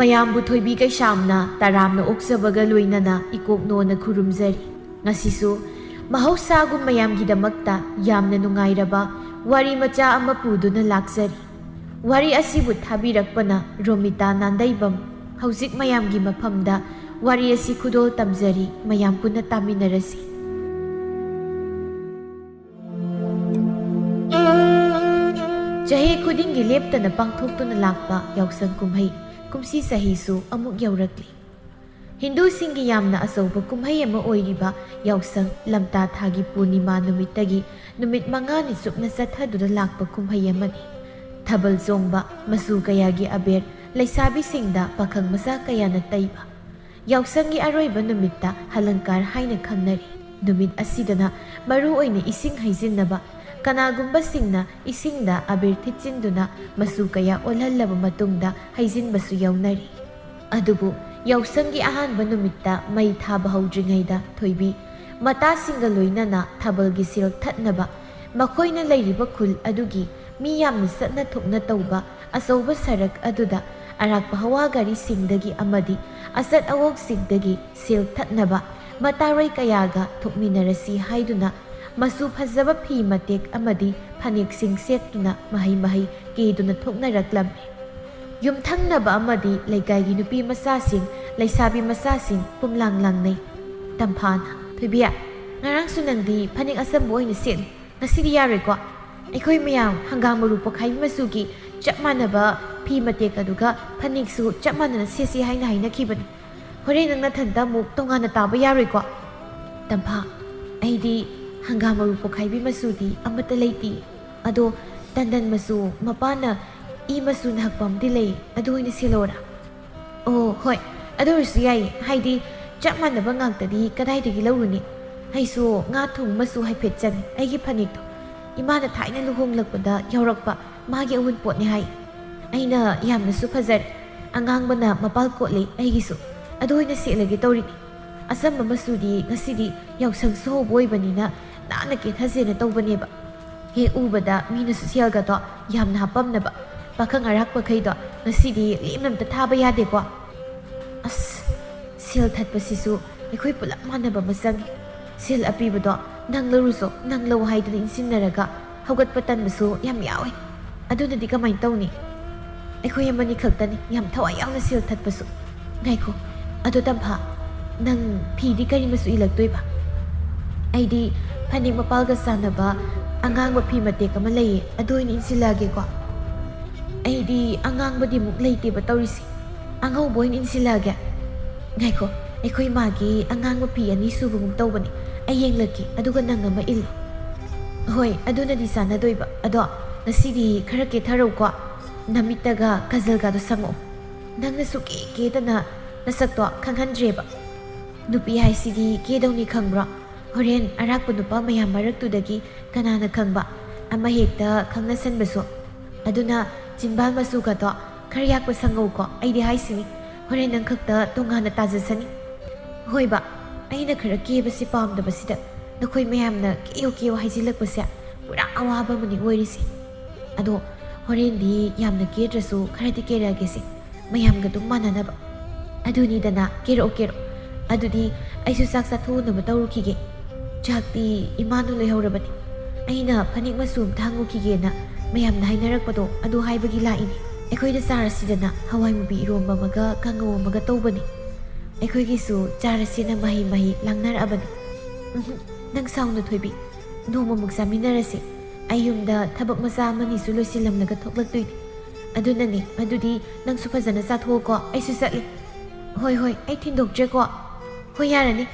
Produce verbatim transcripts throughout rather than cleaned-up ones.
ꯃꯌꯥꯝꯕꯨ ꯊꯣꯏꯕꯤ ꯀꯩꯁꯥꯝꯅ ꯇꯔꯥꯝꯅ ꯑꯣꯛꯆꯕꯒ ꯂꯣꯏꯅꯅ ꯏꯀꯣꯛꯅꯣꯅ ꯈꯨꯔꯨꯝꯖꯔꯤ꯫ ꯉꯁꯤꯁꯨ ꯃꯍꯧꯁꯥꯒꯨꯝ ꯃꯌꯥꯝꯒꯤꯗꯃꯛꯇ ꯌꯥꯝꯅ ꯅꯨꯡꯉꯥꯏꯔꯕ ꯋꯥꯔꯤ ꯃꯆꯥ ꯑꯃ ꯄꯨꯗꯨꯅ ꯂꯥꯛꯆꯔꯤ꯫ ꯋꯥꯔꯤ ꯑꯁꯤꯕꯨ ꯊꯥꯕꯤꯔꯛꯄꯅ ꯔꯣꯃꯤꯇꯥ ꯅꯥꯟꯗꯩꯕꯝ꯫ ꯍꯧꯖꯤꯛ ꯃꯌꯥꯝꯒꯤ ꯃꯐꯝꯗ ꯋꯥꯔꯤ ꯑꯁꯤ ꯈꯨꯗꯣꯜ ꯇꯝꯖꯔꯤ, ꯃꯌꯥꯝ ꯄꯨꯟꯅ ꯇꯥꯃꯤꯟꯅꯔꯁꯤ꯫ ꯆꯍꯤ ꯈꯨꯗꯤꯡꯒꯤ ꯂꯦꯞꯇꯅ ꯄꯥꯡꯊꯣꯛꯇꯨꯅ ꯂꯥꯛꯄ ꯌꯥꯎꯁꯪ ꯀꯨꯝꯍꯩ ꯀꯨꯝꯁꯤ ꯆꯍꯤꯁꯨ ꯑꯃꯨꯛ ꯌꯧꯔꯛꯂꯤ꯫ ꯍꯤꯟꯗꯨꯁꯤꯡꯒꯤ ꯌꯥꯝꯅ ꯑꯆꯧꯕ ꯀꯨꯝꯍꯩ ꯑꯃ ꯑꯣꯏꯔꯤꯕ ꯌꯥꯎꯁꯪ ꯂꯝꯇꯥ ꯊꯥꯒꯤ ꯄꯨꯔꯅꯤꯃꯥ ꯅꯨꯃꯤꯠꯇꯒꯤ ꯅꯨꯃꯤꯠ ꯃꯉꯥꯅꯤ ꯆꯨꯞꯅ ꯆꯠꯊꯗꯨꯅ ꯂꯥꯛꯄ ꯀꯨꯝꯍꯩ ꯑꯃꯅꯤ꯫ ꯊꯥꯕꯜ ꯆꯣꯡꯕ, ꯃꯆꯨ ꯀꯌꯥꯒꯤ ꯑꯕꯦꯔ, ꯂꯩꯁꯥꯕꯤꯁꯤꯡꯗ ꯄꯥꯈꯪ ꯃꯆꯥ ꯀꯌꯥꯅ ꯇꯩꯕ, ꯌꯥꯎꯁꯪꯒꯤ ꯑꯔꯣꯏꯕ ꯅꯨꯃꯤꯠꯇ ꯍꯂꯪꯀꯥꯔ ꯍꯥꯏꯅ ꯈꯪꯅꯔꯤ꯫ ꯅꯨꯃꯤꯠ ꯑꯁꯤꯗꯅ ꯃꯔꯨ ꯑꯣꯏꯅ ꯏꯁꯤꯡ ꯍꯩꯖꯤꯟꯅꯕ, ꯀꯅꯥꯒꯨꯝꯕꯁꯤꯡꯅ ꯏꯁꯤꯡꯗ ꯑꯕꯤꯔ ꯊꯤꯠꯆꯤꯟꯗꯨꯅ ꯃꯆꯨ ꯀꯌꯥ ꯑꯣꯜꯍꯜꯂꯕ ꯃꯇꯨꯡꯗ ꯍꯩꯖꯤꯟꯕꯁꯨ ꯌꯥꯎꯅꯔꯤ꯫ ꯑꯗꯨꯕꯨ ꯌꯥꯎꯁꯪꯒꯤ ꯑꯍꯥꯟꯕ ꯅꯨꯃꯤꯠꯇ ꯃꯩ ꯊꯥꯕ ꯍꯧꯗ꯭ꯔꯤꯉꯩꯗ ꯊꯣꯏꯕꯤ ꯃꯇꯥꯁꯤꯡꯒ ꯂꯣꯏꯅꯅ ꯊꯥꯕꯜꯒꯤ ꯁꯦꯜ ꯊꯠꯅꯕ, ꯃꯈꯣꯏꯅ ꯂꯩꯔꯤꯕ ꯈꯨꯜ ꯑꯗꯨꯒꯤ ꯃꯤ ꯌꯥꯝꯅ ꯆꯠꯅ ꯊꯣꯛꯅ ꯇꯧꯕ ꯑꯆꯧꯕ ꯁꯔꯛ ꯑꯗꯨꯗ ꯑꯔꯥꯛꯄ ꯍꯋꯥ ꯒꯥꯔꯤꯁꯤꯡꯗꯒꯤ ꯑꯃꯗꯤ ꯑꯆꯠ ꯑꯋꯣꯛꯁꯤꯡꯗꯒꯤ ꯁꯦꯜ ꯊꯠꯅꯕ ꯃꯇꯥꯔꯣꯏ ꯀꯌꯥꯒ ꯊꯣꯛꯃꯤꯟꯅꯔꯁꯤ ꯍꯥꯏꯗꯨꯅ ꯃꯆꯨ ꯐꯖꯕ ꯐꯤ ꯃꯇꯦꯛ ꯑꯃꯗꯤ ꯐꯅꯦꯛꯁꯤꯡ ꯁꯦꯠꯇꯨꯅ ꯃꯍꯩ ꯃꯍꯩ ꯀꯦꯗꯨꯅ ꯊꯣꯛꯅꯔꯛꯂꯝꯃꯤ꯫ ꯌꯨꯝꯊꯪꯅꯕ ꯑꯃꯗꯤ ꯂꯩꯀꯥꯏꯒꯤ ꯅꯨꯄꯤ ꯃꯆꯥꯁꯤꯡ, ꯂꯩꯁꯥꯕꯤ ꯃꯆꯥꯁꯤꯡ ꯄꯨꯝꯂꯥꯡ ꯂꯥꯡꯅꯩ꯫ ꯇꯝꯐꯥꯅ, "ꯊꯣꯏꯕꯤ, ꯉꯔꯥꯡꯁꯨ ꯅꯪꯗꯤ ꯐꯅꯦꯛ ꯑꯆꯝꯕ ꯑꯣꯏꯅ ꯁꯦꯠꯂꯤ, ꯉꯁꯤꯗꯤ ꯌꯥꯔꯣꯏꯀꯣ? ꯑꯩꯈꯣꯏ ꯃꯌꯥꯝ ꯍꯪꯒꯥꯝ ꯃꯔꯨ ꯄꯣꯛꯈꯥꯏꯕꯤ ꯃꯆꯨꯒꯤ ꯆꯞ ꯃꯥꯟꯅꯕ ꯐꯤ ꯃꯇꯦꯛ ꯑꯗꯨꯒ ꯐꯅꯦꯛꯁꯨ ꯆꯞ ꯃꯥꯟꯅꯅ ꯁꯦꯠꯁꯤ ꯍꯥꯏꯅ ꯍꯥꯏꯅꯈꯤꯕꯅꯤ꯫ ꯍꯣꯔꯦꯟ ꯅꯪ ꯅꯊꯟꯇ ꯑꯃꯨꯛ ꯇꯣꯉꯥꯟꯅ ꯇꯥꯕ ꯌꯥꯔꯣꯏꯀꯣ?" "ꯇꯝꯐꯥ, ꯑꯩꯗꯤ ꯍꯪꯒꯥꯝ ꯃꯔꯨ ꯄꯣꯛꯈꯥꯏꯕꯤ ꯃꯆꯨꯗꯤ ꯑꯃꯠꯇ ꯂꯩꯇꯦ꯫ ꯑꯗꯣ ꯇꯟꯗꯟ ꯃꯆꯨ, ꯃꯄꯥꯟꯅ ꯏ ꯃꯆꯨꯅ ꯍꯛꯄ ꯑꯃꯗꯤ ꯂꯩ, ꯑꯗꯨ ꯑꯣꯏꯅ ꯁꯦꯠꯂꯣꯔꯥ?" "ꯑꯣ ꯍꯣꯏ, ꯑꯗꯨ ꯑꯣꯏꯔꯁꯨ ꯌꯥꯏꯌꯦ, ꯍꯥꯏꯗꯤ ꯆꯞ ꯃꯥꯟꯅꯕ ꯉꯥꯛꯇꯗꯤ ꯀꯗꯥꯏꯗꯒꯤ ꯂꯧꯔꯨꯅꯤ? ꯑꯩꯁꯨ ꯉꯥ ꯊꯣꯡ ꯃꯆꯨ ꯍꯥꯏꯐꯦꯠ ꯆꯪꯉꯦ ꯑꯩꯒꯤ ꯐꯅꯦꯛꯇꯣ꯫ ꯏꯃꯥꯅ ꯊꯥꯏꯅ ꯂꯨꯍꯣꯡꯂꯛꯄꯗ ꯌꯥꯎꯔꯛꯄ ꯃꯥꯒꯤ ꯑꯋꯨꯟꯄꯣꯠꯅꯦ ꯍꯥꯏ꯫ ꯑꯩꯅ ꯌꯥꯝꯅꯁꯨ ꯐꯖꯔꯦ, ꯑꯉꯥꯡꯕꯅ ꯃꯄꯥꯜ ꯀꯣꯠꯂꯦ ꯑꯩꯒꯤꯁꯨ꯫ ꯑꯗꯨ ꯑꯣꯏꯅ ꯁꯦꯠꯂꯒꯦ ꯇꯧꯔꯤꯅꯤ꯫ ꯑꯆꯝꯕ ꯃꯆꯨꯗꯤ ꯉꯁꯤꯗꯤ ꯌꯥꯎꯁꯪꯁꯨ ꯍꯧꯕ ꯑꯣꯏꯕꯅꯤꯅ ꯅꯥꯟꯅ ꯀꯦꯊꯁꯦꯅ ꯇꯧꯕꯅꯦꯕ꯫ ꯍꯦꯛ ꯎꯕꯗ ꯃꯤꯅꯁꯨ ꯁꯦꯜꯒꯗꯣ ꯌꯥꯝꯅ ꯍꯥꯞꯄꯝꯅꯕ꯫ ꯄꯥꯈꯪ ꯑꯔꯥꯛꯄꯈꯩꯗꯣ ꯉꯁꯤꯗꯤ ꯂꯦꯝꯅ ꯑꯝꯇ ꯊꯥꯕ ꯌꯥꯗꯦꯀꯣ꯫ ꯑꯁ, ꯁꯦꯜ ꯊꯠꯄꯁꯤꯁꯨ ꯑꯩꯈꯣꯏ ꯄꯨꯂꯞ ꯃꯥꯟꯅꯕ ꯑꯃ ꯆꯪꯉꯤ꯫ ꯁꯦꯜ ꯑꯄꯤꯕꯗꯣ ꯅꯪ ꯂꯧꯔꯨꯁꯣ, ꯅꯪ ꯂꯧ ꯍꯥꯏꯗꯨꯅ ꯏꯟꯁꯤꯟꯅꯔꯒ ꯍꯧꯒꯠꯄ ꯇꯟꯕꯁꯨ ꯌꯥꯝ ꯌꯥꯎꯋꯦ꯫ ꯑꯗꯨꯅꯗꯤ ꯀꯃꯥꯏꯅ ꯇꯧꯅꯤ? ꯑꯩꯈꯣꯏ ꯑꯃꯅꯤ ꯈꯛꯇꯅꯤ ꯌꯥꯝ ꯊꯋꯥꯏ ꯌꯥꯎꯅ ꯁꯦꯜ ꯊꯠꯄꯁꯨ꯫ ꯉꯥꯏꯈꯣ, ꯑꯗꯣ ꯇꯝꯐꯥ, ꯅꯪ ꯐꯤꯗꯤ ꯀꯔꯤ ꯃꯆꯨ ꯏꯜꯂꯛꯇꯣꯏꯕ? ꯑꯩꯗꯤ ꯐꯅꯦꯛ ꯃꯄꯥꯜꯒ ꯆꯥꯟꯅꯕ ꯑꯉꯥꯡꯕ ꯐꯤ ꯃꯇꯦꯛ ꯑꯃ ꯂꯩꯌꯦ, ꯑꯗꯨ ꯑꯣꯏꯅ ꯏꯟꯁꯤꯜꯂꯛꯑꯒꯦꯀꯣ꯫ ꯑꯩꯗꯤ ꯑꯉꯥꯡꯕꯗꯤ ꯑꯃꯨꯛ ꯂꯩꯇꯦꯕ ꯇꯧꯔꯤꯁꯦ, ꯑꯉꯧꯕ ꯑꯣꯏꯅ ꯏꯟꯁꯤꯜꯂꯛꯑꯒꯦ꯫ ꯉꯥꯏꯈꯣ, ꯑꯩꯈꯣꯏ ꯃꯥꯒꯤ ꯑꯉꯥꯡꯕ ꯐꯤ ꯑꯅꯤ ꯁꯨꯕꯒꯨꯝ ꯇꯧꯕꯅꯦ, ꯑꯩ ꯌꯦꯡꯂꯛꯀꯦ, ꯑꯗꯨꯒ ꯅꯪ ꯑꯃ ꯏꯜꯂꯣ꯫ ꯍꯣꯏ, ꯑꯗꯨꯅꯗꯤ ꯆꯥꯟꯅꯗꯣꯏꯕ꯫ ꯑꯗꯣ ꯉꯁꯤꯗꯤ ꯈꯔ ꯀꯦꯊꯔꯧꯀꯣ, ꯅꯃꯤꯠꯇꯒ ꯀꯖꯜꯒꯗꯣ ꯁꯪꯉꯛꯑꯣ꯫ ꯅꯪꯅ ꯁꯨꯛꯀꯦ ꯀꯦꯗꯅ ꯅꯁꯛꯇꯣ ꯈꯪꯍꯟꯗ꯭ꯔꯦꯕ꯫ ꯅꯨꯄꯤ ꯍꯥꯏꯁꯤꯗꯤ ꯀꯦꯗꯧꯅꯤ ꯈꯪꯕ꯭ꯔꯣ? ꯍꯣꯔꯦꯟ ꯑꯔꯥꯛꯄ ꯅꯨꯄꯥ ꯃꯌꯥꯝ ꯃꯔꯛꯇꯨꯗꯒꯤ ꯀꯅꯥꯅ ꯈꯪꯕ, ꯑꯃ ꯍꯦꯛꯇ ꯈꯪꯅꯁꯟꯕꯁꯨ꯫ ꯑꯗꯨꯅ ꯆꯤꯟꯕꯥꯜ ꯃꯆꯨꯒꯗꯣ ꯈꯔ ꯌꯥꯛꯄ ꯁꯪꯉꯧꯀꯣ, ꯑꯩꯗꯤ ꯍꯥꯏꯁꯤꯅꯤ, ꯍꯣꯔꯦꯟ ꯅꯪ ꯈꯛꯇ ꯇꯣꯉꯥꯟꯅ ꯇꯥꯖꯁꯅꯤ꯫ ꯍꯣꯏꯕ, ꯑꯩꯅ ꯈꯔ ꯀꯦꯕꯁꯤ ꯄꯥꯝꯗꯕꯁꯤꯗ ꯅꯈꯣꯏ ꯃꯌꯥꯝꯅ ꯀꯦꯌꯨ ꯀꯦꯌꯨ ꯍꯥꯏꯖꯤꯜꯂꯛꯄꯁꯦ ꯄꯨꯔꯥ ꯑꯋꯥꯕ ꯑꯃꯅꯤ ꯑꯣꯏꯔꯤꯁꯦ꯫ ꯑꯗꯣ ꯍꯣꯔꯦꯟꯗꯤ ꯌꯥꯝꯅ ꯀꯦꯗ꯭ꯔꯁꯨ ꯈꯔꯗꯤ ꯀꯦꯔꯛꯑꯒꯦꯁꯦ, ꯃꯌꯥꯝꯒ ꯑꯗꯨꯝ ꯃꯥꯟꯅꯅꯕ꯫ ꯑꯗꯨꯅꯤꯗꯅ, ꯀꯦꯔꯛꯑꯣ, ꯀꯦꯔꯛꯑꯣ꯫ ꯑꯗꯨꯗꯤ ꯑꯩꯁꯨ ꯆꯥꯛ ꯆꯥꯊꯣꯛꯎꯅꯕ ꯇꯧꯔꯨꯈꯤꯒꯦ꯫ ꯆꯥꯛꯇꯤ ꯏꯃꯥꯅ ꯂꯣꯏꯍꯧꯔꯕꯅꯤ꯫ ꯑꯩꯅ ꯐꯅꯦꯛ ꯃꯆꯨ ꯑꯝꯇ ꯍꯪꯉꯨꯈꯤꯒꯦꯅ ꯃꯌꯥꯝꯅ ꯍꯥꯏꯅꯔꯛꯄꯗꯣ, ꯑꯗꯨ ꯍꯥꯏꯕꯒꯤ ꯂꯥꯛꯏꯅꯤ꯫ ꯑꯩꯈꯣꯏꯗ ꯆꯥꯔꯁꯤꯗꯅ, ꯍꯋꯥꯏ ꯃꯨꯕꯤ ꯏꯔꯣꯝꯕ ꯑꯃꯒ ꯀꯥꯡꯉꯧ ꯑꯃꯒ ꯇꯧꯕꯅꯤ꯫ ꯑꯩꯈꯣꯏꯒꯤꯁꯨ ꯆꯥꯔꯁꯦꯅ ꯃꯍꯩ ꯃꯍꯩ ꯂꯥꯡꯅꯔꯛꯑꯕꯅꯤ꯫ ꯎꯝꯍꯨꯝ, ꯅꯪ ꯁꯥꯎꯅꯨ ꯊꯣꯏꯕꯤ, ꯅꯣꯡꯃꯃꯨꯛ ꯆꯥꯃꯤꯟꯅꯔꯁꯤ꯫ ꯑꯩ ꯌꯨꯝꯗ ꯊꯕꯛ ꯃꯆꯥ ꯑꯃꯅꯤꯁꯨ ꯂꯣꯏꯁꯤꯜꯂꯝꯂꯒ ꯊꯣꯛꯂꯛꯇꯣꯏꯅꯤ꯫ ꯑꯗꯨꯅꯅꯤ, ꯑꯗꯨꯗꯤ ꯅꯪꯁꯨ ꯐꯖꯅ ꯆꯥꯊꯣꯛꯑꯣꯀꯣ, ꯑꯩꯁꯨ ꯆꯠꯂꯤ꯫ ꯍꯣꯏ, ꯍꯣꯏ, ꯑꯩ ꯊꯤꯟꯗꯣꯛꯇ꯭ꯔꯦꯀꯣ꯫ ꯍꯣꯏ, ꯌꯥꯔꯅꯤ꯫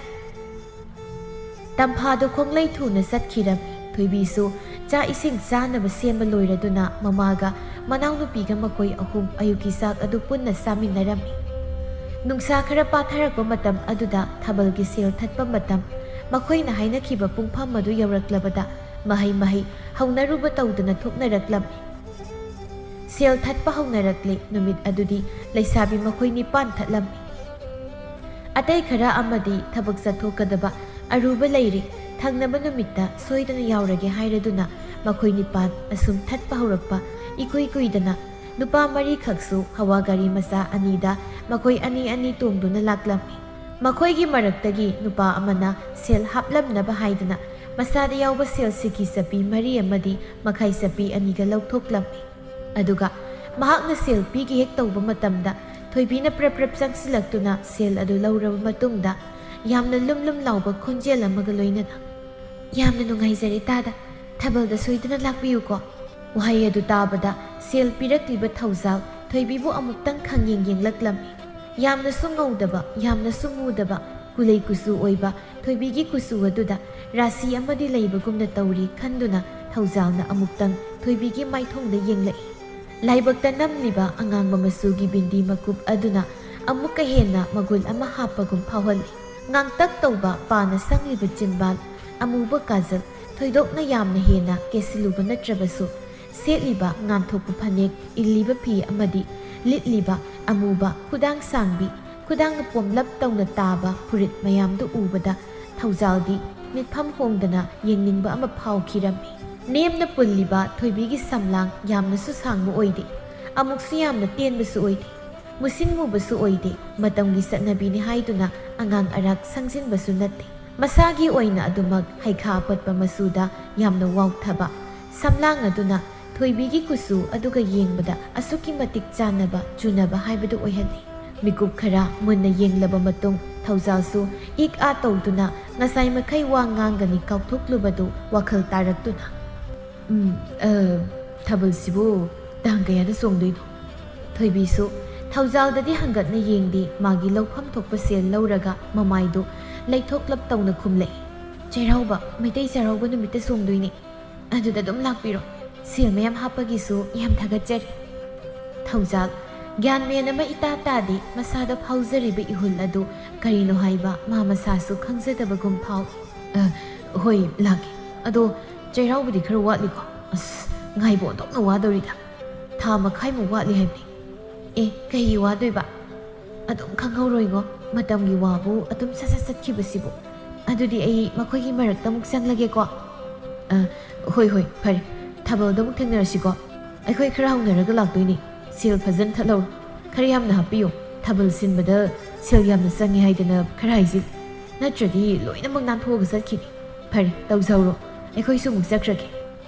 ꯇꯝꯐꯥꯗꯣ ꯈꯣꯡꯂꯩ ꯊꯨꯅ ꯆꯠꯈꯤꯔꯝꯃꯤ꯫ ꯊꯣꯏꯕꯤꯁꯨ ꯆꯥꯛ ꯏꯁꯤꯡ ꯆꯥꯅꯕ ꯁꯦꯝꯕ ꯂꯣꯏꯔꯗꯨꯅ ꯃꯃꯥꯒ ꯃꯅꯥꯎꯅꯨꯄꯤꯒ ꯃꯈꯣꯏ ꯑꯍꯨꯝ ꯑꯌꯨꯛꯀꯤ ꯆꯥꯛ ꯑꯗꯨ ꯄꯨꯟꯅ ꯆꯥꯃꯤꯟꯅꯔꯝꯃꯤ꯫ ꯅꯨꯡꯁꯥ ꯈꯔ ꯄꯥꯊꯔꯛꯄ ꯃꯇꯝ ꯑꯗꯨꯗ ꯊꯥꯕꯜꯒꯤ ꯁꯦꯜ ꯊꯠꯄ ꯃꯇꯝ, ꯃꯈꯣꯏꯅ ꯍꯥꯏꯅꯈꯤꯕ ꯄꯨꯡꯐꯝ ꯑꯗꯨ ꯌꯧꯔꯛꯂꯕꯗ ꯃꯍꯩ ꯃꯍꯩ ꯍꯧꯅꯔꯨꯕ ꯇꯧꯗꯅ ꯊꯣꯛꯅꯔꯛꯂꯝꯃꯤ꯫ ꯁꯦꯜ ꯊꯠꯄ ꯍꯧꯅꯔꯛꯂꯦ꯫ ꯅꯨꯃꯤꯠ ꯑꯗꯨꯗꯤ ꯂꯩꯁꯥꯕꯤ ꯃꯈꯣꯏ ꯅꯤꯄꯥꯟ ꯊꯠꯂꯝꯃꯤ꯫ ꯑꯇꯩ ꯈꯔ ꯑꯃꯗꯤ ꯊꯕꯛ ꯆꯠꯊꯣꯛꯀꯗꯕ ꯑꯔꯨꯕ ꯂꯩꯔꯦ, ꯊꯪꯅꯕ ꯅꯨꯃꯤꯠꯇ ꯁꯣꯏꯗꯅ ꯌꯥꯎꯔꯒꯦ ꯍꯥꯏꯔꯗꯨꯅ ꯃꯈꯣꯏ ꯅꯤꯄꯥꯟ ꯑꯁꯨꯝ ꯊꯠꯄ ꯍꯧꯔꯛꯄ ꯏꯀꯨꯏ ꯀꯨꯏꯗꯅ ꯅꯨꯄꯥ ꯃꯔꯤꯈꯛꯁꯨ ꯍꯋꯥ ꯒꯥꯔꯤ ꯃꯆꯥ ꯑꯅꯤꯗ ꯃꯈꯣꯏ ꯑꯅꯤ ꯑꯅꯤ ꯇꯣꯡꯗꯨꯅ ꯂꯥꯛꯂꯝꯃꯤ꯫ ꯃꯈꯣꯏꯒꯤ ꯃꯔꯛꯇꯒꯤ ꯅꯨꯄꯥ ꯑꯃꯅ ꯁꯦꯜ ꯍꯥꯞꯂꯝꯅꯕ ꯍꯥꯏꯗꯨꯅ ꯃꯁꯥꯗ ꯌꯥꯎꯕ ꯁꯦꯜ ꯁꯤꯀꯤ ꯆꯞꯄꯤ ꯃꯔꯤ ꯑꯃꯗꯤ ꯃꯈꯥꯏ ꯆꯞꯄꯤ ꯑꯅꯤꯒ ꯂꯧꯊꯣꯛꯂꯝꯃꯤ꯫ ꯑꯗꯨꯒ ꯃꯍꯥꯛꯅ ꯁꯦꯜ ꯄꯤꯒꯦ ꯍꯦꯛ ꯇꯧꯕ ꯃꯇꯝꯗ ꯊꯣꯏꯕꯤꯅ ꯄ꯭ꯔꯞ ꯄ꯭ꯔꯞ ꯆꯪꯁꯤꯜꯂꯛꯇꯨꯅ ꯁꯦꯜ ꯑꯗꯨ ꯂꯧꯔꯕ ꯃꯇꯨꯡꯗ ꯌꯥꯝꯅ ꯂꯨꯝ ꯂꯨꯝ ꯂꯥꯎꯕ ꯈꯣꯟꯖꯦꯜ ꯑꯃꯒ ꯂꯣꯏꯅꯅ, "ꯌꯥꯝꯅ ꯅꯨꯡꯉꯥꯏꯖꯔꯦ ꯇꯥꯗ, ꯊꯥꯕꯜꯗ ꯁꯣꯏꯗꯅ ꯂꯥꯛꯄꯤꯌꯨꯀꯣ"꯫ ꯋꯥꯍꯩ ꯑꯗꯨ ꯇꯥꯕꯗ ꯁꯦꯜ ꯄꯤꯔꯛꯂꯤꯕ ꯊꯧꯖꯥꯜ ꯊꯣꯏꯕꯤꯕꯨ ꯑꯃꯨꯛꯇꯪ ꯈꯪꯌꯦꯡ ꯌꯦꯡꯂꯛꯂꯝꯃꯤ꯫ ꯌꯥꯝꯅꯁꯨ ꯉꯧꯗꯕ, ꯌꯥꯝꯅꯁꯨ ꯃꯨꯗꯕ, ꯀꯨꯂꯩ ꯀꯨꯆꯨ ꯑꯣꯏꯕ ꯊꯣꯏꯕꯤꯒꯤ ꯀꯨꯆꯨ ꯑꯗꯨꯗ ꯔꯥꯁꯤ ꯑꯃꯗꯤ ꯂꯩꯕꯒꯨꯝꯅ ꯇꯧꯔꯤ ꯈꯟꯗꯨꯅ ꯊꯧꯖꯥꯜꯅ ꯑꯃꯨꯛꯇꯪ ꯊꯣꯏꯕꯤꯒꯤ ꯃꯥꯏꯊꯣꯡꯗ ꯌꯦꯡꯂꯛꯏ꯫ ꯂꯥꯏꯕꯛꯇ ꯅꯝꯂꯤꯕ ꯑꯉꯥꯡꯕ ꯃꯆꯨꯒꯤ ꯕꯤꯟꯗꯤ ꯃꯀꯨꯞ ꯑꯗꯨꯅ ꯑꯃꯨꯛꯀ ꯍꯦꯟꯅ ꯃꯒꯨꯟ ꯑꯃ ꯍꯥꯞꯄꯒꯨꯝ ꯐꯥꯎꯍꯜꯂꯤ꯫ ꯉꯥꯡꯇꯛ ꯇꯧꯕ ꯄꯥꯅ ꯁꯪꯂꯤꯕ ꯆꯤꯝꯕꯥꯜ, ꯑꯃꯨꯕ ꯀꯥꯖꯜ, ꯊꯣꯏꯗꯣꯛꯅ ꯌꯥꯝꯅ ꯍꯦꯟꯅ ꯀꯦꯁꯤꯜꯂꯨꯕ ꯅꯠꯇ꯭ꯔꯕꯁꯨ, ꯁꯦꯠꯂꯤꯕ ꯉꯥꯟꯊꯣꯛꯄ ꯐꯅꯦꯛ, ꯏꯜꯂꯤꯕ ꯐꯤ ꯑꯃꯗꯤ ꯂꯤꯠꯂꯤꯕ ꯑꯃꯨꯕ ꯈꯨꯗꯥꯡ ꯁꯥꯡꯕꯤ, ꯈꯨꯗꯥꯡꯅ ꯄꯣꯝꯂꯞ ꯇꯧꯅ ꯇꯥꯕ ꯐꯨꯔꯤꯠ ꯃꯌꯥꯝꯗꯨ ꯎꯕꯗ ꯊꯧꯖꯥꯜꯗꯤ ꯃꯤꯠꯐꯝ ꯍꯣꯡꯗꯅ ꯌꯦꯡꯅꯤꯡꯕ ꯑꯃ ꯐꯥꯎꯈꯤꯔꯝꯃꯤ꯫ ꯅꯦꯝꯅ ꯄꯨꯜꯂꯤꯕ ꯊꯣꯏꯕꯤꯒꯤ ꯁꯝꯂꯥꯡ ꯌꯥꯝꯅꯁꯨ ꯁꯥꯡꯕ ꯑꯣꯏꯗꯦ, ꯑꯃꯨꯛꯁꯨ ꯌꯥꯝꯅ ꯇꯦꯟꯕꯁꯨ ꯑꯣꯏꯗꯦ꯫ ꯃꯨꯁꯤꯟ ꯃꯨꯕꯁꯨ ꯑꯣꯏꯗꯦ, ꯃꯇꯝꯒꯤ ꯆꯠꯅꯕꯤꯅꯤ ꯍꯥꯏꯗꯨꯅ ꯑꯉꯥꯡ ꯑꯔꯥꯛ ꯁꯪꯖꯤꯟꯕꯁꯨ ꯅꯠꯇꯦ꯫ ꯃꯁꯥꯒꯤ ꯑꯣꯏꯅ ꯑꯗꯨꯃꯛ ꯍꯩꯈꯥ ꯑꯄꯠꯄ ꯃꯆꯨꯗ ꯌꯥꯝꯅ ꯋꯥꯎꯊꯕ ꯁꯝꯂꯥꯡ ꯑꯗꯨꯅ ꯊꯣꯏꯕꯤꯒꯤ ꯀꯨꯆꯨ ꯑꯗꯨꯒ ꯌꯦꯡꯕꯗ ꯑꯁꯨꯛꯀꯤ ꯃꯇꯤꯛ ꯆꯥꯟꯅꯕ, ꯆꯨꯅꯕ ꯍꯥꯏꯕꯗꯨ ꯑꯣꯏꯍꯜꯂꯤ꯫ ꯃꯤꯀꯨꯞ ꯈꯔ ꯃꯨꯟꯅ ꯌꯦꯡꯂꯕ ꯃꯇꯨꯡ ꯊꯧꯖꯥꯜꯁꯨ ꯏꯛ ꯑꯥ ꯇꯧꯗꯨꯅ ꯉꯁꯥꯏ ꯃꯈꯩ ꯋꯥ ꯉꯥꯡꯒꯅꯤ ꯀꯥꯎꯊꯣꯛꯂꯨꯕꯗꯨ ꯋꯥꯈꯜ ꯇꯥꯔꯛꯇꯨꯅ, "ꯎꯝ, ꯑ, ꯊꯥꯕꯜꯁꯤꯕꯨ ꯇꯥꯡ ꯀꯌꯥꯗ ꯆꯣꯡꯗꯣꯏꯅꯣ?" ꯊꯣꯏꯕꯤꯁꯨ ꯊꯧꯖꯥꯜꯗꯗꯤ ꯍꯪꯒꯠꯅ ꯌꯦꯡꯗꯦ, ꯃꯥꯒꯤ ꯂꯧꯐꯝ ꯊꯣꯛꯄ ꯁꯦꯜ ꯂꯧꯔꯒ ꯃꯃꯥꯏꯗꯨ ꯂꯩꯊꯣꯛꯂꯞ ꯇꯧꯅ ꯈꯨꯝꯂꯛꯏ꯫ "ꯆꯩꯔꯥꯎꯕ, ꯃꯩꯇꯩ ꯆꯩꯔꯥꯎꯕ ꯅꯨꯃꯤꯠꯇ ꯆꯣꯡꯗꯣꯏꯅꯦ꯫ ꯑꯗꯨꯗ ꯑꯗꯨꯝ ꯂꯥꯛꯄꯤꯔꯣ꯫ ꯁꯦꯜ ꯃꯌꯥꯝ ꯍꯥꯞꯄꯒꯤꯁꯨ ꯌꯥꯝ ꯊꯥꯒꯠꯆꯔꯤ"꯫ ꯊꯧꯖꯥꯜ, ꯒ꯭ꯌꯥꯟ ꯃꯦꯟ ꯑꯃ ꯏꯇꯥ ꯇꯥꯗꯦ, ꯃꯁꯥꯗ ꯐꯥꯎꯖꯔꯤꯕ ꯏꯍꯨꯜ ꯑꯗꯨ ꯀꯔꯤꯅꯣ ꯍꯥꯏꯕ ꯃꯥ ꯃꯁꯥꯁꯨ ꯈꯪꯖꯗꯕꯒꯨꯝ ꯐꯥꯎꯏ꯫ "ꯑ, ꯍꯣꯏ, ꯂꯥꯛꯀꯦ꯫ ꯑꯗꯣ ꯆꯩꯔꯥꯎꯕꯗꯤ ꯈꯔ ꯋꯥꯠꯂꯤꯀꯣ? ꯑꯁ, ꯉꯥꯏꯕ ꯑꯣꯟꯊꯣꯛꯅ ꯋꯥꯗꯧꯔꯤꯗ꯫ ꯊꯥ ꯃꯈꯥꯏꯃꯨꯛ ꯋꯥꯠꯂꯤ ꯍꯥꯏꯕꯅꯤ"꯫ "ꯑꯦ, ꯀꯩꯒꯤ ꯋꯥꯗꯣꯏꯕ? ꯑꯗꯨꯝ ꯈꯪꯍꯧꯔꯣꯏꯉꯣ꯫ ꯃꯇꯝꯒꯤ ꯋꯥꯕꯨ ꯑꯗꯨꯝ ꯁꯠ ꯁꯠ ꯆꯠꯈꯤꯕꯁꯤꯕꯨ꯫ ꯑꯗꯨꯗꯤ ꯑꯩ ꯃꯈꯣꯏꯒꯤ ꯃꯔꯛꯇ ꯑꯃꯨꯛ ꯆꯪꯂꯒꯦꯀꯣ"꯫ "ꯑ, ꯍꯣꯏ, ꯍꯣꯏ, ꯐꯔꯦ꯫ ꯊꯥꯕꯜꯗ ꯑꯃꯨꯛ ꯊꯦꯡꯅꯔꯁꯤꯀꯣ"꯫ ꯑꯩꯈꯣꯏ ꯈꯔ ꯍꯧꯅꯔꯒ ꯂꯥꯛꯇꯣꯏꯅꯦ꯫ ꯁꯦꯜ ꯐꯖꯅ ꯊꯠꯍꯧꯔꯣ꯫ ꯈꯔ ꯌꯥꯝꯅ ꯍꯥꯞꯄꯤꯌꯨ꯫ ꯊꯥꯕꯜ ꯁꯤꯟꯕꯗ ꯁꯦꯜ ꯌꯥꯝꯅ ꯆꯪꯉꯦ ꯍꯥꯏꯗꯅ ꯈꯔ ꯍꯥꯏꯖꯤꯜꯂꯤ꯫ ꯅꯠꯇ꯭ꯔꯗꯤ ꯂꯣꯏꯅꯃꯛ ꯅꯥꯟꯊꯣꯛꯑꯒ ꯆꯠꯈꯤꯅꯤ꯫ ꯐꯔꯦ, ꯇꯧꯖꯍꯧꯔꯣ꯫ ꯑꯩꯈꯣꯏꯁꯨ ꯑꯃꯨꯛ ꯆꯠꯈ꯭ꯔꯒꯦ꯫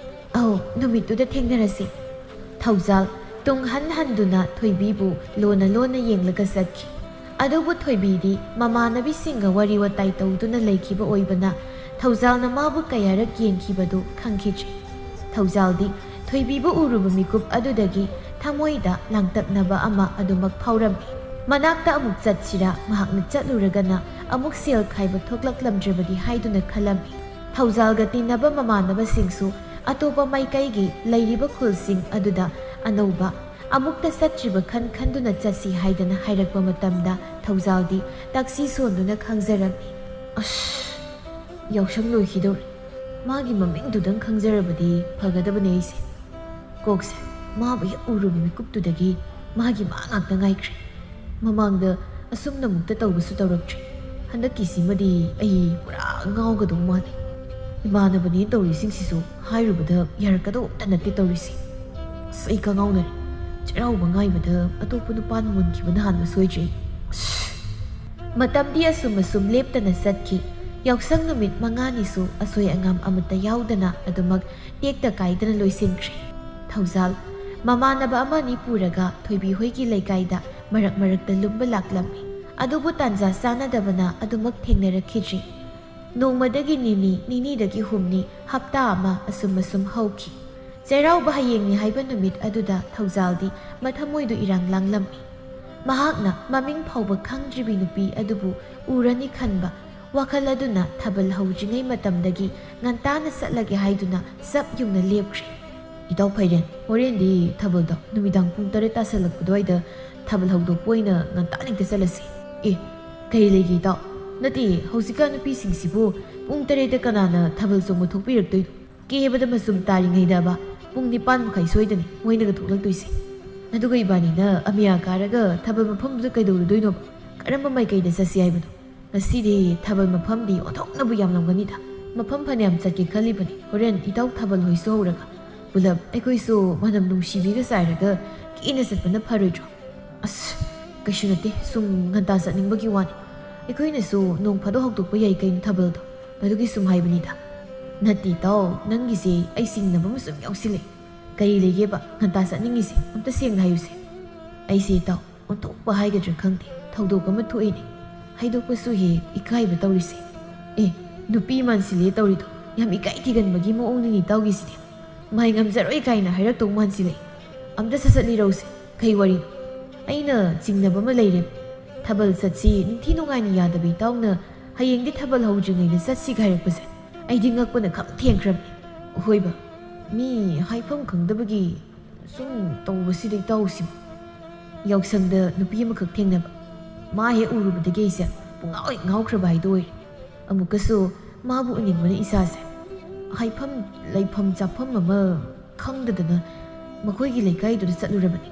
ꯑꯧ, ꯅꯨꯃꯤꯠꯇꯨꯗ ꯊꯦꯡꯅꯔꯁꯤ꯫ ꯊꯧꯖꯥꯜ ꯇꯨꯡ ꯍꯟ ꯍꯟꯗꯨꯅ ꯊꯣꯏꯕꯤꯕꯨ ꯂꯣꯟꯅ ꯂꯣꯟꯅ ꯌꯦꯡꯂꯒ ꯆꯠꯈꯤ꯫ ꯑꯗꯨꯕꯨ ꯊꯣꯏꯕꯤꯗꯤ ꯃꯃꯥꯟꯅꯕꯤꯁꯤꯡꯒ ꯋꯥꯔꯤ ꯋꯥꯇꯥꯏ ꯇꯧꯗꯨꯅ ꯂꯩꯈꯤꯕ ꯑꯣꯏꯕꯅ ꯊꯧꯖꯥꯜꯅ ꯃꯥꯕꯨ ꯀꯌꯥꯔꯛ ꯌꯦꯡꯈꯤꯕꯗꯨ ꯈꯪꯈꯤꯗ꯭ꯔꯤ꯫ ꯊꯧꯖꯥꯜꯗꯤ ꯊꯣꯏꯕꯤꯕꯨ ꯎꯔꯨꯕ ꯃꯤꯀꯨꯞ ꯑꯗꯨꯗꯒꯤ ꯊꯃꯣꯏꯗ ꯂꯥꯡꯇꯛꯅꯕ ꯑꯃ ꯑꯗꯨꯃꯛ ꯐꯥꯎꯔꯝꯃꯤ꯫ ꯃꯅꯥꯛꯇ ꯑꯃꯨꯛ ꯆꯠꯁꯤꯔꯥ, ꯃꯍꯥꯛꯅ ꯆꯠꯂꯨꯔꯒꯅ ꯑꯃꯨꯛ ꯁꯦꯜ ꯈꯥꯏꯕ ꯊꯣꯛꯂꯛꯂꯝꯗ꯭ꯔꯕꯗꯤ ꯍꯥꯏꯗꯨꯅ ꯈꯜꯂꯝꯃꯤ꯫ ꯊꯧꯖꯥꯜꯒ ꯇꯤꯟꯅꯕ ꯃꯃꯥꯟꯅꯕꯁꯤꯡꯁꯨ ꯑꯇꯣꯞꯄ ꯃꯥꯏꯀꯩꯒꯤ ꯂꯩꯔꯤꯕ ꯈꯨꯜꯁꯤꯡ ꯑꯗꯨꯗ ꯑꯅꯧꯕ ꯑꯃꯨꯛꯇ ꯆꯠꯇ꯭ꯔꯤꯕ ꯈꯟ ꯈꯟꯗꯨꯅ ꯆꯠꯁꯤ ꯍꯥꯏꯗꯅ ꯍꯥꯏꯔꯛꯄ ꯃꯇꯝꯗ ꯊꯧꯖꯥꯜꯗꯤ ꯇꯛꯁꯤ ꯁꯣꯟꯗꯨꯅ ꯈꯪꯖꯔꯝꯃꯤ꯫ ꯑꯁ, ꯌꯥꯎꯁꯪ ꯂꯣꯏꯈꯤꯗꯧꯔꯦ꯫ ꯃꯥꯒꯤ ꯃꯃꯤꯡꯗꯨꯗꯪ ꯈꯪꯖꯔꯕꯗꯤ ꯐꯒꯗꯕꯅꯦ ꯑꯩꯁꯦ꯫ ꯀꯣꯛꯁꯦ ꯃꯥꯕꯨ ꯍꯦꯛ ꯎꯔꯨꯕ ꯃꯤꯀꯨꯞꯇꯨꯗꯒꯤ ꯃꯥꯒꯤ ꯃꯥ ꯉꯥꯛꯇ ꯉꯥꯏꯈ꯭ꯔꯦ꯫ ꯃꯃꯥꯡꯗ ꯑꯁꯨꯝꯅ ꯑꯃꯨꯛꯇ ꯇꯧꯕꯁꯨ ꯇꯧꯔꯛꯇ꯭ꯔꯤ꯫ ꯍꯟꯗꯛꯀꯤꯁꯤꯃꯗꯤ ꯑꯩ ꯄꯨꯔꯥ ꯉꯥꯎꯒꯗꯧ ꯃꯥꯜꯂꯦ꯫ ꯏꯃꯥꯟꯅꯕꯅꯦ ꯇꯧꯔꯤꯁꯤꯡꯁꯤꯁꯨ ꯍꯥꯏꯔꯨꯕꯗ ꯌꯥꯔꯛꯀꯗꯧ ꯑꯝꯇ ꯅꯠꯇꯦ ꯇꯧꯔꯤꯁꯦ꯫ ꯑꯁ, ꯑꯩ ꯀꯉꯥꯎꯅꯔꯦ꯫ ꯆꯩꯔꯥꯎꯕ ꯉꯥꯏꯕꯗ ꯑꯇꯣꯞꯄ ꯅꯨꯄꯥꯅ ꯃꯨꯟꯈꯤꯕꯅ ꯍꯥꯟꯕ ꯁꯣꯏꯗ꯭ꯔꯦ꯫ ꯑꯁ꯫ ꯃꯇꯝꯗꯤ ꯑꯁꯨꯝ ꯑꯁꯨꯝ ꯂꯦꯞꯇꯅ ꯆꯠꯈꯤ꯫ ꯌꯥꯎꯁꯪ ꯅꯨꯃꯤꯠ ꯃꯉꯥꯅꯤꯁꯨ ꯑꯁꯣꯏ ꯑꯉꯥꯝ ꯑꯃꯠꯇ ꯌꯥꯎꯗꯅ ꯑꯗꯨꯃꯛ ꯇꯦꯛꯇ ꯀꯥꯏꯗꯅ ꯂꯣꯏꯁꯤꯟꯈ꯭ꯔꯦ꯫ ꯊꯧꯖꯥꯜ ꯃꯃꯥꯟꯅꯕ ꯑꯃꯅꯤ ꯄꯨꯔꯒ ꯊꯣꯏꯕꯤ ꯍꯣꯏꯒꯤ ꯂꯩꯀꯥꯏꯗ ꯃꯔꯛ ꯃꯔꯛꯇ ꯂꯨꯝꯕ ꯂꯥꯛꯂꯝꯃꯤ꯫ ꯑꯗꯨꯕꯨ ꯇꯥꯟꯖꯥ ꯆꯥꯅꯗꯕꯅ ꯑꯗꯨꯃꯛ ꯊꯦꯡꯅꯔꯛꯈꯤꯗ꯭ꯔꯤ꯫ ꯅꯣꯡꯃꯗꯒꯤ ꯅꯤꯅꯤ, ꯅꯤꯅꯤꯗꯒꯤ ꯍꯨꯝꯅꯤ, ꯍꯞꯇꯥ ꯑꯃ ꯑꯁꯨꯝ ꯑꯁꯨꯝ ꯍꯧꯈꯤ꯫ ꯆꯩꯔꯥꯎꯕ ꯍꯌꯦꯡꯅꯤ ꯍꯥꯏꯕ ꯅꯨꯃꯤꯠ ꯑꯗꯨꯗ ꯊꯧꯖꯥꯜꯗꯤ ꯃꯊꯃꯣꯏꯗꯨ ꯏꯔꯥꯡ ꯂꯥꯡꯂꯝꯃꯤ꯫ ꯃꯍꯥꯛꯅ ꯃꯃꯤꯡ ꯐꯥꯎꯕ ꯈꯪꯗ꯭ꯔꯤꯕꯤ ꯅꯨꯄꯤ ꯑꯗꯨꯕꯨ ꯎꯔꯅꯤ ꯈꯟꯕ ꯋꯥꯈꯜ ꯑꯗꯨꯅ ꯊꯥꯕꯜ ꯍꯧꯗ꯭ꯔꯤꯉꯩ ꯃꯇꯝꯗꯒꯤ ꯉꯟꯇꯥꯅ ꯆꯠꯂꯒꯦ ꯍꯥꯏꯗꯨꯅ ꯆꯞ ꯌꯨꯡꯅ ꯂꯦꯞꯈ꯭ꯔꯦ꯫ "ꯏꯇꯥꯎ ꯐꯩꯔꯦꯟ, ꯍꯣꯔꯦꯟꯗꯤ ꯊꯥꯕꯜꯗꯣ ꯅꯨꯃꯤꯗꯥꯡ ꯄꯨꯡ ꯇꯔꯦꯠ ꯇꯥꯁꯜꯂꯛꯄ ꯑꯗꯨꯋꯥꯏꯗ ꯊꯥꯕꯜ ꯍꯧꯗꯣꯛꯄ ꯑꯣꯏꯅ ꯉꯟꯇꯥꯅ ꯍꯦꯛꯇ ꯆꯠꯂꯁꯤ꯫" "ꯑꯦ, ꯀꯔꯤ ꯂꯩꯒꯦ ꯏꯇꯥꯎ?" "ꯅꯠꯇꯦ, ꯍꯧꯖꯤꯛꯀꯥꯟ ꯅꯨꯄꯤꯁꯤꯡꯁꯤꯕꯨ ꯄꯨꯡ ꯇꯔꯦꯠꯇ ꯀꯅꯥꯅ ꯊꯥꯕꯜ ꯆꯣꯡꯕ ꯊꯣꯛꯄꯤꯔꯛꯇꯣꯏꯅꯣ? ꯀꯦꯕꯗ ꯃꯆꯨꯝ ꯇꯥꯔꯤꯉꯩꯗꯕ ꯄꯨꯡ ꯅꯤꯄꯥꯟ ꯃꯈꯥꯏ ꯁꯣꯏꯗꯅꯤ ꯃꯣꯏꯅꯒ ꯊꯣꯛꯂꯛꯇꯣꯏꯁꯦ꯫ ꯑꯗꯨꯒ ꯏꯕꯥꯅꯤꯅ ꯑꯃꯤꯌꯥ ꯀꯥꯔꯒ ꯊꯥꯕꯜ ꯃꯐꯝꯗꯨꯗ ꯀꯩꯗꯧꯔꯨꯗꯣꯏꯅꯣꯕ? ꯀꯔꯝꯕ ꯃꯥꯏꯀꯩꯗ ꯆꯠꯁꯤ ꯍꯥꯏꯕꯅꯣ? ꯉꯁꯤꯗꯤ ꯊꯥꯕꯜ ꯃꯐꯝꯗꯤ ꯑꯣꯟꯊꯣꯛꯅꯕꯨ ꯌꯥꯝꯂꯝꯒꯅꯤꯗ꯫ ꯃꯐꯝ ꯐꯅꯌꯥꯝ ꯆꯠꯀꯦ ꯈꯜꯂꯤꯕꯅꯤ, ꯍꯣꯔꯦꯟ ꯏꯇꯥꯎ ꯊꯥꯕꯜ ꯍꯣꯏꯁꯨ ꯍꯧꯔꯒ꯫ ꯄꯨꯂꯞ ꯑꯩꯈꯣꯏꯁꯨ ꯃꯅꯝ ꯅꯨꯡꯁꯤꯕꯤꯒ ꯆꯥꯏꯔꯒ ꯀꯦꯅ ꯆꯠꯄꯅ ꯐꯔꯣꯏꯗ꯭ꯔꯣ? ꯑꯁ, ꯀꯩꯁꯨ ꯅꯠꯇꯦ, ꯁꯨꯝ ꯉꯟꯇꯥ ꯆꯠꯅꯤꯡꯕꯒꯤ ꯋꯥꯅꯤ꯫ ꯑꯩꯈꯣꯏꯅꯁꯨ ꯅꯣꯡ ꯐꯥꯗꯣꯛ ꯍꯧꯗꯣꯛꯄ ꯌꯥꯏ ꯀꯩꯅꯣ ꯊꯥꯕꯜꯗꯣ, ꯑꯗꯨꯒꯤ ꯁꯨꯝ ꯍꯥꯏꯕꯅꯤꯗ꯫ ꯅꯠꯇꯦ ꯏꯇꯥꯎ, ꯅꯪꯒꯤꯁꯦ ꯑꯩ ꯆꯤꯡꯅꯕ ꯑꯃ ꯁꯨꯝ ꯌꯥꯎꯁꯤꯜꯂꯛꯑꯦ꯫ ꯀꯔꯤ ꯂꯩꯒꯦꯕ ꯉꯟꯇꯥ ꯆꯠꯅꯤꯡꯉꯤꯁꯦ? ꯑꯝꯇ ꯁꯦꯡꯅ ꯍꯥꯏꯌꯨꯁꯦ꯫ ꯑꯩꯁꯦ ꯏꯇꯥꯎ, ꯑꯣꯟꯊꯣꯛꯄ ꯍꯥꯏꯒꯗ꯭ꯔꯥ ꯈꯪꯗꯦ, ꯊꯧꯗꯣꯛ ꯑꯃ ꯊꯣꯛꯏꯅꯦ꯫ ꯍꯥꯏꯗꯣꯛꯄꯁꯨ ꯍꯦꯛ ꯏꯀꯥꯏꯕ ꯇꯧꯔꯤꯁꯦ꯫ ꯑꯦ, ꯅꯨꯄꯤ ꯃꯥꯟꯁꯤꯜꯂꯦ ꯇꯧꯔꯤꯗꯣ, ꯌꯥꯝ ꯏꯀꯥꯏ ꯊꯤꯒꯟꯕꯒꯤ ꯃꯑꯣꯡꯅꯤꯅꯦ ꯏꯇꯥꯎꯒꯤꯁꯤꯗꯤ꯫ ꯃꯥꯏ ꯉꯝꯖꯔꯣꯏ ꯀꯥꯏꯅ ꯍꯥꯏꯔꯛꯇꯧ ꯃꯥꯟꯁꯤꯜꯂꯛꯏ꯫ ꯑꯝꯇ ꯁꯠ ꯁꯠ ꯂꯤꯔꯧꯁꯦ, ꯀꯩ ꯋꯥꯔꯤꯅꯣ? ꯑꯩꯅ ꯆꯤꯡꯅꯕ ꯑꯃ ꯂꯩꯔꯦ꯫ ꯊꯥꯕꯜ ꯆꯠꯁꯤ ꯅꯤꯡꯊꯤ ꯅꯨꯡꯉꯥꯏꯅ ꯌꯥꯗꯕ ꯏꯇꯥꯎꯅ ꯍꯌꯦꯡꯗꯤ ꯊꯥꯕꯜ ꯍꯧꯗ꯭ꯔꯤꯉꯩꯗ ꯆꯠꯁꯤꯒ ꯍꯥꯏꯔꯛꯄꯁꯦ ꯑꯩꯗꯤ ꯉꯛꯄꯅ ꯈꯝ ꯊꯦꯡꯈ꯭ꯔꯕꯅꯤ꯫ ꯍꯣꯏꯕ, ꯃꯤ ꯍꯥꯏꯐꯝ ꯈꯪꯗꯕꯒꯤ ꯁꯨꯝ ꯇꯧꯕꯁꯤꯗ ꯏꯇꯥꯎꯁꯤꯕꯨ꯫ ꯌꯥꯎꯁꯪꯗ ꯅꯨꯄꯤ ꯑꯃꯈꯛ ꯊꯦꯡꯅꯕ꯫ ꯃꯥ ꯍꯦꯛ ꯎꯔꯨꯕꯗꯒꯤ ꯑꯩꯁꯦ ꯄꯨꯡꯉꯥꯎ ꯍꯦꯛ ꯉꯥꯎꯈ꯭ꯔꯕ ꯍꯥꯏꯗꯣ ꯑꯣꯏꯔꯦ꯫ ꯑꯃꯨꯛꯀꯁꯨ ꯃꯥꯕꯨ ꯎꯅꯤꯡꯕꯅ ꯏꯁꯥꯁꯦ ꯍꯥꯏꯐꯝ ꯂꯩꯐꯝ ꯆꯥꯐꯝ ꯑꯃ ꯈꯪꯗꯗꯅ ꯃꯈꯣꯏꯒꯤ ꯂꯩꯀꯥꯏꯗꯨꯗ ꯆꯠꯂꯨꯔꯕꯅꯤ꯫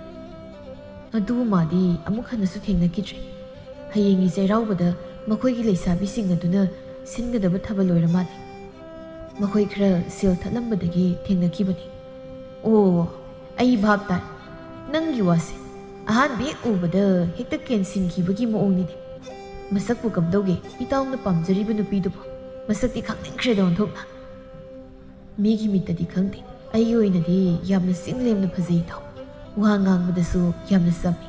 ꯑꯗꯨꯕꯨ ꯃꯥꯗꯤ ꯑꯃꯨꯛ ꯍꯟꯅꯁꯨ ꯊꯦꯡꯅꯈꯤꯗ꯭ꯔꯦ꯫ ꯍꯌꯦꯡꯒꯤ ꯆꯩꯔꯥꯎꯕꯗ ꯃꯈꯣꯏꯒꯤ ꯂꯩꯁꯥꯕꯤꯁꯤꯡ ꯑꯗꯨꯅ ꯁꯤꯟꯒꯗꯕ ꯊꯥꯕꯜ ꯑꯣꯏꯔ ꯃꯥꯜꯂꯦ꯫ ꯃꯈꯣꯏ ꯈꯔ ꯁꯦꯜ ꯊꯠꯂꯝꯕꯗꯒꯤ ꯊꯦꯡꯅꯈꯤꯕꯅꯤ꯫ ꯑꯣ, ꯑꯩ ꯚꯥꯞ ꯇꯥꯏ꯫ ꯅꯪꯒꯤ ꯋꯥꯁꯦ ꯑꯍꯥꯟꯕ ꯍꯦꯛ ꯎꯕꯗ ꯍꯦꯛꯇ ꯀꯦꯟꯁꯤꯟꯈꯤꯕꯒꯤ ꯃꯑꯣꯡꯅꯤꯅꯦ꯫ ꯃꯁꯛꯄꯨ ꯀꯝꯗꯧꯒꯦ, ꯏꯇꯥꯎꯅ ꯄꯥꯝꯖꯔꯤꯕ ꯅꯨꯄꯤꯗꯨꯕꯨ? ꯃꯁꯛꯇꯤ ꯈꯪꯅꯤꯡꯈ꯭ꯔꯦꯗ ꯑꯣꯟꯊꯣꯛꯅ꯫ ꯃꯤꯒꯤ ꯃꯤꯠꯇꯗꯤ ꯈꯪꯗꯦ, ꯑꯩꯒꯤ ꯑꯣꯏꯅꯗꯤ ꯌꯥꯝꯅ ꯆꯤꯡ ꯂꯦꯝꯅ ꯐꯖꯩ ꯏꯇꯥꯎ꯫ ꯋꯥ ꯉꯥꯡꯕꯗꯁꯨ ꯌꯥꯝꯅ ꯆꯝꯃꯤ꯫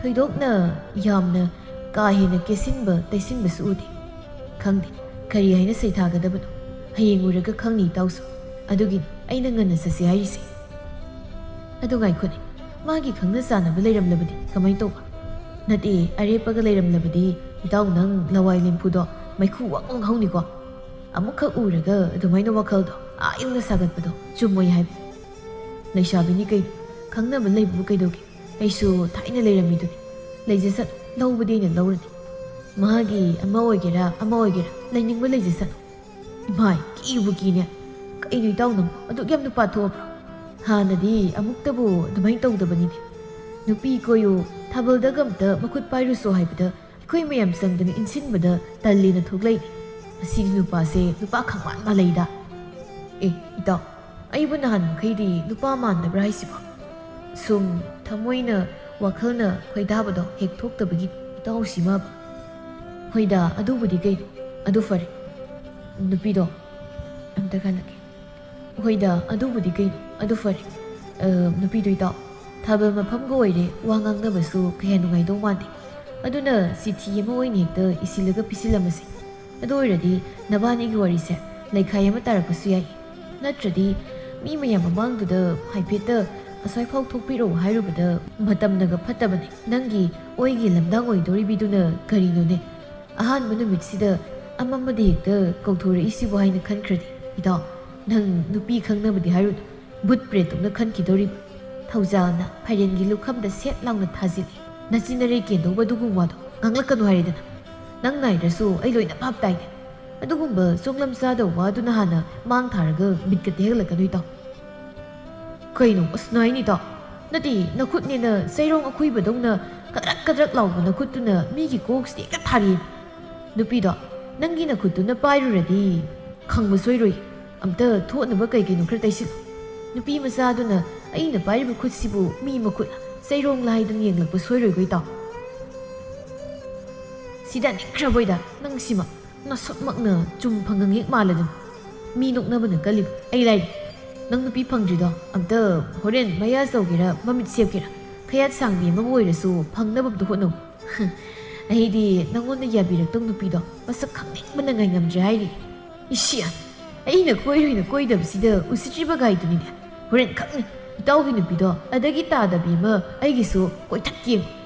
ꯊꯣꯏꯗꯣꯛꯅ ꯌꯥꯝꯅ ꯀꯥ ꯍꯦꯟꯅ ꯀꯦꯁꯤꯟꯕ ꯇꯩꯁꯤꯟꯕꯁꯨ ꯎꯗꯦ꯫ ꯈꯪꯗꯦ ꯀꯔꯤ ꯍꯥꯏꯅ ꯁꯩꯊꯥꯒꯗꯕꯅꯣ꯫ ꯍꯌꯦꯡ ꯎꯔꯒ ꯈꯪꯅꯤ ꯏꯇꯥꯎꯁꯨ꯫ ꯑꯗꯨꯒꯤꯅꯤ ꯑꯩꯅ ꯉꯟꯅ ꯆꯠꯁꯤ ꯍꯥꯏꯔꯤꯁꯦ꯫ ꯑꯗꯨ ꯉꯥꯏꯈꯣꯅꯦ, ꯃꯥꯒꯤ ꯈꯪꯅ ꯆꯥꯟꯅꯕ ꯂꯩꯔꯝꯂꯕꯗꯤ ꯀꯃꯥꯏ ꯇꯧꯕ? ꯅꯠꯇꯦ, ꯑꯔꯦꯞꯄꯒ ꯂꯩꯔꯝꯂꯕꯗꯤ ꯏꯇꯥꯎ ꯅꯪ ꯂꯋꯥꯏ ꯂꯦꯝꯐꯨꯗꯣ ꯃꯩꯈꯨ ꯋꯥꯡ ꯋꯥꯡ ꯍꯧꯅꯤꯀꯣ꯫ ꯑꯃꯨꯛꯈꯛ ꯎꯔꯒ ꯑꯗꯨꯃꯥꯏꯅ ꯋꯥꯈꯜꯗꯣ ꯑꯥ ꯌꯧꯅ ꯁꯥꯒꯠꯄꯗꯣ ꯆꯨꯝꯃꯣꯏ ꯍꯥꯏꯕ꯫ ꯂꯩꯁꯥꯕꯤꯅꯤ ꯀꯩꯅꯣ, ꯈꯪꯅꯕ ꯂꯩꯕꯕꯨ ꯀꯩꯗꯧꯒꯦ? ꯑꯩꯁꯨ ꯊꯥꯏꯅ ꯂꯩꯔꯝꯃꯤꯗꯨꯅꯤ꯫ ꯂꯩꯖꯁꯅꯨ, ꯂꯧꯕꯗꯤ ꯑꯩꯅ ꯂꯧꯔꯅꯤ꯫ ꯃꯥꯒꯤ ꯑꯃ ꯑꯣꯏꯒꯦꯔꯥ ꯑꯃ ꯑꯣꯏꯒꯦꯔꯥ ꯂꯩꯅꯤꯡꯕ ꯂꯩꯖꯁꯅꯨ꯫ ꯏꯃꯥꯏ, ꯀꯤꯕꯨ ꯀꯤꯅꯦ꯫ ꯀꯩꯅꯣ ꯏꯇꯥꯎ ꯅꯪꯕꯨ ꯑꯗꯨꯛ ꯌꯥꯝ ꯅꯨꯄꯥ ꯊꯣꯛꯑꯕ꯭ꯔꯣ? ꯍꯥꯟꯅꯗꯤ ꯑꯃꯨꯛꯇꯕꯨ ꯑꯗꯨꯃꯥꯏꯅ ꯇꯧꯗꯕꯅꯤꯅꯦ꯫ ꯅꯨꯄꯤ ꯀꯣꯏꯌꯨ, ꯊꯥꯕꯜꯗꯒ ꯑꯝꯇ ꯃꯈꯨꯠ ꯄꯥꯏꯔꯨꯁꯣ ꯍꯥꯏꯕꯗ ꯑꯩꯈꯣꯏ ꯃꯌꯥꯝ ꯆꯪꯗꯅ ꯏꯟꯁꯤꯟꯕꯗ ꯇꯜꯂꯦꯅ ꯊꯣꯛꯂꯛꯏꯅꯦ꯫ ꯑꯁꯤꯒꯤ ꯅꯨꯄꯥꯁꯦ ꯅꯨꯄꯥ ꯈꯪꯃꯥꯟ ꯃꯥꯜꯂꯩꯗ꯫ ꯑꯦ ꯏꯇꯥꯎ, ꯑꯩꯕꯨ ꯅꯍꯥꯟ ꯃꯈꯩꯗꯤ ꯅꯨꯄꯥ ꯃꯥꯟꯗꯕ꯭ꯔꯥ ꯍꯥꯏꯁꯤꯕꯣ? ꯁꯨꯝ ꯊꯃꯣꯏꯅ ꯋꯥꯈꯜꯅ ꯈꯣꯏꯗꯥꯕꯗꯣ ꯍꯦꯛ ꯊꯣꯛꯇꯕꯒꯤ ꯏꯇꯥꯎꯁꯤꯃꯕ꯫ ꯍꯣꯏꯗ, ꯑꯗꯨꯕꯨꯗꯤ ꯀꯩꯅꯣ꯫ ꯑꯗꯨ ꯐꯔꯦ꯫ ꯅꯨꯄꯤꯗꯣ ꯑꯝꯇ ꯈꯜꯂꯒꯦ꯫ ꯍꯣꯏꯗ, ꯑꯗꯨꯕꯨꯗꯤ ꯀꯩꯅꯣ꯫ ꯑꯗꯨ ꯐꯔꯦ꯫ ꯑ, ꯅꯨꯄꯤꯗꯣ ꯏꯇꯥꯎ, ꯊꯥꯕꯜ ꯃꯐꯝꯒ ꯑꯣꯏꯔꯦ ꯋꯥ ꯉꯥꯡꯅꯕꯁꯨ ꯀꯌꯥ ꯅꯨꯡꯉꯥꯏꯗꯧ ꯃꯥꯟꯗꯦ꯫ ꯑꯗꯨꯅ ꯆꯤꯊꯤ ꯑꯃ ꯑꯣꯏꯅ ꯍꯦꯛꯇ ꯏꯁꯤꯜꯂꯒ ꯄꯤꯁꯤꯜꯂꯝꯃꯁꯦ꯫ ꯑꯗꯨ ꯑꯣꯏꯔꯗꯤ ꯅꯕꯥꯅꯤꯒꯤ ꯋꯥꯔꯤꯁꯦ ꯂꯩꯈꯥꯏ ꯑꯃ ꯇꯥꯔꯛꯄꯁꯨ ꯌꯥꯏ꯫ ꯅꯠꯇ꯭ꯔꯗꯤ ꯃꯤ ꯃꯌꯥꯝ ꯃꯃꯥꯡꯗꯨꯗ ꯍꯥꯏꯐꯦꯠꯇ ꯑꯁ꯭ꯋꯥꯏꯐꯥꯎ ꯊꯣꯛꯄꯤꯔꯛꯎ ꯍꯥꯏꯔꯨꯕꯗ ꯃꯇꯝꯅꯒ ꯐꯠꯇꯕꯅꯦ꯫ ꯅꯪꯒꯤ ꯑꯣꯏꯒꯤ ꯂꯝꯗꯥꯡ ꯑꯣꯏꯗꯧꯔꯤꯕꯤꯗꯨꯅ ꯀꯔꯤꯅꯣꯅꯦ? ꯑꯍꯥꯟꯕ ꯅꯨꯃꯤꯠꯁꯤꯗ ꯑꯃꯃꯗ ꯍꯦꯛꯇ ꯀꯧꯊꯣꯔꯛꯏꯁꯤꯕꯨ ꯍꯥꯏꯅ ꯈꯟꯈ꯭ꯔꯗꯤ, ꯏꯇꯥꯎ, ꯅꯪ ꯅꯨꯄꯤ ꯈꯪꯅꯕꯗꯤ ꯍꯥꯏꯔꯨꯅꯨ꯫ ꯕꯨꯠ ꯄ꯭ꯔꯦꯠꯇꯧꯅ ꯈꯟꯈꯤꯗꯧꯔꯤꯕ꯫ ꯊꯧꯖꯥꯜꯅ ꯐꯥꯏꯔꯦꯟꯒꯤ ꯂꯨꯈꯝꯗ ꯁꯦꯠ ꯂꯥꯎꯅ ꯊꯥꯖꯤꯜꯂꯤ꯫ ꯅꯆꯤꯟ ꯅꯔꯩ ꯀꯦꯟꯗꯧꯕ ꯑꯗꯨꯒꯨꯝꯕ ꯋꯥꯗꯣ ꯉꯥꯡꯂꯛꯀꯅꯨ ꯍꯥꯏꯔꯦꯗꯅ꯫ ꯅꯪ ꯅꯥꯏꯗ꯭ꯔꯁꯨ ꯑꯩ ꯂꯣꯏꯅ ꯚꯥꯞ ꯇꯥꯏꯅꯦ꯫ ꯑꯗꯨꯒꯨꯝꯕ ꯆꯣꯡꯂꯝ ꯆꯥꯗꯕ ꯋꯥꯗꯨꯅ ꯍꯥꯟꯅ ꯃꯥꯡ ꯊꯥꯔꯒ ꯃꯤꯠꯀ ꯇꯦꯛꯍꯜꯂꯛꯀꯅꯨ ꯏꯇꯥꯎ꯫ ꯀꯩꯅꯣ, ꯑꯁ ꯅꯥꯏꯅꯤ ꯏꯇꯥꯎ꯫ ꯅꯠꯇꯦ, ꯅꯈꯨꯠꯅꯦꯅ ꯆꯩꯔꯣꯡ ꯑꯈꯨꯏꯕꯗꯧꯅ ꯀꯗ꯭ꯔꯛ ꯀꯗ꯭ꯔꯛ ꯂꯥꯎꯕ ꯅꯈꯨꯠꯇꯨꯅ ꯃꯤꯒꯤ ꯀꯣꯛꯁꯤꯗ ꯍꯦꯛꯇ ꯊꯥꯔꯤ꯫ ꯅꯨꯄꯤꯗꯣ, ꯅꯪꯒꯤ ꯅꯈꯨꯠꯇꯨꯅ ꯄꯥꯏꯔꯨꯔꯗꯤ ꯈꯪꯕ ꯁꯣꯏꯔꯣꯏ꯫ ꯑꯝꯇ ꯊꯣꯛꯅꯕ ꯀꯩ ꯀꯩꯅꯣ ꯈꯔ ꯇꯩꯁꯤꯜꯂꯨ꯫ ꯅꯨꯄꯤ ꯃꯆꯥꯗꯨꯅ ꯑꯩꯅ ꯄꯥꯏꯔꯤꯕ ꯈꯨꯠꯁꯤꯕꯨ ꯃꯤ ꯃꯈꯨꯠ ꯆꯩꯔꯣꯡ ꯂꯥꯏꯗꯨꯅ ꯌꯦꯡꯂꯛꯄ ꯁꯣꯏꯔꯣꯏꯀꯣ ꯏꯇꯥꯎ꯫ ꯁꯤꯗ ꯅꯤꯛꯈ꯭ꯔꯕꯣꯏꯗ ꯅꯪꯁꯤꯃ꯫ ꯅꯁꯛꯃꯛꯅ ꯆꯨꯝ ꯐꯪꯉꯪ ꯍꯦꯛ ꯃꯥꯜꯂꯗꯅ꯫ ꯃꯤ ꯅꯣꯛꯅꯕꯅ ꯀꯜꯂꯤꯕ꯫ ꯑꯩ ꯂꯥꯏꯔꯤ꯫ ꯅꯪ ꯅꯨꯄꯤ ꯐꯪꯗ꯭ꯔꯤꯗꯣ ꯑꯝꯇ ꯍꯣꯔꯦꯟ ꯃꯌꯥ ꯆꯧꯒꯦꯔꯥ ꯃꯃꯤꯠ ꯁꯦꯞꯀꯦꯔꯥ ꯈꯌꯥꯠ ꯁꯥꯡꯕꯤ ꯑꯃꯕꯨ ꯑꯣꯏꯔꯁꯨ ꯐꯪꯅꯕ ꯑꯝꯇ ꯍꯣꯠꯅꯧ꯫ ꯑꯩꯗꯤ ꯅꯪꯉꯣꯟꯗ ꯌꯥꯕꯤꯔꯛꯇꯧ ꯅꯨꯄꯤꯗꯣ ꯃꯁꯛ ꯈꯪꯅꯤꯡꯕꯅ ꯉꯥꯏꯉꯝꯗ꯭ꯔꯦ ꯍꯥꯏꯔꯤ꯫ ꯏꯁꯤ, ꯑꯩꯅ ꯀꯣꯏꯔꯣꯏꯅ ꯀꯣꯏꯗꯕꯁꯤꯗ ꯎꯁꯤꯠꯇ꯭ꯔꯤꯕ ꯒꯥꯏꯗꯨꯅꯤꯅꯦ꯫ ꯍꯣꯔꯦꯟ ꯈꯪꯅꯤ ꯏꯇꯥꯎꯒꯤ ꯅꯨꯄꯤꯗꯣ ꯑꯗꯒꯤ ꯇꯥꯗꯕꯤ ꯑꯃ ꯑꯩꯒꯤꯁꯨ ꯀꯣꯏꯊꯠꯀꯦ꯫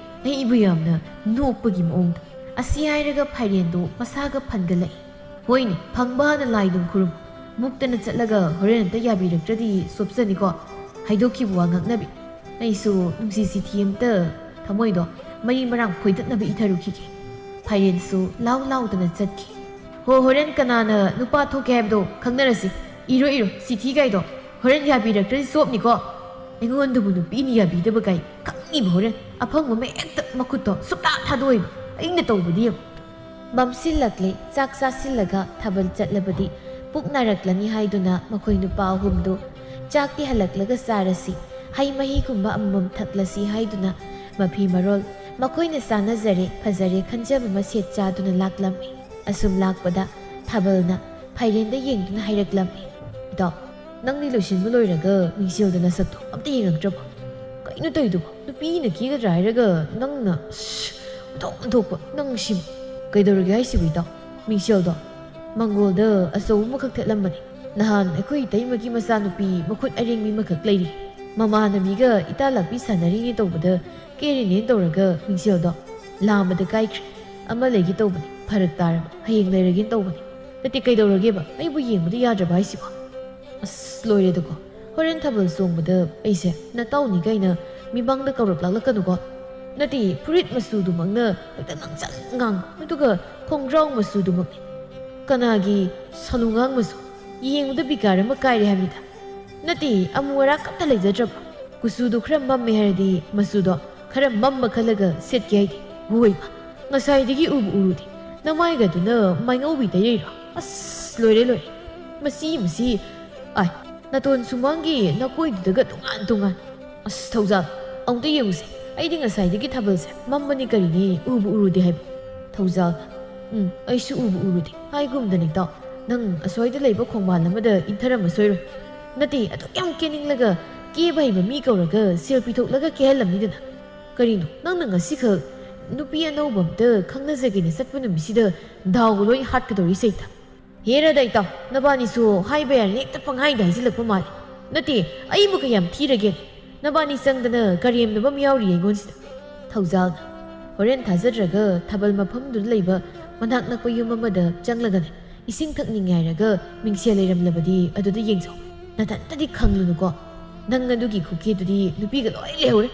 ꯑꯩꯕꯨ ꯌꯥꯝꯅ ꯅꯣꯛꯄꯒꯤ ꯃꯑꯣꯡꯗ꯫ ꯑꯁꯤ ꯍꯥꯏꯔꯒ ꯐꯥꯏꯔꯦꯟꯗꯣ ꯃꯁꯥꯒ ꯐꯟꯒꯠꯂꯛꯏ꯫ ꯍꯣꯏꯅꯦ, ꯐꯪꯕ ꯍꯥꯟꯅ ꯂꯥꯏꯗꯨꯝ ꯈꯨꯔꯨꯝ꯫ ꯃꯨꯛꯇꯅ ꯆꯠꯂꯒ ꯍꯣꯔꯦꯟ ꯑꯝꯇ ꯌꯥꯕꯤꯔꯛꯇ꯭ꯔꯗꯤ ꯆꯣꯞꯆꯅꯤꯀꯣ꯫ ꯍꯥꯏꯗꯣꯛꯈꯤꯕ ꯋꯥ ꯉꯥꯛꯅꯕꯤ꯫ ꯑꯩꯁꯨ ꯅꯨꯡꯁꯤ ꯆꯤꯊꯤ ꯑꯝꯇ ꯊꯃꯣꯏꯗꯣ ꯃꯔꯤ ꯃꯔꯥꯡ ꯐꯣꯏꯗꯠꯅꯕ ꯏꯊꯔꯨꯈꯤꯒꯦ꯫ ꯐꯥꯏꯔꯦꯟꯁꯨ ꯂꯥꯎ ꯂꯥꯎꯗꯅ ꯆꯠꯈꯤ꯫ ꯍꯣ, ꯍꯣꯔꯦꯟ ꯀꯅꯥꯅ ꯅꯨꯄꯥ ꯊꯣꯛꯀꯦ ꯍꯥꯏꯕꯗꯣ ꯈꯪꯅꯔꯁꯤ꯫ ꯏꯔꯣ ꯏꯔꯣ ꯆꯤꯊꯤ ꯀꯥꯏꯗꯣ꯫ ꯍꯣꯔꯦꯟ ꯌꯥꯕꯤꯔꯛꯇ꯭ꯔꯗꯤ ꯆꯣꯞꯅꯤꯀꯣ꯫ ꯑꯩꯉꯣꯟꯗꯕꯨ ꯅꯨꯄꯤꯅ ꯌꯥꯕꯤꯗꯕ ꯀꯥꯏ ꯈꯪꯅꯤꯕ ꯍꯣꯔꯦꯟ꯫ ꯑꯐꯪꯕ ꯑꯃ ꯍꯦꯛꯇ ꯃꯈꯨꯠꯇꯣ ꯁꯨꯛꯊꯥ ꯊꯥꯗꯣꯛꯑꯣꯏꯕ꯫ ꯑꯩꯅ ꯇꯧꯕꯗꯤ ꯌꯦꯡꯉꯨ꯫ ꯃꯝꯁꯤꯜꯂꯛꯂꯦ꯫ ꯆꯥꯛ ꯆꯥꯁꯤꯜꯂꯒ ꯊꯥꯕꯜ ꯆꯠꯂꯕꯗꯤ ꯄꯨꯛ ꯅꯥꯔꯛꯂꯅꯤ ꯍꯥꯏꯗꯨꯅ ꯃꯈꯣꯏ ꯅꯨꯄꯥ ꯑꯍꯨꯝꯗꯨ ꯆꯥꯛꯇꯤ ꯍꯜꯂꯛꯂꯒ ꯆꯥꯔꯁꯤ, ꯍꯩ ꯃꯍꯤꯒꯨꯝꯕ ꯑꯃꯃꯝ ꯊꯛꯂꯁꯤ ꯍꯥꯏꯗꯨꯅ ꯃꯐꯤ ꯃꯔꯣꯜ ꯃꯈꯣꯏꯅ ꯆꯥꯅꯖꯔꯦ ꯐꯖꯔꯦ ꯈꯟꯖꯕ ꯃꯁꯦꯠ ꯆꯥꯗꯨꯅ ꯂꯥꯛꯂꯝꯃꯤ꯫ ꯑꯁꯨꯝ ꯂꯥꯛꯄꯗ ꯊꯥꯕꯜꯅ ꯐꯥꯏꯔꯦꯟꯗ ꯌꯦꯡꯗꯨꯅ ꯍꯥꯏꯔꯛꯂꯝꯃꯤ, "ꯏꯇꯥꯎ, ꯅꯪꯗꯤ ꯂꯣꯏꯁꯤꯟꯕ ꯂꯣꯏꯔꯒ ꯃꯤꯡꯁꯦꯜꯗ ꯅꯁꯛꯇꯣ ꯑꯝꯇ ꯌꯦꯡꯉꯛꯇ꯭ꯔꯕꯣ? ꯀꯩꯅꯣ ꯇꯧꯔꯤꯗꯨꯕꯣ? ꯅꯨꯄꯤꯅ ꯀꯦꯒꯗ꯭ꯔꯥ ꯍꯥꯏꯔꯒ ꯅꯪꯅ, ꯑꯁ, ꯑꯣꯟꯊꯣꯛ ꯑꯣꯟꯊꯣꯛꯄ, ꯅꯪ ꯁꯤꯃ꯫ ꯀꯩꯗꯧꯔꯒꯦ ꯍꯥꯏꯁꯤꯕꯨ ꯏꯇꯥꯎ? ꯃꯤꯡꯁꯦꯜꯗꯣ ꯃꯪꯒꯣꯜꯗ ꯑꯆꯧꯕ ꯑꯃꯈꯛ ꯊꯦꯠꯂꯝꯕꯅꯤ꯫ ꯅꯍꯥꯟ ꯑꯩꯈꯣꯏ ꯏꯇꯩꯃꯒꯤ ꯃꯆꯥꯅꯨꯄꯤ ꯃꯈꯨꯠ ꯑꯔꯦꯡꯕꯤ ꯑꯃꯈꯛ ꯂꯩꯔꯤ꯫ ꯃꯃꯥꯟꯅꯕꯤꯒ ꯏꯇꯥ ꯂꯥꯛꯄꯤ ꯁꯥꯟꯅꯔꯤꯅꯦ ꯇꯧꯕꯗ ꯀꯦꯔꯤꯅꯦ ꯇꯧꯔꯒ ꯃꯤꯡꯁꯦꯜꯗꯣ ꯂꯥꯝꯕꯗ ꯀꯥꯏꯈ꯭ꯔꯦ꯫ ꯑꯃ ꯂꯩꯒꯦ ꯇꯧꯕꯅꯤ, ꯐꯔꯛ ꯇꯥꯔꯕ, ꯍꯌꯦꯡ ꯂꯩꯔꯒꯦꯅ ꯇꯧꯕꯅꯤ꯫ ꯅꯠꯇꯦ, ꯀꯩꯗꯧꯔꯒꯦꯕ? ꯑꯩꯕꯨ ꯌꯦꯡꯕꯗ ꯌꯥꯗ꯭ꯔꯕ ꯍꯥꯏꯁꯤꯕꯣ? ꯑꯁ, ꯂꯣꯏꯔꯦꯗꯀꯣ꯫ ꯍꯣꯔꯦꯟ ꯊꯥꯕꯜ ꯆꯣꯡꯕꯗ ꯑꯩꯁꯦ ꯅꯇꯥꯎꯅꯤ ꯀꯥꯏꯅ ꯃꯤꯃꯥꯡꯗ ꯀꯧꯔꯛꯂꯛꯂꯛꯀꯅꯨꯀꯣ꯫ ꯅꯠꯇꯦ, ꯐꯨꯔꯤꯠ ꯃꯆꯨꯗꯨꯃꯛꯅ ꯍꯦꯛꯇ ꯉꯥꯡꯁꯪ ꯉꯥꯡ, ꯑꯗꯨꯒ ꯈꯣꯡꯒ꯭ꯔꯥꯎ ꯃꯆꯨꯗꯨꯃꯛꯅꯤ꯫ ꯀꯅꯥꯒꯤ ꯁꯥꯂꯨꯉꯥꯡ ꯃꯆꯨ? ꯌꯦꯡꯕꯗ ꯕꯤꯀꯥꯔ ꯑꯃ ꯀꯥꯏꯔꯦ ꯍꯥꯏꯕꯅꯤꯗ꯫ ꯅꯠꯇꯦ, ꯑꯃꯨ ꯑꯔꯥꯛ ꯑꯝꯇ ꯂꯩꯖꯗ꯭ꯔꯕ? ꯀꯨꯆꯨꯗꯣ ꯈꯔ ꯃꯝꯃꯦ ꯍꯥꯏꯔꯗꯤ ꯃꯆꯨꯗꯣ ꯈꯔ ꯃꯝꯕ ꯈꯜꯂꯒ ꯁꯦꯠꯀꯦ ꯍꯥꯏꯗꯦ꯫ ꯍꯣꯏꯃ, ꯉꯁꯥꯏꯗꯒꯤ ꯎꯕꯨ ꯎꯔꯨꯗꯦ꯫ ꯅꯃꯥꯏꯒꯗꯨꯅ ꯃꯥꯏꯉꯧꯕꯤ ꯇꯩꯔꯤꯔꯣ? ꯑꯁ, ꯂꯣꯏꯔꯦ, ꯂꯣꯏꯔꯦ꯫ ꯃꯁꯤ, ꯃꯁꯤ꯫ ꯑꯥꯏ, ꯅꯥꯇꯣꯟ ꯁꯨꯃꯥꯡꯒꯤ ꯅꯀꯣꯏꯗꯨꯗꯒ ꯇꯣꯉꯥꯟ ꯇꯣꯉꯥꯟ꯫ ꯑꯁ, ꯊꯧꯖꯥꯜ, ꯑꯃꯨꯛꯇ ꯌꯦꯡꯉꯨꯁꯦ꯫ ꯑꯩꯗꯤ ꯉꯁꯥꯏꯗꯒꯤ ꯊꯥꯕꯜꯁꯦ ꯃꯝꯕꯅꯤ ꯀꯔꯤꯅꯤ ꯎꯕꯨ ꯎꯔꯨꯗꯦ ꯍꯥꯏꯕ꯫ ꯊꯧꯖꯥꯜ, ꯎꯝ, ꯑꯩꯁꯨ ꯎꯕꯨ ꯎꯔꯨꯗꯦ꯫ ꯍꯥꯏꯒꯨꯝꯗꯅ ꯏꯇꯥꯎ, ꯅꯪ ꯑꯁ꯭ꯋꯥꯏꯗ ꯂꯩꯕ ꯈꯣꯡꯕꯥꯟ ꯑꯃꯗ ꯏꯟꯊꯔꯝꯃꯁꯣꯏꯔꯣꯏ꯫ ꯅꯠꯇꯦ, ꯑꯗꯨꯛ ꯌꯥꯝ ꯀꯦꯅꯤꯡꯂꯒ ꯀꯦꯕ ꯍꯩꯕ ꯃꯤ ꯀꯧꯔꯒ ꯁꯦꯜ ꯄꯤꯊꯣꯛꯂꯒ ꯀꯦꯍꯜꯂꯝꯅꯤꯗꯅ꯫ ꯀꯔꯤꯅꯣ, ꯅꯪꯅ ꯉꯁꯤꯈꯛ ꯅꯨꯄꯤ ꯑꯅꯧꯕ ꯑꯝꯇ ꯈꯪꯅꯖꯒꯦꯅ ꯆꯠꯄ ꯅꯨꯃꯤꯠꯁꯤꯗ ꯗꯥꯎꯒ ꯂꯣꯏ ꯍꯥꯠꯀꯗꯧꯔꯤꯁꯦ ꯏꯇꯥ? ꯍꯦꯔꯥꯗ ꯏꯇꯥꯎ, ꯅꯕꯥꯅꯤꯁꯨ ꯍꯥꯏꯕ ꯌꯥꯔꯦ, ꯍꯦꯛꯇ ꯄꯪꯍꯥꯏꯗ ꯍꯥꯏꯖꯤꯜꯂꯛꯄ ꯃꯥꯜꯂꯤ꯫ ꯅꯠꯇꯦ, ꯑꯩꯕꯨ ꯀꯌꯥꯝ ꯊꯤꯔꯒꯦ? ꯅꯕꯥꯅꯤ ꯆꯪꯗꯅ ꯀꯔꯦꯝꯅꯕ ꯑꯃ ꯌꯥꯎꯔꯤꯌꯦ ꯑꯩꯉꯣꯟꯁꯤꯗ꯫ ꯊꯧꯖꯥꯜꯅ ꯍꯣꯔꯦꯟ ꯊꯥꯖꯗ꯭ꯔꯒ ꯊꯥꯕꯜ ꯃꯐꯝꯗꯨꯗ ꯂꯩꯕ ꯃꯅꯥꯛ ꯅꯛꯄ ꯌꯨꯝ ꯑꯃꯗ ꯆꯪꯂꯒꯅꯦ, ꯏꯁꯤꯡ ꯊꯛꯅꯤꯡꯉꯦ ꯍꯥꯏꯔꯒ ꯃꯤꯡꯁꯦꯜ ꯂꯩꯔꯝꯂꯕꯗꯤ ꯑꯗꯨꯗ ꯌꯦꯡꯖꯧ꯫ ꯅꯊꯟꯇꯗꯤ ꯈꯪꯂꯨꯅꯨꯀꯣ꯫ ꯅꯪ ꯑꯗꯨꯒꯤ ꯈꯨꯀꯦꯗꯨꯗꯤ ꯅꯨꯄꯤꯒ ꯂꯣꯏ ꯂꯩꯍꯧꯔꯦ꯫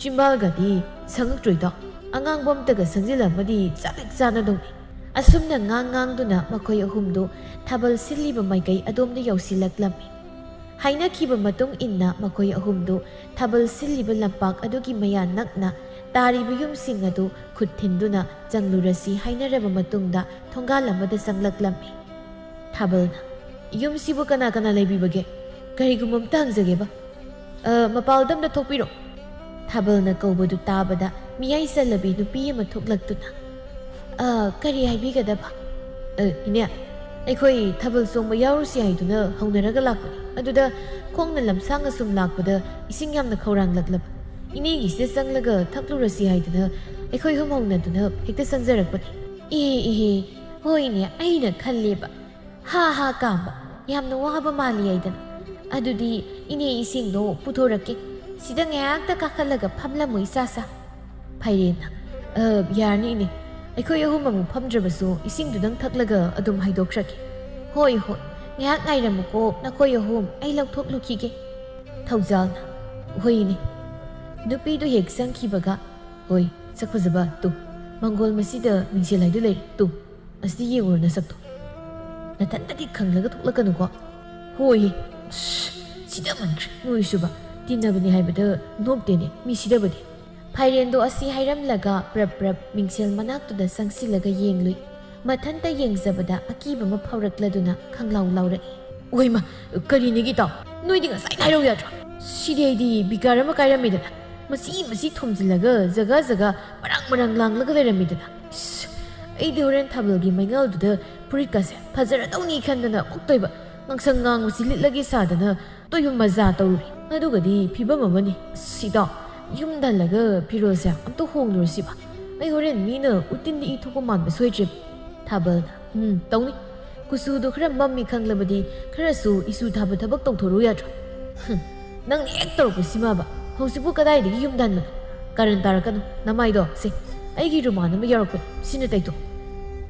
ꯆꯤꯝꯕꯥꯜꯒꯗꯤ ꯁꯪꯉꯛꯇ꯭ꯔꯣꯏꯗꯣ꯫ ꯑꯉꯥꯡꯕ ꯑꯝꯇꯒ ꯁꯪꯖꯤꯜꯂꯝꯃꯗꯤ ꯆꯞ ꯍꯦꯛ ꯆꯥꯅꯗꯧꯅꯤ꯫ ꯑꯁꯨꯝꯅ ꯉꯥꯡ ꯉꯥꯡꯗꯨꯅ ꯃꯈꯣꯏ ꯑꯍꯨꯝꯗꯨ ꯊꯥꯕꯜ ꯁꯤꯜꯂꯤꯕ ꯃꯥꯏꯀꯩ ꯑꯗꯣꯝꯗ ꯌꯧꯁꯤꯜꯂꯛꯂꯝꯃꯤ꯫ ꯍꯥꯏꯅꯈꯤꯕ ꯃꯇꯨꯡ ꯏꯟꯅ ꯃꯈꯣꯏ ꯑꯍꯨꯝꯗꯨ ꯊꯥꯕꯜ ꯁꯤꯜꯂꯤꯕ ꯂꯝꯄꯥꯛ ꯑꯗꯨꯒꯤ ꯃꯌꯥ ꯅꯛꯅ ꯇꯥꯔꯤꯕ ꯌꯨꯝꯁꯤꯡ ꯑꯗꯨ ꯈꯨꯠ ꯊꯤꯟꯗꯨꯅ ꯆꯪꯂꯨꯔꯁꯤ ꯍꯥꯏꯅꯔꯕ ꯃꯇꯨꯡꯗ ꯊꯣꯡꯒꯥꯜ ꯑꯃꯗ ꯆꯪꯂꯛꯂꯝꯃꯤ꯫ ꯊꯥꯕꯜꯅ, "ꯌꯨꯝꯁꯤꯕꯨ ꯀꯅꯥ ꯀꯅꯥ ꯂꯩꯕꯤꯕꯒꯦ? "ꯀꯔꯤꯒꯨꯝꯕ ꯑꯝꯇ ꯍꯪꯖꯒꯦꯕ꯫ ꯑ, ꯃꯄꯥꯜꯗ ꯑꯝꯇ ꯊꯣꯛꯄꯤꯔꯣ꯫" ꯊꯥꯕꯜꯅ ꯀꯧꯕꯗꯨ ꯇꯥꯕꯗ ꯃꯤꯌꯥꯏ ꯆꯜꯂꯕꯤ ꯅꯨꯄꯤ ꯑꯃ ꯊꯣꯛꯂꯛꯇꯨꯅ, "ꯑ, ꯀꯔꯤ ꯍꯥꯏꯕꯤꯒꯗꯕ?" "ꯑ, ꯏꯅꯦ, ꯑꯩꯈꯣꯏ ꯊꯥꯕꯜ ꯆꯣꯡꯕ ꯌꯥꯎꯔꯨꯁꯤ ꯍꯥꯏꯗꯨꯅ ꯍꯧꯅꯔꯒ ꯂꯥꯛꯄꯅꯤ꯫ ꯑꯗꯨꯗ ꯈꯣꯡꯅ ꯂꯝꯁꯥꯡ ꯑꯁꯨꯝ ꯂꯥꯛꯄꯗ ꯏꯁꯤꯡ ꯌꯥꯝꯅ ꯈꯧꯔꯥꯡꯂꯛꯂꯕ꯫ ꯏꯅꯦꯒꯤꯁꯤꯗ ꯆꯪꯂꯒ ꯊꯛꯂꯨꯔꯁꯤ ꯍꯥꯏꯗꯨꯅ ꯑꯩꯈꯣꯏ ꯑꯍꯨꯝ ꯍꯧꯅꯗꯨꯅ ꯍꯦꯛꯇ ꯆꯪꯖꯔꯛꯄꯅꯤ꯫" "ꯏꯍꯦ, ꯏꯍꯦ, ꯍꯣꯏꯅꯦ, ꯑꯩꯅ ꯈꯜꯂꯦꯕ꯫ ꯍꯥ ꯍꯥ ꯀꯥꯝꯕ, ꯌꯥꯝꯅ ꯋꯥꯕ ꯃꯥꯜꯂꯤ" ꯍꯥꯏꯗꯅ꯫ "ꯑꯗꯨꯗꯤ ꯏꯅꯦ, ꯏꯁꯤꯡꯗꯣ ꯄꯨꯊꯣꯔꯛꯀꯦ꯫ ꯁꯤꯗ ꯉꯥꯏꯍꯥꯛꯇ ꯀꯥꯈꯠꯂꯒ ꯐꯝꯂꯝꯃꯨ ꯏꯆꯥꯁꯥ꯫" ꯐꯥꯏꯔꯦꯟꯅ, "ꯑ, ꯌꯥꯔꯅꯤ ꯏꯅꯦ꯫ ꯑꯩꯈꯣꯏ ꯑꯍꯨꯝ ꯑꯃꯨꯛ ꯐꯝꯗ꯭ꯔꯕꯁꯨ ꯏꯁꯤꯡꯗꯨꯗꯪ ꯊꯛꯂꯒ ꯑꯗꯨꯝ ꯍꯥꯏꯗꯣꯛꯈ꯭ꯔꯒꯦ꯫" "ꯍꯣꯏ, ꯍꯣꯏ, ꯉꯥꯏꯍꯥꯛ ꯉꯥꯏꯔꯝꯃꯨꯀꯣ, ꯅꯈꯣꯏ ꯑꯍꯨꯝ, ꯑꯩ ꯂꯧꯊꯣꯛꯂꯨꯈꯤꯒꯦ꯫" ꯊꯧꯖꯥꯜꯅ, "ꯍꯣꯏ ꯏꯅꯦ꯫" ꯅꯨꯄꯤꯗꯨ ꯍꯦꯛ ꯆꯪꯈꯤꯕꯒ, "ꯍꯣꯏ, ꯁꯛ ꯐꯖꯕ, ꯇꯨ, ꯃꯪꯒꯣꯜ ꯃꯁꯤꯗ ꯃꯤꯡꯁꯦꯜ ꯍꯥꯏꯗꯨ ꯂꯩꯔꯦ, ꯇꯨ, ꯑꯁꯤꯗ ꯌꯦꯡꯉꯨꯔꯣ ꯅꯁꯛꯇꯣ꯫ ꯅꯊꯟꯇꯗꯤ ꯈꯪꯂꯒ ꯊꯣꯛꯂꯛꯀꯅꯨꯀꯣ꯫" "ꯍꯣꯏ, ꯁꯤꯗꯃꯟꯈ꯭ꯔꯦ ꯅꯣꯏꯁꯨꯕ꯫ ꯇꯤꯟꯅꯕꯅꯤ ꯍꯥꯏꯕꯗ ꯅꯣꯞꯇꯦꯅꯦ ꯃꯤ ꯁꯤꯗꯕꯗꯤ꯫" ꯐꯥꯏꯔꯦꯟꯗꯣ ꯑꯁꯤ ꯍꯥꯏꯔꯝꯂꯒ ꯄ꯭ꯔꯞ ꯄ꯭ꯔꯞ ꯃꯤꯡꯁꯦꯜ ꯃꯅꯥꯛꯇꯨꯗ ꯆꯪꯁꯤꯜꯂꯒ ꯌꯦꯡꯂꯨꯏ꯫ ꯃꯊꯟꯇ ꯌꯦꯡꯖꯕꯗ ꯑꯀꯤꯕ ꯑꯃ ꯐꯥꯎꯔꯛꯂꯗꯨꯅ ꯈꯪꯂꯥꯎ ꯂꯥꯎꯔꯛꯏ꯫ "ꯑꯣꯏꯃ, ꯀꯔꯤꯅꯦꯒꯦ ꯏꯇꯥꯎ? ꯅꯣꯏꯗꯤ ꯉꯁꯥꯏꯅ ꯍꯥꯏꯔꯧ ꯌꯥꯗ꯭ꯔꯣ? ꯁꯤꯗꯤ ꯑꯩꯗꯤ ꯕꯤꯀꯥꯔ ꯑꯃ ꯀꯥꯏꯔꯝꯃꯦꯗꯅ꯫ ꯃꯁꯤ, ꯃꯁꯤ ꯊꯣꯝꯖꯤꯜꯂꯒ ꯖꯒꯥ ꯖꯒꯥ ꯃꯔꯥꯡ ꯃꯔꯥꯡ ꯂꯥꯡꯂꯒ ꯂꯩꯔꯝꯃꯤꯗꯅ꯫ ꯏꯁ, ꯑꯩꯗꯤ ꯍꯣꯔꯦꯟ ꯊꯥꯕꯜꯒꯤ ꯃꯩꯉꯥꯜꯗꯨꯗ ꯐꯨꯔꯤꯠꯀꯁꯦ ꯐꯖꯔꯗꯧꯅꯤ ꯈꯟꯗꯅ ꯑꯃꯨꯛꯇꯣꯏꯕ ꯉꯥꯡꯁꯪ ꯉꯥꯡꯕꯁꯤ ꯂꯤꯠꯂꯒꯦ ꯁꯥꯗꯅ ꯇꯣꯏꯕ ꯃꯖꯥ ꯇꯧꯔꯨꯔꯦ꯫ ꯑꯗꯨꯒꯗꯤ ꯐꯤꯕꯝ ꯑꯃꯅꯤ꯫ ꯑꯁ, ꯏꯇꯥꯎ, ꯌꯨꯝꯗ ꯍꯜꯂꯒ ꯐꯤꯔꯣꯜꯁꯦ ꯑꯝꯇ ꯍꯣꯡꯂꯨꯔꯁꯤꯕ꯫ ꯑꯩ ꯍꯣꯔꯦꯟ ꯃꯤꯅ ꯎꯇꯤꯟꯗ ꯏ ꯊꯣꯛꯄ ꯃꯥꯟꯕ ꯁꯣꯏꯗ꯭ꯔꯦ꯫" ꯊꯥꯕꯜꯅ, "ꯎꯝ, ꯇꯧꯅꯤ꯫ ꯀꯨꯆꯨꯗꯣ ꯈꯔ ꯃꯝꯃꯤ ꯈꯪꯂꯕꯗꯤ ꯈꯔꯁꯨ ꯏꯆꯨ ꯊꯥꯕ ꯊꯕꯛ ꯇꯧꯊꯣꯔꯛꯎ ꯌꯥꯗ꯭ꯔꯣ?" "ꯍꯨꯝ, ꯅꯪꯅ ꯍꯦꯛ ꯇꯧꯔꯛꯄꯁꯤꯃꯕ꯫ ꯍꯧꯖꯤꯛꯄꯨ ꯀꯗꯥꯏꯗꯒꯤ ꯌꯨꯝꯗ ꯍꯟꯕꯅꯣ? ꯀꯥꯔꯟ ꯇꯥꯔꯛꯀꯅꯨ꯫ ꯅꯃꯥꯏꯗꯣ, ꯁꯦ, ꯑꯩꯒꯤ ꯔꯨꯃꯥꯟ ꯑꯃ ꯌꯥꯎꯔꯛꯄꯅꯤ, ꯁꯤꯅ ꯇꯩꯊꯣꯛ꯫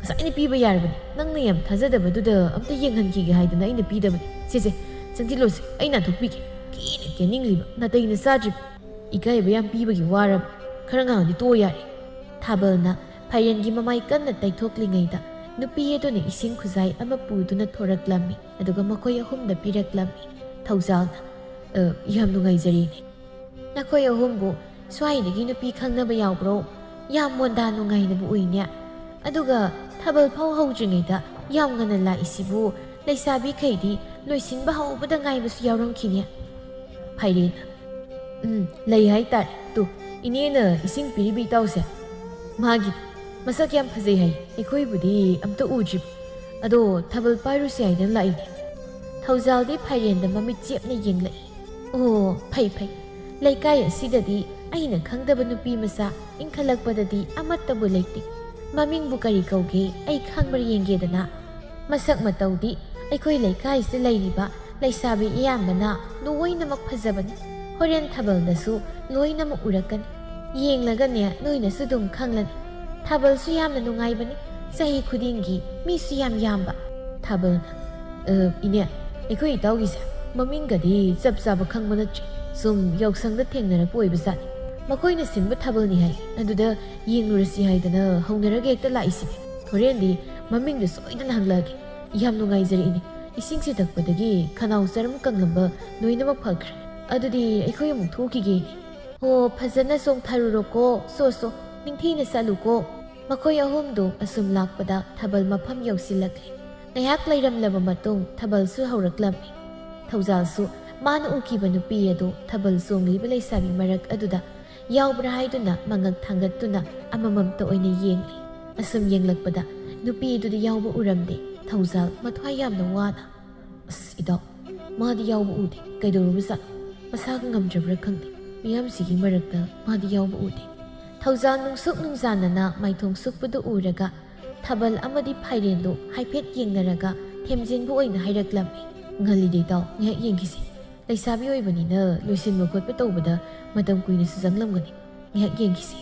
ꯉꯁꯥꯏꯅ ꯄꯤꯕ ꯌꯥꯔꯕꯅꯤ꯫ ꯅꯪꯅ ꯌꯥꯝ ꯊꯥꯖꯗꯕꯗꯨꯗ ꯑꯝꯇ ꯌꯦꯡꯍꯟꯈꯤꯒꯦ ꯍꯥꯏꯗꯅ ꯑꯩꯅ ꯄꯤꯗꯕꯅꯤ꯫ ꯁꯦ, ꯁꯦ, ꯆꯪꯁꯤꯜꯂꯣꯁꯦ, ꯑꯩ ꯅꯥꯟꯊꯣꯛꯄꯤꯒꯦ꯫ ꯀꯦꯅ ꯀꯦꯅꯤꯡꯂꯤꯕ, ꯅꯥꯇꯩꯅ ꯆꯥꯗ꯭ꯔꯤꯕ꯫ ꯏꯀꯥꯏꯕ ꯌꯥꯝ ꯄꯤꯕꯒꯤ ꯋꯥꯔꯕ꯫ ꯈꯔ ꯉꯥꯡꯗꯤ ꯇꯣꯛꯑꯣ ꯌꯥꯔꯦ꯫" ꯊꯥꯕꯜꯅ ꯐꯥꯏꯔꯦꯟꯒꯤ ꯃꯃꯥꯏ ꯀꯟꯅ ꯇꯩꯊꯣꯛꯂꯤꯉꯩꯗ ꯅꯨꯄꯤ ꯑꯗꯨꯅ ꯏꯁꯤꯡ ꯈꯨꯖꯥꯏ ꯑꯃ ꯄꯨꯗꯨꯅ ꯊꯣꯔꯛꯂꯝꯃꯤ, ꯑꯗꯨꯒ ꯃꯈꯣꯏ ꯑꯍꯨꯝꯗ ꯄꯤꯔꯛꯂꯝꯃꯤ꯫ ꯊꯧꯖꯥꯜꯅ, "ꯑ, ꯌꯥꯝ ꯅꯨꯡꯉꯥꯏꯖꯔꯦꯅꯦ꯫ ꯅꯈꯣꯏ ꯑꯍꯨꯝꯕꯨ ꯁ꯭ꯋꯥꯏꯗꯒꯤ ꯅꯨꯄꯤ ꯈꯪꯅꯕ ꯌꯥꯎꯕ꯭ꯔꯣ? ꯌꯥꯝ ꯃꯣꯟꯗꯥ ꯅꯨꯡꯉꯥꯏꯅꯕ ꯎꯏꯅꯦ꯫ ꯑꯗꯨꯒ ꯊꯥꯕꯜ ꯐꯥꯎ ꯍꯧꯗ꯭ꯔꯤꯉꯩꯗ ꯌꯥꯝ ꯉꯟꯅ ꯂꯥꯛꯏꯁꯤꯕꯨ ꯂꯩꯁꯥꯕꯤꯈꯩꯗꯤ ꯂꯣꯏꯁꯤꯟꯕ ꯍꯧꯕꯗ ꯉꯥꯏꯕꯁꯨ ꯌꯥꯎꯔꯝꯈꯤꯅꯦ꯫ ꯐꯥꯏꯔꯦꯟ, "ꯎꯝ, ꯂꯩ ꯍꯥꯏꯇꯥꯔꯦ꯫ ꯇꯨ, ꯏꯅꯦꯅ ꯏꯁꯤꯡ ꯄꯤꯔꯤꯕ ꯏꯇꯥꯎꯁꯦ, ꯃꯥꯒꯤ ꯃꯁꯛ ꯌꯥꯝ ꯐꯖꯩ ꯍꯥꯏ꯫ ꯑꯩꯈꯣꯏꯕꯨꯗꯤ ꯑꯝꯇ ꯎꯗ꯭ꯔꯤꯕ꯫ ꯑꯗꯣ ꯊꯥꯕꯜ ꯄꯥꯏꯔꯨꯁꯤ ꯍꯥꯏꯗꯅ ꯂꯥꯛꯏꯅꯦ꯫" ꯊꯧꯖꯥꯜꯗꯤ ꯐꯥꯏꯔꯦꯟꯗ ꯃꯃꯤꯠ ꯆꯦꯞꯅ ꯌꯦꯡꯂꯛꯏ꯫ "ꯑꯣ, ꯐꯩ ꯐꯩ꯫ ꯂꯩꯀꯥꯏ ꯑꯁꯤꯗꯗꯤ ꯑꯩꯅ ꯈꯪꯗꯕ ꯅꯨꯄꯤ ꯃꯆꯥ ꯏꯟꯈꯠꯂꯛꯄꯗꯗꯤ ꯑꯃꯠꯇꯕꯨ ꯂꯩꯇꯦ꯫ ꯃꯃꯤꯡꯕꯨ ꯀꯔꯤ ꯀꯧꯒꯦ ꯑꯩ ꯈꯪꯕ꯭ꯔꯥ ꯌꯦꯡꯒꯦꯗꯅ꯫ ꯃꯁꯛ ꯃꯇꯧꯗꯤ ꯑꯩꯈꯣꯏ ꯂꯩꯀꯥꯏꯁꯤꯗ ꯂꯩꯔꯤꯕ ꯂꯩꯁꯥꯕꯤ ꯑꯌꯥꯝꯕꯅ ꯂꯣꯏꯅꯃꯛ ꯐꯖꯕꯅꯤ꯫ ꯍꯣꯔꯦꯟ ꯊꯥꯕꯜꯗꯁꯨ ꯂꯣꯏꯅꯃꯛ ꯎꯔꯛꯀꯅꯤ꯫ ꯌꯦꯡꯂꯒꯅꯦ ꯅꯣꯏꯅꯁꯨ ꯑꯗꯨꯝ ꯈꯪꯂꯅꯤ꯫ ꯊꯥꯕꯜꯁꯨ ꯌꯥꯝꯅ ꯅꯨꯡꯉꯥꯏꯕꯅꯤ꯫ ꯆꯍꯤ ꯈꯨꯗꯤꯡꯒꯤ ꯃꯤꯁꯨ ꯌꯥꯝ ꯌꯥꯝꯕ꯫" ꯊꯥꯕꯜꯅ, "ꯑ, ꯏꯅꯦ, ꯑꯩꯈꯣꯏ ꯏꯇꯥꯎꯒꯤꯁꯦ ꯃꯃꯤꯡꯒꯗꯤ ꯆꯞ ꯆꯥꯕ ꯈꯪꯕ ꯅꯠꯇ꯭ꯔꯤ꯫ ꯁꯨꯝ ꯌꯥꯎꯁꯪꯗ ꯊꯦꯡꯅꯔꯛꯄ ꯑꯣꯏꯕꯖꯥꯠꯅꯤ꯫ ꯃꯈꯣꯏꯅ ꯁꯤꯟꯕ ꯊꯥꯕꯜꯅꯤ ꯍꯥꯏ꯫ ꯑꯗꯨꯗ ꯌꯦꯡꯂꯨꯔꯁꯤ ꯍꯥꯏꯗꯅ ꯍꯧꯅꯔꯒ ꯍꯦꯛꯇ ꯂꯥꯛꯏꯁꯤꯅꯦ꯫ ꯍꯣꯔꯦꯟꯗꯤ ꯃꯃꯤꯡꯗꯨ ꯁꯣꯏꯗꯅ ꯍꯪꯂꯛꯑꯒꯦ꯫ ꯌꯥꯝ ꯅꯨꯡꯉꯥꯏꯖꯔꯦ ꯏꯅꯦ꯫ ꯏꯁꯤꯡꯁꯤ ꯊꯛꯄꯗꯒꯤ ꯈꯅꯥꯎ ꯆꯔꯝ ꯀꯪꯂꯝꯕ ꯂꯣꯏꯅꯃꯛ ꯐꯈ꯭ꯔꯦ꯫ ꯑꯗꯨꯗꯤ ꯑꯩꯈꯣꯏ ꯑꯃꯨꯛ ꯊꯣꯛꯈꯤꯒꯦ ꯏꯅꯦ꯫" "ꯍꯣ, ꯐꯖꯅ ꯆꯣꯡꯊꯔꯨꯔꯣꯀꯣ꯫ ꯁꯣ, ꯁꯣ, ꯅꯤꯡꯊꯤꯅ ꯆꯠꯂꯨꯀꯣ꯫" ꯃꯈꯣꯏ ꯑꯍꯨꯝꯗꯨ ꯑꯁꯨꯝ ꯂꯥꯛꯄꯗ ꯊꯥꯕꯜ ꯃꯐꯝ ꯌꯧꯁꯤꯜꯂꯛꯂꯦ꯫ ꯉꯥꯏꯍꯥꯛ ꯂꯩꯔꯝꯂꯕ ꯃꯇꯨꯡ ꯊꯥꯕꯜꯁꯨ ꯍꯧꯔꯛꯂꯝꯃꯤ꯫ ꯊꯧꯖꯥꯜꯁꯨ ꯃꯥꯅ ꯎꯈꯤꯕ ꯅꯨꯄꯤ ꯑꯗꯨ ꯊꯥꯕꯜ ꯆꯣꯡꯂꯤꯕ ꯂꯩꯁꯥꯕꯤ ꯃꯔꯛ ꯑꯗꯨꯗ ꯌꯥꯎꯕ꯭ꯔꯥ ꯍꯥꯏꯗꯨꯅ ꯃꯉꯛ ꯊꯥꯡꯒꯠꯇꯨꯅ ꯑꯃꯃꯝꯇ ꯑꯣꯏꯅ ꯌꯦꯡꯂꯤ꯫ ꯑꯁꯨꯝ ꯌꯦꯡꯂꯛꯄꯗ ꯅꯨꯄꯤ ꯑꯗꯨꯗꯤ ꯌꯥꯎꯕ ꯎꯔꯝꯗꯦ꯫ ꯊꯧꯖꯥꯜ ꯃꯊ꯭ꯋꯥꯏ ꯌꯥꯝꯅ ꯋꯥꯅ, "ꯑꯁ, ꯏꯇꯥꯎ, ꯃꯥꯗꯤ ꯌꯥꯎꯕ ꯎꯗꯦ꯫ ꯀꯩꯗꯧꯔꯕꯖꯥꯠꯅꯣ? ꯃꯁꯥꯒ ꯉꯝꯗ꯭ꯔꯕ꯭ꯔꯥ ꯈꯪꯗꯦ꯫ ꯃꯤꯌꯥꯝꯁꯤꯒꯤ ꯃꯔꯛꯇ ꯃꯥꯗꯤ ꯌꯥꯎꯕ ꯎꯗꯦ꯫" ꯊꯧꯖꯥꯜ ꯅꯨꯡꯁꯨꯛ ꯅꯨꯡꯖꯥꯅꯅ ꯃꯥꯏꯊꯣꯡ ꯁꯨꯛꯄꯗꯨ ꯎꯔꯒ ꯊꯥꯕꯜ ꯑꯃꯗꯤ ꯐꯥꯏꯔꯦꯟꯗꯨ ꯍꯥꯏꯐꯦꯠ ꯌꯦꯡꯅꯔꯒ ꯊꯦꯝꯖꯤꯟꯕ ꯑꯣꯏꯅ ꯍꯥꯏꯔꯛꯂꯝꯃꯤ꯫ "ꯉꯜꯂꯤꯗ ꯏꯇꯥꯎ, ꯉꯥꯏꯍꯥꯛ ꯌꯦꯡꯈꯤꯁꯤ꯫ ꯂꯩꯁꯥꯕꯤ ꯑꯣꯏꯕꯅꯤꯅ ꯂꯣꯏꯁꯤꯟꯕ ꯈꯣꯠꯄ ꯇꯧꯕꯗ ꯃꯇꯝ ꯀꯨꯏꯅꯁꯨ ꯆꯪꯂꯝꯒꯅꯤ꯫ ꯉꯥꯏꯍꯥꯛ ꯌꯦꯡꯈꯤꯁꯤ꯫"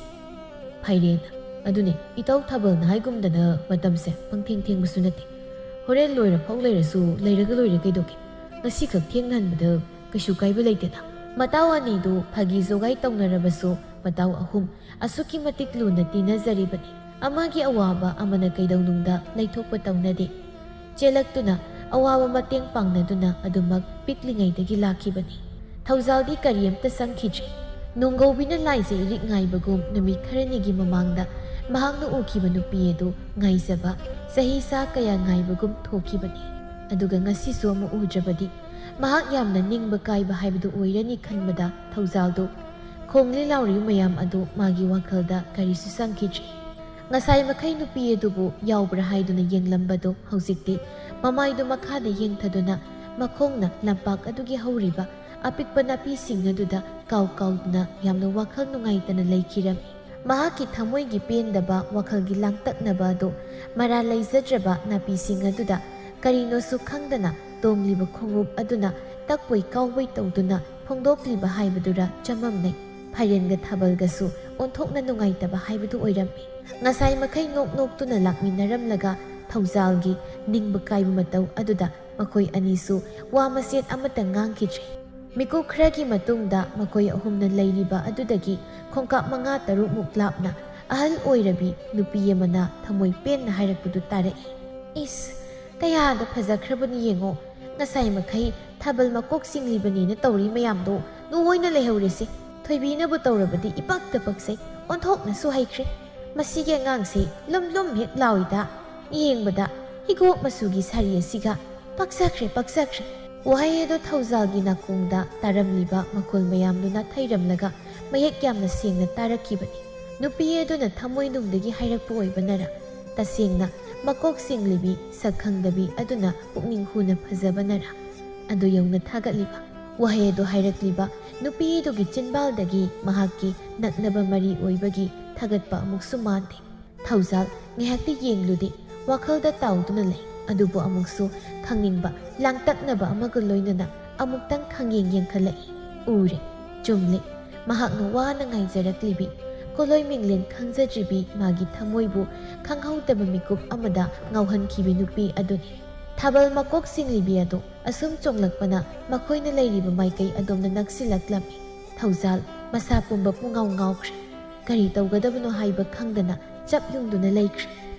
ꯐꯥꯏꯔꯦꯟ, "ꯑꯗꯨꯅꯦ, ꯏꯇꯥꯎ ꯊꯥꯕꯜꯅ ꯍꯥꯏꯒꯨꯝꯗꯅ ꯃꯇꯝꯁꯦ ꯄꯪꯊꯦꯡ ꯊꯦꯡꯕꯁꯨ ꯅꯠꯇꯦ꯫ ꯍꯣꯔꯦꯟ ꯂꯣꯏꯔ ꯐꯥꯎ ꯂꯩꯔꯁꯨ ꯂꯩꯔꯒ ꯂꯣꯏꯔꯦ ꯀꯩꯗꯧꯒꯦ? ꯉꯁꯤꯈꯛ ꯊꯦꯡꯅꯍꯟꯕꯗ ꯀꯩꯁꯨ ꯀꯥꯏꯕ ꯂꯩꯇꯦꯗ꯫" ꯃꯇꯥꯎ ꯑꯅꯤꯗꯨ ꯐꯥꯒꯤ ꯖꯣꯒꯥꯏ ꯇꯧꯅꯔꯕꯁꯨ ꯃꯇꯥꯎ ꯑꯍꯨꯝ ꯑꯁꯨꯛꯀꯤ ꯃꯇꯤꯛ ꯂꯨꯅ ꯇꯤꯟꯅꯖꯔꯤꯕꯅꯤ꯫ ꯑꯃꯒꯤ ꯑꯋꯥꯕ ꯑꯃꯅ ꯀꯩꯗꯧꯅꯨꯡꯗ ꯂꯩꯊꯣꯛꯄ ꯇꯧꯅꯗꯦ꯫ ꯆꯦꯜꯂꯛꯇꯨꯅ ꯑꯋꯥꯕ ꯃꯇꯦꯡ ꯄꯥꯡꯅꯗꯨꯅ ꯑꯗꯨꯃꯛ ꯄꯤꯛꯂꯤꯉꯩꯗꯒꯤ ꯂꯥꯛꯈꯤꯕꯅꯤ꯫ ꯊꯧꯖꯥꯜꯗꯤ ꯀꯔꯤꯝꯇ ꯆꯪꯈꯤꯗ꯭ꯔꯤ꯫ ꯅꯣꯡꯒꯧꯕꯤꯅ ꯂꯥꯏꯖ ꯏꯔꯤꯛ ꯉꯥꯏꯕꯒꯨꯝ ꯅꯨꯃꯤꯠ ꯈꯔꯅꯤꯒꯤ ꯃꯃꯥꯡꯗ ꯃꯍꯥꯛꯅ ꯎꯈꯤꯕ ꯅꯨꯄꯤ ꯑꯗꯨ ꯉꯥꯏꯖꯕ ꯆꯍꯤ ꯆꯥ ꯀꯌꯥ ꯉꯥꯏꯕꯒꯨꯝ ꯊꯣꯛꯈꯤꯕꯅꯤ꯫ ꯑꯗꯨꯒ ꯉꯁꯤꯁꯨ ꯑꯃꯨꯛ ꯎꯗ꯭ꯔꯕꯗꯤ ꯃꯍꯥꯛ ꯌꯥꯝꯅ ꯅꯤꯡꯕ ꯀꯥꯏꯕ ꯍꯥꯏꯕꯗꯨ ꯑꯣꯏꯔꯅꯤ ꯈꯟꯕꯗ ꯊꯧꯖꯥꯜꯗꯨ ꯈꯣꯡꯂꯤ ꯂꯥꯎꯔꯤꯕ ꯃꯌꯥꯝ ꯑꯗꯨ ꯃꯥꯒꯤ ꯋꯥꯈꯜꯗ ꯀꯔꯤꯁꯨ ꯆꯪꯈꯤꯗ꯭ꯔꯦ꯫ ꯉꯁꯥꯏ ꯃꯈꯩ ꯅꯨꯄꯤ ꯑꯗꯨꯕꯨ ꯌꯥꯎꯕ꯭ꯔꯥ ꯍꯥꯏꯗꯨꯅ ꯌꯦꯡꯂꯝꯕꯗꯨ ꯍꯧꯖꯤꯛꯇꯤ ꯃꯃꯥꯏꯗꯨ ꯃꯈꯥꯗ ꯌꯦꯡꯊꯗꯨꯅ ꯃꯈꯣꯡꯅ ꯂꯝꯄꯥꯛ ꯑꯗꯨꯒꯤ ꯍꯧꯔꯤꯕ ꯑꯄꯤꯛꯄ ꯅꯥꯄꯤꯁꯤꯡ ꯑꯗꯨꯗ ꯀꯥꯎ ꯀꯥꯎꯗꯨꯅ ꯌꯥꯝꯅ ꯋꯥꯈꯜ ꯅꯨꯡꯉꯥꯏꯇꯅ ꯂꯩꯈꯤꯔꯝꯃꯤ꯫ ꯃꯍꯥꯛꯀꯤ ꯊꯃꯣꯏꯒꯤ ꯄꯦꯟꯗꯕ ꯋꯥꯈꯜꯒꯤ ꯂꯥꯡꯇꯛꯅꯕ ꯑꯗꯨ ꯃꯔꯥꯜ ꯂꯩꯖꯗ꯭ꯔꯕ ꯅꯥꯄꯤꯁꯤꯡ ꯑꯗꯨꯗ ꯀꯔꯤꯅꯣꯁꯨ ꯈꯪꯗꯅ ꯇꯣꯡꯂꯤꯕ ꯈꯣꯡꯎꯞ ꯑꯗꯨꯅ ꯇꯛꯄꯣꯏ ꯀꯥꯎꯕꯣꯏ ꯇꯧꯗꯨꯅ ꯐꯣꯡꯗꯣꯛꯂꯤꯕ ꯍꯥꯏꯕꯗꯨꯔ ꯆꯃꯝꯅꯩ꯫ ꯐꯥꯏꯔꯦꯟꯒ ꯊꯥꯕꯜꯒꯁꯨ ꯑꯣꯟꯊꯣꯛꯅ ꯅꯨꯡꯉꯥꯏꯇꯕ ꯍꯥꯏꯕꯗꯨ ꯑꯣꯏꯔꯝꯃꯤ꯫ ꯉꯁꯥꯏ ꯃꯈꯩ ꯅꯣꯛ ꯅꯣꯛꯇꯨꯅ ꯂꯥꯛꯃꯤꯟꯅꯔꯝꯂꯒ ꯊꯧꯖꯥꯜꯒꯤ ꯅꯤꯡꯕ ꯀꯥꯏꯕ ꯃꯇꯧ ꯑꯗꯨꯗ ꯃꯈꯣꯏ ꯑꯅꯤꯁꯨ ꯋꯥ ꯃꯆꯦꯠ ꯑꯃꯠꯇ ꯉꯥꯡꯈꯤꯗ꯭ꯔꯦ꯫ ꯃꯤꯀꯨꯞ ꯈꯔꯒꯤ ꯃꯇꯨꯡꯗ ꯃꯈꯣꯏ ꯑꯍꯨꯝꯅ ꯂꯩꯔꯤꯕ ꯑꯗꯨꯗꯒꯤ ꯈꯣꯡꯀꯥꯞ ꯃꯉꯥ ꯇꯔꯨꯛꯃꯨꯛ ꯂꯥꯞꯅ ꯑꯍꯜ ꯑꯣꯏꯔꯕꯤ ꯅꯨꯄꯤ ꯑꯃꯅ ꯊꯃꯣꯏ ꯄꯦꯟꯅ ꯍꯥꯏꯔꯛꯄꯗꯨ ꯇꯥꯔꯛꯏ꯫ "ꯏꯁ, ꯀꯌꯥꯗ ꯐꯖꯈ꯭ꯔꯕꯅꯤ ꯌꯦꯡꯉꯣ꯫ ꯉꯁꯥꯏ ꯃꯈꯩ ꯊꯥꯕꯜ ꯃꯀꯣꯛ ꯆꯤꯡꯂꯤꯕꯅꯦꯅ ꯇꯧꯔꯤ ꯃꯌꯥꯝꯗꯣ ꯂꯣꯏꯅ ꯂꯩꯍꯧꯔꯦꯁꯦ꯫ ꯊꯣꯏꯕꯤꯅꯕꯨ ꯇꯧꯔꯕꯗꯤ ꯏꯄꯛꯇ ꯄꯛꯆꯩ, ꯑꯣꯟꯊꯣꯛꯅꯁꯨ ꯍꯩꯈ꯭ꯔꯦ꯫ ꯃꯁꯤꯒꯤ ꯑꯉꯥꯡꯁꯦ ꯂꯨꯝ ꯂꯨꯝ ꯍꯦꯛ ꯂꯥꯎꯏꯗ, ꯌꯦꯡꯕꯗ ꯍꯤꯒꯣꯛ ꯃꯆꯨꯒꯤ ꯁꯥꯔꯤ ꯑꯁꯤꯒ꯫ ꯄꯛꯆꯈ꯭ꯔꯦ, ꯄꯛꯆꯈ꯭ꯔꯦ!" ꯋꯥꯍꯩ ꯑꯗꯨ ꯊꯧꯖꯥꯜꯒꯤ ꯅꯥꯀꯣꯡꯗ ꯇꯥꯔꯝꯂꯤꯕ ꯃꯈꯣꯜ ꯃꯌꯥꯝꯗꯨꯅ ꯊꯩꯔꯝꯂꯒ ꯃꯌꯦꯛ ꯌꯥꯝꯅ ꯁꯦꯡꯅ ꯇꯥꯔꯛꯈꯤꯕꯅꯤ꯫ ꯅꯨꯄꯤ ꯑꯗꯨꯅ ꯊꯃꯣꯏꯅꯨꯡꯗꯒꯤ ꯍꯥꯏꯔꯛꯄ ꯑꯣꯏꯕꯅꯔꯥ, ꯇꯁꯦꯡꯅ ꯃꯀꯣꯛ ꯆꯤꯡꯂꯤꯕꯤ ꯁꯛ ꯈꯪꯗꯕꯤ ꯑꯗꯨꯅ ꯄꯨꯛꯅꯤꯡ ꯍꯨꯅ ꯐꯖꯕꯅꯔꯥ, ꯑꯗꯨ ꯌꯧꯅ ꯊꯥꯒꯠꯂꯤꯕ꯫ ꯋꯥꯍꯩ ꯑꯗꯨ ꯍꯥꯏꯔꯛꯂꯤꯕ ꯅꯨꯄꯤ ꯑꯗꯨꯒꯤ ꯆꯤꯟꯕꯥꯜꯗꯒꯤ ꯃꯍꯥꯛꯀꯤ ꯅꯛꯅꯕ ꯃꯔꯤ ꯑꯣꯏꯕꯒꯤ ꯊꯥꯒꯠꯄ ꯑꯃꯨꯛꯁꯨ ꯃꯥꯟꯗꯦ꯫ ꯊꯧꯖꯥꯜ ꯉꯥꯏꯍꯥꯛꯇꯤ ꯌꯦꯡꯂꯨꯗꯦ, ꯋꯥꯈꯜꯗ ꯇꯥꯎꯗꯨꯅ ꯂꯩ꯫ ꯑꯗꯨꯕꯨ ꯑꯃꯨꯛꯁꯨ ꯈꯪꯅꯤꯡꯕ ꯂꯥꯡꯇꯛꯅꯕ ꯑꯃꯒ ꯂꯣꯏꯅꯅ ꯑꯃꯨꯛꯇꯪ ꯈꯪꯌꯦꯡ ꯌꯦꯡꯈꯠꯂꯛꯏ꯫ ꯎꯔꯦ, ꯆꯨꯝꯂꯦ, ꯃꯍꯥꯛꯅ ꯋꯥꯅ ꯉꯥꯏꯖꯔꯛꯂꯤꯕꯤ, ꯀꯣꯂꯣꯏ ꯃꯤꯡꯂꯦꯟ ꯈꯪꯖꯗ꯭ꯔꯤꯕꯤ ꯃꯥꯒꯤ ꯊꯃꯣꯏꯕꯨ ꯈꯪꯍꯧꯗꯕ ꯃꯤꯀꯨꯞ ꯑꯃꯗ ꯉꯥꯎꯍꯟꯈꯤꯕꯤ ꯅꯨꯄꯤ ꯑꯗꯨꯅꯤ꯫ ꯊꯥꯕꯜ ꯃꯀꯣꯛ ꯆꯤꯡꯂꯤꯕꯤ ꯑꯗꯨ ꯑꯁꯨꯝ ꯆꯣꯡꯂꯛꯄꯅ ꯃꯈꯣꯏꯅ ꯂꯩꯔꯤꯕ ꯃꯥꯏꯀꯩ ꯑꯗꯣꯝꯗ ꯅꯛꯁꯤꯜꯂꯛꯂꯝꯃꯤ꯫ ꯊꯧꯖꯥꯜ ꯃꯁꯥ ꯄꯨꯝꯕ ꯄꯨꯡꯉꯥꯎ ꯉꯥꯎꯈ꯭ꯔꯦ꯫ ꯀꯔꯤ ꯇꯧꯒꯗꯕꯅꯣ ꯍꯥꯏꯕ ꯈꯪꯗꯅ ꯆꯞ ꯌꯨꯡꯗꯨꯅ ꯂꯩꯈ꯭ꯔꯦ꯫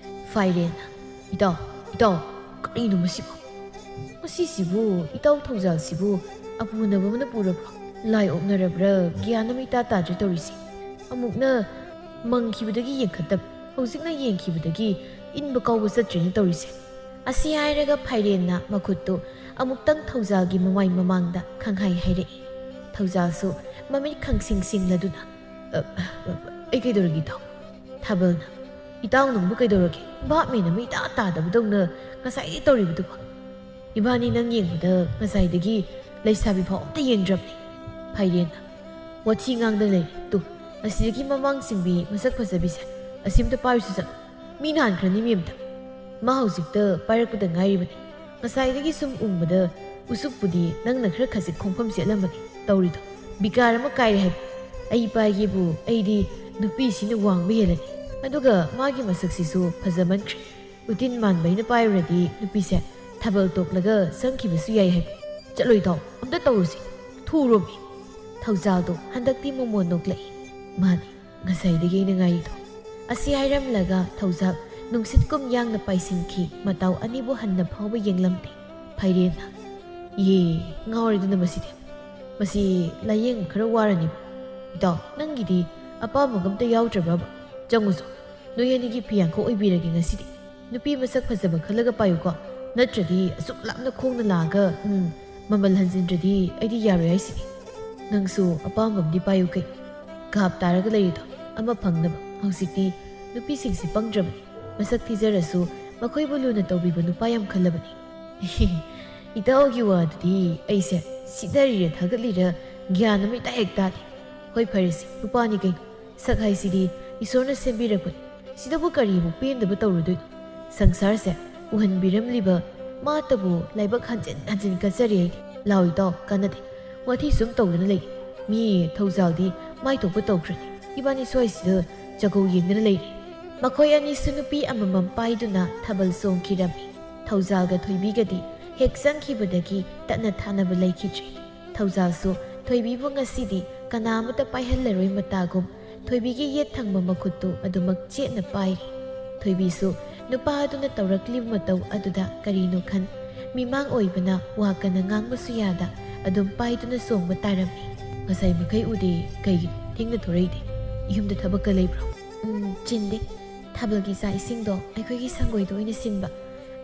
ꯐꯥꯏꯔꯦꯟ, "ꯏꯇꯥꯎ, ꯏꯇꯥꯎ, ꯀꯔꯤꯅꯣ ꯃꯁꯤꯕꯨ? ꯃꯁꯤꯁꯤꯕꯨ, ꯏꯇꯥꯎ ꯊꯧꯖꯥꯜꯁꯤꯕꯨ ꯑꯄꯨꯅꯕ ꯑꯃꯅ ꯄꯨꯔꯕ꯭ꯔꯣ? ꯂꯥꯏ ꯑꯣꯛꯅꯔꯕ꯭ꯔꯥ? ꯒ꯭ꯌꯥꯟ ꯑꯃ ꯏꯇꯥ ꯇꯥꯗ꯭ꯔꯦ ꯇꯧꯔꯤꯁꯦ꯫ ꯑꯃꯨꯛꯅ ꯃꯪꯈꯤꯕꯗꯒꯤ ꯌꯦꯡꯈꯠꯇꯕ, ꯍꯧꯖꯤꯛꯅ ꯌꯦꯡꯈꯤꯕꯗꯒꯤ ꯏꯟꯕ ꯀꯥꯎꯕ ꯆꯠꯇ꯭ꯔꯦꯅ ꯇꯧꯔꯤꯁꯦ꯫ ꯑꯁꯤ ꯍꯥꯏꯔꯒ ꯐꯥꯏꯔꯦꯟꯅ ꯃꯈꯨꯠꯇꯨ ꯑꯃꯨꯛꯇꯪ ꯊꯧꯖꯥꯜꯒꯤ ꯃꯃꯥꯏ ꯃꯃꯥꯡꯗ ꯈꯪꯍꯥꯏ ꯍꯥꯏꯔꯛꯏ꯫ ꯊꯧꯖꯥꯜꯁꯨ ꯃꯃꯤꯠ ꯈꯪꯁꯤꯡ ꯁꯤꯡꯂꯗꯨꯅ, "ꯑ, ꯑ, ꯑꯩ ꯀꯩꯗꯧꯔꯒꯦ ꯏꯇꯥꯎ?" ꯊꯥꯕꯜꯅ, "ꯏꯇꯥꯎ ꯅꯪꯕꯨ ꯀꯩꯗꯧꯔꯒꯦ? ꯚꯥꯞ ꯃꯦꯟ ꯑꯃ ꯏꯇꯥ ꯇꯥꯗꯕꯗꯧꯅ ꯉꯁꯥꯏꯗꯩ ꯇꯧꯔꯤꯕꯗꯨꯕꯨ?" "ꯏꯕꯥꯅꯤ ꯅꯪ ꯌꯦꯡꯕꯗ ꯉꯁꯥꯏꯗꯒꯤ ꯂꯩꯁꯥꯕꯤ ꯐꯥꯎ ꯑꯝꯇ ꯌꯦꯡꯗ꯭ꯔꯕꯅꯤ꯫" ꯐꯥꯏꯔꯦꯟꯅ, "ꯋꯥꯊꯤ ꯉꯥꯡꯗ ꯂꯩꯔꯦ꯫ ꯇꯨ, ꯑꯁꯤꯗꯒꯤ ꯃꯃꯥꯡ ꯆꯤꯡꯕꯤ ꯃꯁꯛ ꯐꯖꯕꯤꯁꯦ ꯑꯁꯤꯝꯇ ꯄꯥꯏꯔꯨꯁꯤ ꯆꯠꯂꯨ꯫ ꯃꯤ ꯅꯥꯟꯈ꯭ꯔꯅꯤ ꯃꯦꯝꯗ꯫ ꯃꯥ ꯍꯧꯖꯤꯛꯇ ꯄꯥꯏꯔꯛꯄꯗ ꯉꯥꯏꯔꯤꯕꯅꯤ꯫ ꯉꯁꯥꯏꯗꯒꯤ ꯁꯨꯝ ꯎꯕꯗ ꯎꯁꯨꯛꯄꯨꯗꯤ ꯅꯪꯅ ꯈꯔ ꯈꯖꯤꯛ ꯈꯣꯡꯐꯝ ꯆꯦꯠꯂꯝꯕꯅꯤ꯫ ꯇꯧꯔꯤꯗꯣ ꯕꯤꯀꯥꯔ ꯑꯃ ꯀꯥꯏꯔꯦ ꯍꯥꯏꯕ꯫ ꯑꯩ ꯄꯥꯏꯒꯦꯕꯨ ꯑꯩꯗꯤ ꯅꯨꯄꯤꯁꯤꯅ ꯋꯥꯡꯕ ꯍꯦꯜꯂꯅꯤ꯫ ꯑꯗꯨꯒ ꯃꯥꯒꯤ ꯃꯁꯛꯁꯤꯁꯨ ꯐꯖꯃꯟꯈ꯭ꯔꯦ꯫ ꯎꯇꯤꯟ ꯃꯥꯟꯕ ꯑꯩꯅ ꯄꯥꯏꯔꯨꯔꯗꯤ ꯅꯨꯄꯤꯁꯦ ꯊꯥꯕꯜ ꯇꯣꯛꯂꯒ ꯆꯪꯈꯤꯕꯁꯨ ꯌꯥꯏ ꯍꯥꯏꯕ꯫ ꯆꯠꯂꯣ ꯏꯇꯥꯎ, ꯑꯝꯇ ꯇꯧꯔꯨꯁꯤ꯫ ꯊꯨꯔꯣꯃꯤ꯫" ꯊꯧꯖꯥꯜꯗꯣ ꯍꯟꯗꯛꯇꯤ ꯃꯣꯃꯣꯟ ꯅꯣꯛꯂꯛꯏ꯫ "ꯃꯥꯅꯤ, ꯉꯁꯥꯏꯗꯒꯤ ꯑꯩꯅ ꯉꯥꯏꯔꯤꯗꯣ꯫" ꯑꯁꯤ ꯍꯥꯏꯔꯝꯂꯒ ꯊꯧꯖꯥꯜ ꯅꯨꯡꯁꯤꯠ ꯀꯨꯝ ꯌꯥꯡꯅ ꯄꯥꯏꯁꯤꯟꯈꯤ, ꯃꯇꯥꯎ ꯑꯅꯤꯕꯨ ꯍꯟꯅ ꯐꯥꯎꯕ ꯌꯦꯡꯂꯝꯗꯦ꯫ ꯐꯥꯏꯔꯦꯟꯅ, "ꯌꯦ, ꯉꯥꯎꯔꯦꯗꯅ ꯃꯁꯤꯗꯤ꯫ ꯃꯁꯤ ꯂꯥꯌꯦꯡꯕ ꯈꯔ ꯋꯥꯔꯅꯤꯕꯨ꯫ ꯏꯇꯥꯎ, ꯅꯪꯒꯤꯗꯤ ꯑꯄꯥꯝꯕꯒ ꯑꯝꯇ ꯌꯥꯎꯗ꯭ꯔꯕ꯭ꯔꯕ? ꯆꯪꯉꯨꯁꯨ, ꯅꯣꯏ ꯑꯅꯤꯒꯤ ꯐꯤꯌꯥꯡꯈꯣꯛ ꯑꯣꯏꯕꯤꯔꯒꯦ ꯉꯁꯤꯗꯤ꯫ ꯅꯨꯄꯤ ꯃꯁꯛ ꯐꯖꯕ ꯈꯜꯂꯒ ꯄꯥꯏꯌꯨꯀꯣ, ꯅꯠꯇ꯭ꯔꯗꯤ ꯑꯁꯨꯛ ꯂꯥꯞꯅ ꯈꯣꯡꯅ ꯂꯥꯛꯑꯒ, ꯎꯝ, ꯃꯃꯜ ꯍꯟꯖꯤꯟꯗ꯭ꯔꯗꯤ ꯑꯩꯗꯤ ꯌꯥꯔꯣꯏ ꯍꯥꯏꯁꯤꯅꯤ꯫ ꯅꯪꯁꯨ ꯑꯄꯥꯝꯕ ꯑꯃꯗꯤ ꯄꯥꯏꯌꯨ ꯀꯩꯅꯣ꯫ ꯒꯥꯞ ꯇꯥꯔꯒ ꯂꯩꯔꯤꯗꯣ ꯑꯃ ꯐꯪꯅꯕ꯫ ꯍꯧꯖꯤꯛꯇꯤ ꯅꯨꯄꯤꯁꯤꯡꯁꯤ ꯄꯪꯗ꯭ꯔꯕꯅꯤ꯫ ꯃꯁꯛ ꯊꯤꯖꯔꯁꯨ ꯃꯈꯣꯏꯕꯨ ꯂꯨꯅ ꯇꯧꯕꯤꯕ ꯅꯨꯄꯥ ꯌꯥꯝ ꯈꯜꯂꯕꯅꯤ꯫" "ꯏꯇꯥꯎꯒꯤ ꯋꯥꯗꯨꯗꯤ ꯑꯩꯁꯦ ꯁꯤꯗꯔꯤꯔ ꯊꯥꯒꯠꯂꯤꯔ ꯒ꯭ꯌꯥꯟ ꯑꯃ ꯏꯇꯥ ꯍꯦꯛ ꯇꯥꯗꯦ꯫ ꯍꯣꯏ, ꯐꯔꯦꯁꯦ, ꯅꯨꯄꯥꯅꯤ ꯀꯩꯅꯣ꯫ ꯁꯛ ꯍꯥꯏꯁꯤꯗꯤ ꯏꯁꯣꯔꯅ ꯁꯦꯝꯕꯤꯔꯛꯄꯅꯤ꯫ ꯁꯤꯗꯕꯨ ꯀꯔꯤꯕꯨ ꯄꯦꯟꯗꯕ ꯇꯧꯔꯨꯗꯣꯏꯅꯣ? ꯁꯪꯁꯥꯔꯁꯦ ꯎꯍꯟꯕꯤꯔꯝꯂꯤꯕ ꯃꯥꯇꯕꯨ ꯂꯥꯏꯕꯛ ꯍꯟꯖꯤꯟ ꯍꯟꯖꯤꯟ ꯀꯠꯆꯔꯤ ꯑꯩꯗꯤ꯫" "ꯂꯥꯎ ꯏꯇꯥꯎ, ꯀꯥꯟꯅꯗꯦ꯫ ꯋꯥꯊꯤ ꯁꯨꯝ ꯇꯧꯗꯨꯅ ꯂꯩ꯫ ꯃꯤ ꯊꯧꯖꯥꯜꯗꯤ ꯃꯥꯏ ꯊꯣꯛꯄ ꯇꯧꯈ꯭ꯔꯅꯤ꯫ ꯏꯕꯥꯅꯤ ꯁ꯭ꯋꯥꯏꯁꯤꯗ ꯖꯒꯣ ꯌꯦꯡꯗꯨꯅ ꯂꯩꯔꯦ꯫" ꯃꯈꯣꯏ ꯑꯅꯤꯁꯨ ꯅꯨꯄꯤ ꯑꯃꯃꯝ ꯄꯥꯏꯗꯨꯅ ꯊꯥꯕꯜ ꯆꯣꯡꯈꯤꯔꯝꯃꯤ꯫ ꯊꯧꯖꯥꯜꯒ ꯊꯣꯏꯕꯤꯒꯗꯤ ꯍꯦꯛ ꯆꯪꯈꯤꯕꯗꯒꯤ ꯇꯠꯅ ꯊꯥꯅꯕ ꯂꯩꯈꯤꯗ꯭ꯔꯦ꯫ ꯊꯧꯖꯥꯜꯁꯨ ꯊꯣꯏꯕꯤꯕꯨ ꯉꯁꯤꯗꯤ ꯀꯅꯥ ꯑꯃꯠꯇ ꯄꯥꯏꯍꯜꯂꯔꯣꯏ ꯃꯇꯥꯒꯨꯝ ꯊꯣꯏꯕꯤꯒꯤ ꯌꯦꯠ ꯊꯪꯕ ꯃꯈꯨꯠꯇꯨ ꯑꯗꯨꯃꯛ ꯆꯦꯠꯅ ꯄꯥꯏꯔꯤ꯫ ꯊꯣꯏꯕꯤꯁꯨ ꯅꯨꯄꯥ ꯑꯗꯨꯅ ꯇꯧꯔꯛꯂꯤꯕ ꯃꯇꯧ ꯑꯗꯨꯗ ꯀꯔꯤꯅꯣ ꯈꯟ, ꯃꯤꯃꯥꯡ ꯑꯣꯏꯕꯅ ꯋꯥ ꯀꯟꯅ ꯉꯥꯡꯕꯁꯨ ꯌꯥꯗ ꯑꯗꯨꯝ ꯄꯥꯏꯗꯨꯅ ꯆꯣꯡꯕ ꯇꯥꯔꯝꯃꯤ꯫ "ꯉꯁꯥꯏ ꯃꯈꯩ ꯎꯗꯦ, ꯀꯩꯒꯤꯅꯣ ꯊꯦꯡꯅ ꯊꯣꯔꯛꯏꯗꯤ? ꯌꯨꯝꯗ ꯊꯕꯛꯀ ꯂꯩꯕ꯭ꯔꯣ?" "ꯎꯝ, ꯆꯤꯟꯗꯦ꯫ ꯊꯥꯕꯜꯒꯤ ꯆꯥꯛ ꯏꯁꯤꯡꯗꯣ ꯑꯩꯈꯣꯏꯒꯤ ꯁꯪꯒꯣꯏꯗ ꯑꯣꯏꯅ ꯁꯤꯟꯕ꯫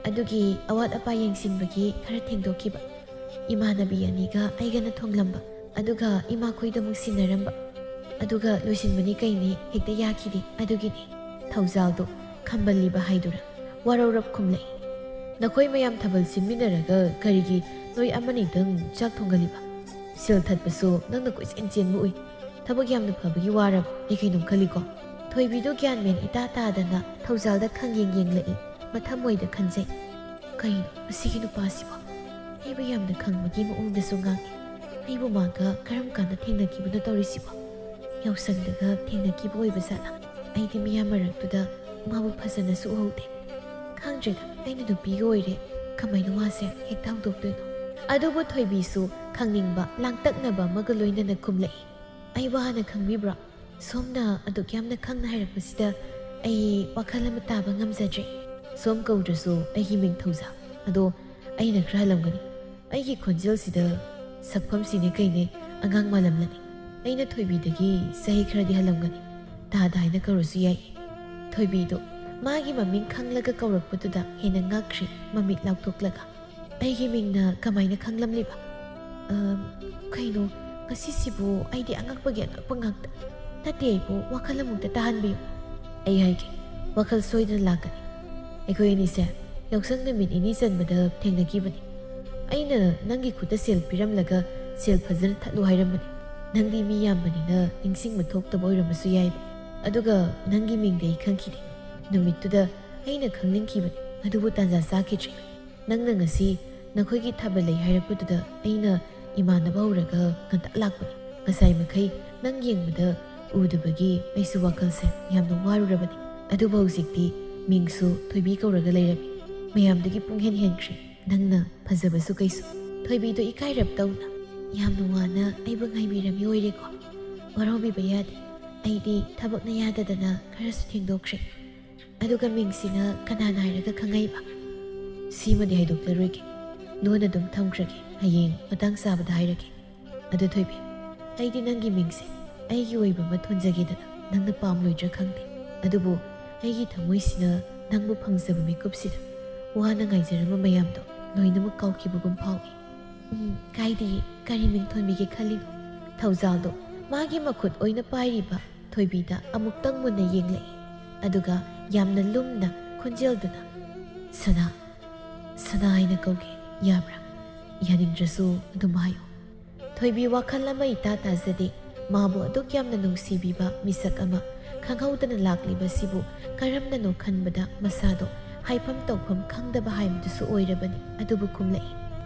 ꯑꯗꯨꯒꯤ ꯑꯋꯥꯠ ꯑꯄꯥ ꯌꯦꯡꯁꯤꯟꯕꯒꯤ ꯈꯔ ꯊꯦꯡꯗꯣꯛꯈꯤꯕ꯫ ꯏꯃꯥꯟꯅꯕꯤ ꯑꯅꯤꯒ ꯑꯩꯒꯅ ꯊꯣꯡꯂꯝꯕ, ꯑꯗꯨꯒ ꯏꯃꯥꯈꯣꯏꯗ ꯑꯃꯨꯛ ꯁꯤꯟꯅꯔꯝꯕ, ꯑꯗꯨꯒ ꯂꯣꯏꯁꯤꯟꯕꯅꯤ ꯀꯩꯅꯤ ꯍꯦꯛꯇ ꯌꯥꯈꯤꯗꯦ꯫ ꯑꯗꯨꯒꯤꯅꯤ ꯊꯧꯖꯥꯜꯗꯣ ꯈꯝꯕꯜꯂꯤꯕ ꯍꯥꯏꯗꯨꯔꯥ, ꯋꯥꯔꯧꯔꯞ ꯈꯨꯝꯂꯛꯏ꯫ "ꯅꯈꯣꯏ ꯃꯌꯥꯝ ꯊꯥꯕꯜ ꯁꯤꯟꯃꯤꯟꯅꯔꯒ ꯀꯔꯤꯒꯤ ꯅꯣꯏ ꯑꯃꯅꯤꯗꯪ ꯆꯥꯛ ꯊꯣꯡꯒꯜꯂꯤꯕ? ꯁꯤꯜ ꯊꯠꯄꯁꯨ ꯅꯪꯅ ꯀꯣꯏꯆꯦꯟ ꯆꯦꯟꯕ ꯎꯏ꯫ ꯊꯕꯛ ꯌꯥꯝꯅ ꯐꯕꯒꯤ ꯋꯥꯔꯕ ꯑꯩ ꯀꯩꯅꯣꯝ ꯈꯜꯂꯤꯀꯣ?" ꯊꯣꯏꯕꯤꯗꯣ ꯒ꯭ꯌꯥꯟ ꯃꯦꯟ ꯏꯇꯥ ꯇꯥꯗꯅ ꯊꯧꯖꯥꯜꯗ ꯈꯪꯌꯦꯡ ꯌꯦꯡꯂꯛꯏ꯫ ꯃꯊꯃꯣꯏꯗ ꯈꯟꯖꯩ, "ꯀꯩꯅꯣ ꯃꯁꯤꯒꯤ ꯅꯨꯄꯥꯁꯤꯕꯣ? ꯑꯩꯕꯨ ꯌꯥꯝꯅ ꯈꯪꯕꯒꯤ ꯃꯑꯣꯡꯗꯁꯨ ꯉꯥꯡꯉꯤ꯫ ꯑꯩꯕꯨ ꯃꯥꯒ ꯀꯔꯝ ꯀꯥꯟꯗ ꯊꯦꯡꯅꯈꯤꯕꯅꯣ ꯇꯧꯔꯤꯁꯤꯕꯣ? ꯌꯥꯎꯁꯪꯗꯒ ꯊꯦꯡꯅꯈꯤꯕ ꯑꯣꯏꯕ ꯖꯥꯠꯂꯥ? ꯑꯩꯗꯤ ꯃꯤꯌꯥꯝ ꯃꯔꯛꯇꯨꯗ ꯃꯥꯕꯨ ꯐꯖꯅꯁꯨ ꯎꯍꯧꯗꯦ꯫ ꯈꯪꯗ꯭ꯔꯦꯗ, ꯑꯩꯅ ꯅꯨꯄꯤꯒ ꯑꯣꯏꯔꯦ, ꯀꯃꯥꯏꯅ ꯋꯥꯁꯦ ꯍꯦꯛꯇ ꯍꯧꯗꯣꯛꯇꯣꯏꯅꯣ?" ꯑꯗꯨꯕꯨ ꯊꯣꯏꯕꯤꯁꯨ ꯈꯪꯅꯤꯡꯕ ꯂꯥꯡꯇꯛꯅꯕ ꯑꯃꯒ ꯂꯣꯏꯅꯅ ꯈꯨꯝꯂꯛꯏ꯫ "ꯑꯩꯕꯨ ꯍꯥꯟꯅ ꯈꯪꯕꯤꯕ꯭ꯔꯣ? ꯁꯣꯝꯅ ꯑꯗꯨꯛ ꯌꯥꯝꯅ ꯈꯪꯅ ꯍꯥꯏꯔꯛꯄꯁꯤꯗ ꯑꯩ ꯋꯥꯈꯜ ꯑꯃ ꯇꯥꯕ ꯉꯝꯖꯗ꯭ꯔꯦ꯫ ꯁꯣꯝ ꯀꯧꯗ꯭ꯔꯁꯨ ꯑꯩꯒꯤ ꯃꯤꯡ ꯊꯧꯖꯥꯜ꯫ ꯑꯗꯣ ꯑꯩꯅ ꯈꯔ ꯍꯜꯂꯝꯒꯅꯤ꯫ ꯑꯩꯒꯤ ꯈꯣꯟꯖꯦꯜꯁꯤꯗ ꯁꯛꯐꯝꯁꯤꯅꯦ ꯀꯩꯅꯦ ꯑꯉꯥꯡ ꯃꯥꯜꯂꯝꯂꯅꯤ꯫ ꯑꯩꯅ ꯊꯣꯏꯕꯤꯗꯒꯤ ꯆꯍꯤ ꯈꯔꯗꯤ ꯍꯜꯂꯝꯒꯅꯤ꯫ ꯇꯥꯗ ꯍꯥꯏꯅ ꯀꯧꯔꯁꯨ ꯌꯥꯏ꯫" ꯊꯣꯏꯕꯤꯗꯣ ꯃꯥꯒꯤ ꯃꯃꯤꯡ ꯈꯪꯂꯒ ꯀꯧꯔꯛꯄꯗꯨꯗ ꯍꯦꯟꯅ ꯉꯛꯈ꯭ꯔꯦ, ꯃꯃꯤꯠ ꯂꯥꯎꯊꯣꯛꯂꯒ꯫ "ꯑꯩꯒꯤ ꯃꯤꯡꯅ ꯀꯃꯥꯏꯅ ꯈꯪꯂꯝꯂꯤꯕ?" "ꯑꯝ, ꯀꯩꯅꯣ, ꯉꯁꯤꯁꯤꯕꯨ ꯑꯩꯗꯤ ꯑꯉꯛꯄꯒꯤ ꯑꯉꯛꯄ ꯉꯥꯛꯇ꯫ ꯅꯠꯇꯦ, ꯑꯩꯕꯨ ꯋꯥꯈꯜ ꯑꯃꯨꯛꯇ ꯇꯥꯍꯟꯕꯤꯌꯨ꯫" "ꯑꯩ ꯍꯥꯏꯒꯦ, ꯋꯥꯈꯜ ꯁꯣꯏꯗꯅ ꯂꯥꯛꯀꯅꯤ꯫ ꯑꯩꯈꯣꯏ ꯑꯅꯤꯁꯦ ꯌꯥꯎꯁꯪ ꯅꯨꯃꯤꯠ ꯅꯤꯅꯤ ꯆꯟꯕꯗ ꯊꯦꯡꯅꯈꯤꯕꯅꯤ꯫ ꯑꯩꯅ ꯅꯪꯒꯤ ꯈꯨꯠꯇ ꯁꯦꯜ ꯄꯤꯔꯝꯂꯒ ꯁꯦꯜ ꯐꯖꯅ ꯊꯠꯂꯨ ꯍꯥꯏꯔꯝꯕꯅꯤ꯫ ꯅꯪꯗꯤ ꯃꯤ ꯌꯥꯝꯕꯅꯤꯅ ꯅꯤꯡꯁꯤꯡꯕ ꯊꯣꯛꯇꯕ ꯑꯣꯏꯔꯝꯕꯁꯨ ꯌꯥꯏꯕ꯫ ꯑꯗꯨꯒ ꯅꯪꯒꯤ ꯃꯤꯡꯗꯤ ꯑꯩ ꯈꯪꯈꯤꯗꯦ꯫ ꯅꯨꯃꯤꯠꯇꯨꯗ ꯑꯩꯅ ꯈꯪꯅꯤꯡꯈꯤꯕꯅꯤ, ꯑꯗꯨꯕꯨ ꯇꯥꯟꯖꯥ ꯆꯥꯈꯤꯗ꯭ꯔꯦ꯫ ꯅꯪꯅ ꯉꯁꯤ ꯅꯈꯣꯏꯒꯤ ꯊꯥꯕꯜ ꯂꯩ ꯍꯥꯏꯔꯛꯄꯗꯨꯗ ꯑꯩꯅ ꯏꯃꯥꯟꯅꯕ ꯍꯧꯔꯒ ꯉꯟꯇꯥ ꯂꯥꯛꯄꯅꯤ꯫ ꯉꯁꯥꯏ ꯃꯈꯩ ꯅꯪ ꯌꯦꯡꯕꯗ ꯎꯗꯕꯒꯤ ꯑꯩꯁꯨ ꯋꯥꯈꯜꯁꯦ ꯌꯥꯝꯅ ꯋꯥꯔꯨꯔꯕꯅꯤ꯫ ꯑꯗꯨꯕꯨ ꯍꯧꯖꯤꯛꯇꯤ ꯃꯤꯡꯁꯨ ꯊꯣꯏꯕꯤ ꯀꯧꯔꯒ ꯂꯩꯔꯝꯃꯤ꯫ ꯃꯌꯥꯝꯗꯒꯤ ꯄꯨꯡꯍꯦꯟ ꯍꯦꯟꯈ꯭ꯔꯦ꯫ ꯅꯪꯅ ꯐꯖꯕꯁꯨ ꯀꯩꯁꯨ꯫" ꯊꯣꯏꯕꯤꯗꯣ ꯏꯀꯥꯏꯔꯞ ꯇꯧꯅ, "ꯌꯥꯝꯅ ꯋꯥꯅ ꯑꯩꯕꯨ ꯉꯥꯏꯕꯤꯔꯝꯃꯤ ꯑꯣꯏꯔꯦꯀꯣ꯫ ꯋꯥꯔꯧꯕꯤꯕ ꯌꯥꯗꯦ꯫ ꯑꯩꯗꯤ ꯊꯕꯛꯅ ꯌꯥꯗꯗꯅ ꯈꯔꯁꯨ ꯊꯦꯡꯗꯣꯛꯈ꯭ꯔꯦ꯫ ꯑꯗꯨꯒ ꯃꯤꯡꯁꯤꯅ ꯀꯅꯥꯅ ꯍꯥꯏꯔꯒ ꯈꯪꯉꯛꯏꯕ? ꯁꯤꯃꯗꯤ ꯍꯥꯏꯗꯣꯛꯂꯔꯣꯏꯒꯦ꯫ ꯂꯣꯟꯅ ꯑꯗꯨꯝ ꯊꯝꯈ꯭ꯔꯒꯦ꯫ ꯍꯌꯦꯡ ꯃꯇꯥꯡ ꯆꯥꯕꯗ ꯍꯥꯏꯔꯒꯦ꯫ ꯑꯗꯨ ꯊꯣꯏꯕꯤ, ꯑꯩꯗꯤ ꯅꯪꯒꯤ ꯃꯤꯡꯁꯦ ꯑꯩꯒꯤ ꯑꯣꯏꯕ ꯑꯃ ꯊꯣꯟꯖꯒꯦꯗꯅ ꯅꯪꯅ ꯄꯥꯝꯂꯣꯏꯗ꯭ꯔꯥ ꯈꯪꯗꯦ꯫ ꯑꯗꯨꯕꯨ ꯑꯩꯒꯤ ꯊꯃꯣꯏꯁꯤꯅ ꯅꯪꯕꯨ ꯐꯪꯖꯕ ꯃꯤꯀꯨꯞꯁꯤꯗ ꯋꯥꯅ ꯉꯥꯏꯖꯔꯝꯕ ꯃꯌꯥꯝꯗꯣ ꯂꯣꯏꯅꯃꯛ ꯀꯥꯎꯈꯤꯕꯒꯨꯝ ꯐꯥꯎꯏ꯫ "ꯎꯝ, ꯀꯥꯏꯗꯤꯌꯦ, ꯀꯔꯤ ꯃꯤꯡ ꯊꯣꯟꯕꯤꯒꯦ ꯈꯜꯂꯤꯅꯣ?" ꯊꯧꯖꯥꯜꯗꯣ ꯃꯥꯒꯤ ꯃꯈꯨꯠ ꯑꯣꯏꯅ ꯄꯥꯏꯔꯤꯕ ꯊꯣꯏꯕꯤꯗ ꯑꯃꯨꯛꯇꯪ ꯃꯨꯟꯅ ꯌꯦꯡꯂꯛꯏ꯫ ꯑꯗꯨꯒ ꯌꯥꯝꯅ ꯂꯨꯝꯅ ꯈꯣꯟꯖꯦꯜꯗꯨꯅ, "ꯁꯅꯥ, ꯁꯅꯥ ꯍꯥꯏꯅ ꯀꯧꯒꯦ, ꯌꯥꯕ꯭ꯔꯥ? ꯌꯥꯅꯤꯡꯗ꯭ꯔꯁꯨ ꯑꯗꯨꯝ ꯍꯥꯏꯌꯨ"꯫ ꯊꯣꯏꯕꯤ ꯋꯥꯈꯜ ꯑꯃ ꯏꯇꯥ ꯇꯥꯖꯗꯦ꯫ ꯃꯥꯕꯨ ꯑꯗꯨꯛ ꯌꯥꯝꯅ ꯅꯨꯡꯁꯤꯕꯤꯕ ꯃꯤꯁꯛ ꯑꯃ ꯈꯪꯍꯧꯗꯅ ꯂꯥꯛꯂꯤꯕꯁꯤꯕꯨ ꯀꯔꯝꯅꯅꯣ ꯈꯟꯕꯗ ꯃꯁꯥꯗꯣ ꯍꯥꯏꯐꯝ ꯇꯧꯐꯝ ꯈꯪꯗꯕ ꯍꯥꯏꯕꯗꯨꯁꯨ ꯑꯣꯏꯔꯕꯅꯤ꯫ ꯑꯗꯨꯕꯨ ꯈꯨꯝꯂꯛꯏ,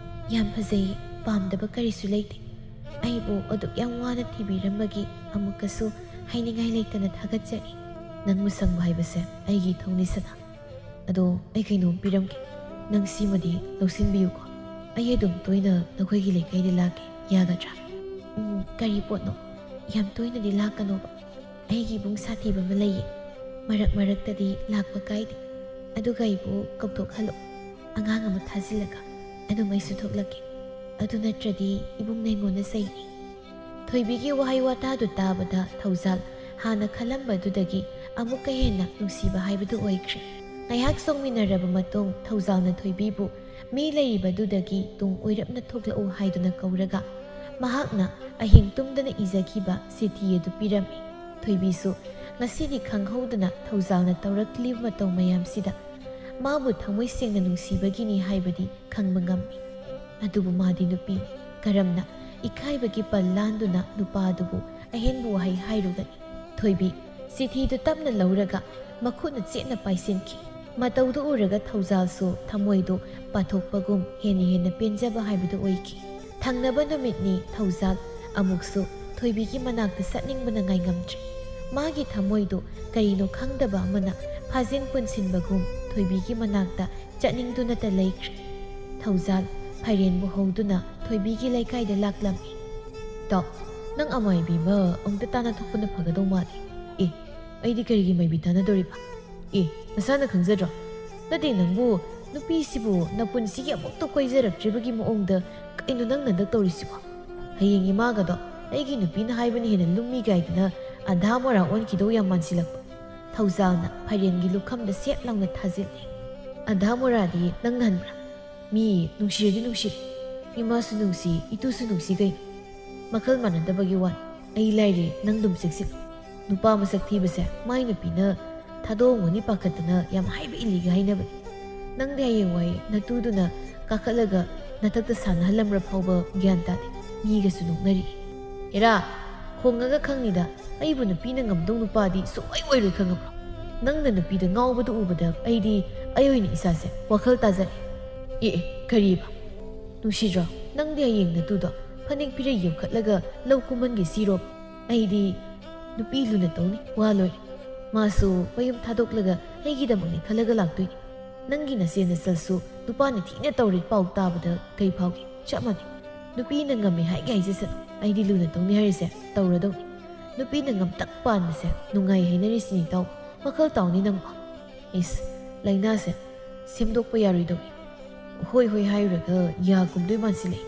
"ꯌꯥꯝ ꯐꯖꯩ, ꯄꯥꯝꯗꯕ ꯀꯔꯤꯁꯨ ꯂꯩꯇꯦ꯫ ꯑꯩꯕꯨ ꯑꯗꯨꯛ ꯌꯥꯝ ꯋꯥꯅ ꯊꯤꯕꯤꯔꯝꯕꯒꯤ ꯑꯃꯨꯛꯀꯁꯨ ꯍꯥꯏꯅꯤꯡꯉꯥꯏ ꯂꯩꯇꯅ ꯊꯥꯒꯠꯆꯔꯤ꯫ ꯅꯪꯕꯨ ꯁꯪꯕ ꯍꯥꯏꯕꯁꯦ ꯑꯩꯒꯤ ꯏꯊꯧꯅꯤ ꯁꯅꯥ꯫ ꯑꯗꯣ ꯑꯩ ꯀꯩꯅꯣꯝ ꯄꯤꯔꯝꯒꯦ꯫ ꯅꯪ ꯁꯤꯃꯗꯤ ꯂꯧꯁꯤꯟꯕꯤꯌꯨꯀꯣ꯫ ꯑꯩ ꯑꯗꯨꯝ ꯇꯣꯏꯅ ꯅꯈꯣꯏꯒꯤ ꯂꯩꯀꯥꯏꯗ ꯂꯥꯛꯀꯦ, ꯌꯥꯒꯗ꯭ꯔꯥ?" "ꯎꯝ, ꯀꯔꯤ ꯄꯣꯠꯅꯣ?" "ꯌꯥꯝ ꯇꯣꯏꯅꯗꯤ ꯂꯥꯛꯀꯅꯣꯕ꯫ ꯑꯩꯒꯤ ꯏꯕꯨꯡ ꯁꯥꯊꯤꯕ ꯑꯃ ꯂꯩꯌꯦ꯫ ꯃꯔꯛ ꯃꯔꯛꯇꯗꯤ ꯂꯥꯛꯄ ꯀꯥꯏꯗꯦ꯫ ꯑꯗꯨꯒ ꯑꯩꯕꯨ ꯀꯧꯊꯣꯛꯍꯜꯂꯣ꯫ ꯑꯉꯥꯡ ꯑꯃ ꯊꯥꯖꯤꯜꯂꯒ ꯑꯗꯨꯝ ꯑꯩꯁꯨ ꯊꯣꯛꯂꯛꯀꯦ꯫ ꯑꯗꯨ ꯅꯠꯇ꯭ꯔꯗꯤ ꯏꯕꯨꯡꯅ ꯑꯩꯉꯣꯟꯗ ꯆꯩꯅꯤ"꯫ ꯊꯣꯏꯕꯤꯒꯤ ꯋꯥꯍꯩ ꯋꯥꯇꯥꯗꯨ ꯇꯥꯕꯗ ꯊꯧꯖꯥꯜ ꯍꯥꯟꯅ ꯈꯜꯂꯝꯕꯗꯨꯗꯒꯤ ꯑꯃꯨꯛꯀ ꯍꯦꯟꯅ ꯅꯨꯡꯁꯤꯕ ꯍꯥꯏꯕꯗꯨ ꯑꯣꯏꯈ꯭ꯔꯦ꯫ ꯉꯥꯏꯍꯥꯛ ꯆꯣꯡꯃꯤꯟꯅꯔꯕ ꯃꯇꯨꯡ ꯊꯧꯖꯥꯜꯅ ꯊꯣꯏꯕꯤꯕꯨ ꯃꯤ ꯂꯩꯔꯤꯕꯗꯨꯗꯒꯤ ꯇꯨꯡ ꯑꯣꯏꯔꯞꯅ ꯊꯣꯛꯂꯛꯎ ꯍꯥꯏꯗꯨꯅ ꯀꯧꯔꯒ ꯃꯍꯥꯛꯅ ꯑꯍꯤꯡ ꯇꯨꯝꯗꯅ ꯏꯖꯈꯤꯕ ꯆꯤꯊꯤ ꯑꯗꯨ ꯄꯤꯔꯝꯃꯤ꯫ ꯊꯣꯏꯕꯤꯁꯨ ꯉꯁꯤꯗꯤ ꯈꯪꯍꯧꯗꯅ ꯊꯧꯖꯥꯜꯅ ꯇꯧꯔꯛꯂꯤꯕ ꯃꯇꯧ ꯃꯌꯥꯝꯁꯤꯗ ꯃꯥꯕꯨ ꯊꯃꯣꯏ ꯁꯦꯡꯅ ꯅꯨꯡꯁꯤꯕꯒꯤꯅꯤ ꯍꯥꯏꯕꯗꯤ ꯈꯪꯕ ꯉꯝꯃꯤ꯫ ꯑꯗꯨꯕꯨ ꯃꯥꯗꯤ ꯅꯨꯄꯤꯅꯤ꯫ ꯀꯔꯝꯅ ꯏꯀꯥꯏꯕꯒꯤ ꯄꯜ ꯂꯥꯟꯗꯨꯅ ꯅꯨꯄꯥ ꯑꯗꯨꯕꯨ ꯑꯍꯦꯟꯕ ꯋꯥꯍꯩ ꯍꯥꯏꯔꯨꯒꯅꯤ? ꯊꯣꯏꯕꯤ, ꯆꯤꯊꯤꯗꯨ ꯇꯞꯅ ꯂꯧꯔꯒ ꯃꯈꯨꯠꯅ ꯆꯦꯠꯅ ꯄꯥꯏꯁꯤꯟꯈꯤ꯫ ꯃꯇꯧꯗꯨ ꯎꯔꯒ ꯊꯧꯖꯥꯜꯁꯨ ꯊꯃꯣꯏꯗꯨ ꯄꯥꯊꯣꯛꯄꯒꯨꯝ ꯍꯦꯟꯅ ꯍꯦꯟꯅ ꯄꯦꯟꯖꯕ ꯍꯥꯏꯕꯗꯨ ꯑꯣꯏꯈꯤ꯫ ꯊꯪꯅꯕ ꯅꯨꯃꯤꯠꯅꯤ ꯊꯧꯖꯥꯜ ꯑꯃꯨꯛꯁꯨ ꯊꯣꯏꯕꯤꯒꯤ ꯃꯅꯥꯛꯇ ꯆꯠꯅꯤꯡꯕꯅ ꯉꯥꯏꯉꯝꯗ꯭ꯔꯦ꯫ ꯃꯥꯒꯤ ꯊꯃꯣꯏꯗꯨ ꯀꯔꯤꯅꯣ ꯈꯪꯗꯕ ꯑꯃꯅ ꯐꯥꯖꯤꯟ ꯄꯨꯟꯁꯤꯟꯕꯒꯨꯝ ꯊꯣꯏꯕꯤꯒꯤ ꯃꯅꯥꯛꯇ ꯆꯠꯅꯤꯡꯗꯨꯅꯇ ꯂꯩꯈ꯭ꯔꯦ꯫ ꯊꯧꯖꯥꯜ ꯐꯥꯏꯔꯦꯟꯕꯨ ꯍꯧꯗꯨꯅ ꯊꯣꯏꯕꯤꯒꯤ ꯂꯩꯀꯥꯏꯗ ꯂꯥꯛꯂꯝꯃꯤ꯫ "ꯇꯥꯎ, ꯅꯪ ꯑꯃꯥꯏꯕꯤ ꯑꯃ ꯑꯃꯨꯛꯇ ꯇꯥꯟꯅ ꯊꯣꯛꯄꯅ ꯐꯒꯗꯧ ꯃꯥꯜꯂꯤ꯫ ꯑꯦ, ꯑꯩꯗꯤ ꯀꯔꯤꯒꯤ ꯃꯥꯏꯕꯤ ꯇꯥꯟꯅꯗꯧꯔꯤꯕ? ꯑꯦ, ꯅꯁꯥꯅ ꯈꯪꯖꯗ꯭ꯔꯣ? ꯅꯠꯇꯦ, ꯅꯪꯕꯨ ꯅꯨꯄꯤꯁꯤꯕꯨ ꯅꯄꯨꯟꯁꯤꯒꯤ ꯑꯃꯨꯛꯇ ꯀꯣꯏꯖꯔꯛꯇ꯭ꯔꯤꯕꯒꯤ ꯃꯑꯣꯡꯗ ꯀꯩꯅꯣ ꯅꯪꯅ ꯍꯟꯗꯛ ꯇꯧꯔꯤꯁꯤꯕꯣ? ꯍꯌꯦꯡ ꯏꯃꯥꯒꯗꯣ ꯑꯩꯒꯤ ꯅꯨꯄꯤꯅ ꯍꯥꯏꯕꯅ ꯍꯦꯟꯅ ꯂꯨꯝꯃꯤ ꯀꯥꯏꯗꯅ ꯑꯙꯥ ꯃꯣꯔꯥ ꯑꯣꯟꯈꯤꯗꯧ ꯌꯥꯝ ꯃꯥꯟꯁꯤꯜꯂꯛꯄ"꯫ ꯊꯧꯖꯥꯜꯅ ꯐꯥꯏꯔꯦꯟꯒꯤ ꯂꯨꯈꯝꯗ ꯁꯦꯠ ꯂꯥꯎꯅ ꯊꯥꯖꯤꯜꯂꯤ꯫ ꯑꯙꯥ ꯃꯣꯔꯥꯗꯤ ꯅꯪꯅ ꯍꯟꯕ꯭ꯔꯥ? ꯃꯤ ꯅꯨꯡꯁꯤꯔꯗꯤ ꯅꯨꯡꯁꯤꯔꯦ, ꯏꯃꯥꯁꯨ ꯅꯨꯡꯁꯤ, ꯏꯇꯨꯁꯨ ꯅꯨꯡꯁꯤ ꯀꯩꯅꯣ꯫ ꯃꯈꯜ ꯃꯥꯟꯅꯗꯕꯒꯤ ꯋꯥꯅꯤ꯫ ꯑꯩ ꯂꯥꯏꯔꯤ, ꯅꯪ ꯑꯗꯨꯝ ꯆꯦꯛꯁꯤꯜꯂꯨ꯫ ꯅꯨꯄꯥ ꯃꯁꯛ ꯊꯤꯕꯁꯦ ꯃꯥꯏ ꯅꯨꯄꯤꯅ ꯊꯥꯗꯣꯛꯑꯝꯒꯅꯤ ꯄꯥꯈꯠꯇꯅ ꯌꯥꯝ ꯍꯥꯏꯕ ꯏꯜꯂꯤꯒ ꯍꯥꯏꯅꯕꯅꯤ꯫ ꯅꯪꯗꯤ ꯍꯌꯦꯡꯋꯥꯏ ꯅꯇꯨꯗꯨꯅ ꯀꯥꯈꯠꯂꯒ ꯅꯊꯛꯇ ꯁꯥꯟꯅꯍꯜꯂꯝꯕ꯭ꯔꯥ ꯐꯥꯎꯕ ꯒ꯭ꯌꯥꯟ ꯇꯥꯗꯦ꯫ ꯃꯤꯒꯁꯨ ꯅꯣꯛꯅꯔꯤ꯫ ꯍꯦꯔꯥ, ꯈꯣꯡꯉꯒ ꯈꯪꯅꯤꯗ, ꯑꯩꯕꯨ ꯅꯨꯄꯤꯅ ꯉꯝꯗꯧ ꯅꯨꯄꯥꯗꯤ ꯁꯨꯡꯑꯣꯏ ꯑꯣꯏꯔꯣꯏ ꯈꯪꯉꯕ꯭ꯔꯣ? ꯅꯪꯅ ꯅꯨꯄꯤꯗ ꯉꯥꯎꯕꯗꯨ ꯎꯕꯗ ꯑꯩꯗꯤ ꯑꯩ ꯑꯣꯏꯅ ꯏꯁꯥꯁꯦ ꯋꯥꯈꯜ ꯇꯥꯖꯔꯦ꯫ ꯑꯦ, ꯑꯦ, ꯀꯔꯤꯕ? ꯅꯨꯡꯁꯤꯗ꯭ꯔꯣ? ꯅꯪꯗꯤ ꯍꯌꯦꯡ ꯅꯇꯨꯗꯣ ꯐꯅꯦꯛ ꯐꯤꯔꯩ ꯌꯣꯝꯈꯠꯂꯒ ꯂꯧ ꯀꯨꯝꯍꯟꯒꯦ ꯁꯤꯔꯣ? ꯑꯩꯗꯤ ꯅꯨꯄꯤ ꯂꯨꯅ ꯇꯧꯅꯤ, ꯋꯥ ꯂꯣꯏꯔꯦ꯫ ꯃꯥꯁꯨ ꯃꯌꯨꯝ ꯊꯥꯗꯣꯛꯂꯒ ꯑꯩꯒꯤꯗꯃꯛꯅꯤ ꯈꯜꯂꯒ ꯂꯥꯛꯇꯣꯏꯅꯤ꯫ ꯅꯪꯒꯤ ꯅꯆꯦ ꯅꯆꯜꯁꯨ ꯅꯨꯄꯥꯅ ꯊꯤꯅ ꯇꯧꯔꯦ ꯄꯥꯎ ꯇꯥꯕꯗ ꯀꯩ ꯐꯥꯎꯒꯦ? ꯆꯞ ꯃꯥꯟꯅꯩ꯫ ꯅꯨꯄꯤꯅ ꯉꯝꯃꯦ ꯍꯥꯏꯒꯦ ꯍꯥꯏꯖꯁꯅꯨ, ꯑꯩꯗꯤ ꯂꯨꯅ ꯇꯧꯅꯤ ꯍꯥꯏꯔꯤꯁꯦ ꯇꯧꯔꯗꯧꯅꯤ꯫ ꯅꯨꯄꯤꯅ ꯉꯝꯇꯛ ꯄꯥꯟꯕꯁꯦ ꯅꯨꯡꯉꯥꯏ ꯍꯥꯏꯅꯔꯤꯁꯤꯅꯤ ꯏꯇꯥꯎ꯫ ꯋꯥꯈꯜ ꯇꯥꯎꯅꯤ ꯅꯪꯕꯣ꯫ ꯏꯁ, ꯂꯥꯏꯅꯥꯁꯦ ꯁꯦꯝꯗꯣꯛꯄ ꯌꯥꯔꯣꯏꯗꯧꯔꯤ꯫ ꯍꯣꯏ ꯍꯣꯏ ꯍꯥꯏꯔꯨꯔꯒ ꯌꯥ ꯀꯨꯝꯗꯣꯏ ꯃꯥꯟꯁꯤꯜꯂꯛꯑꯦ꯫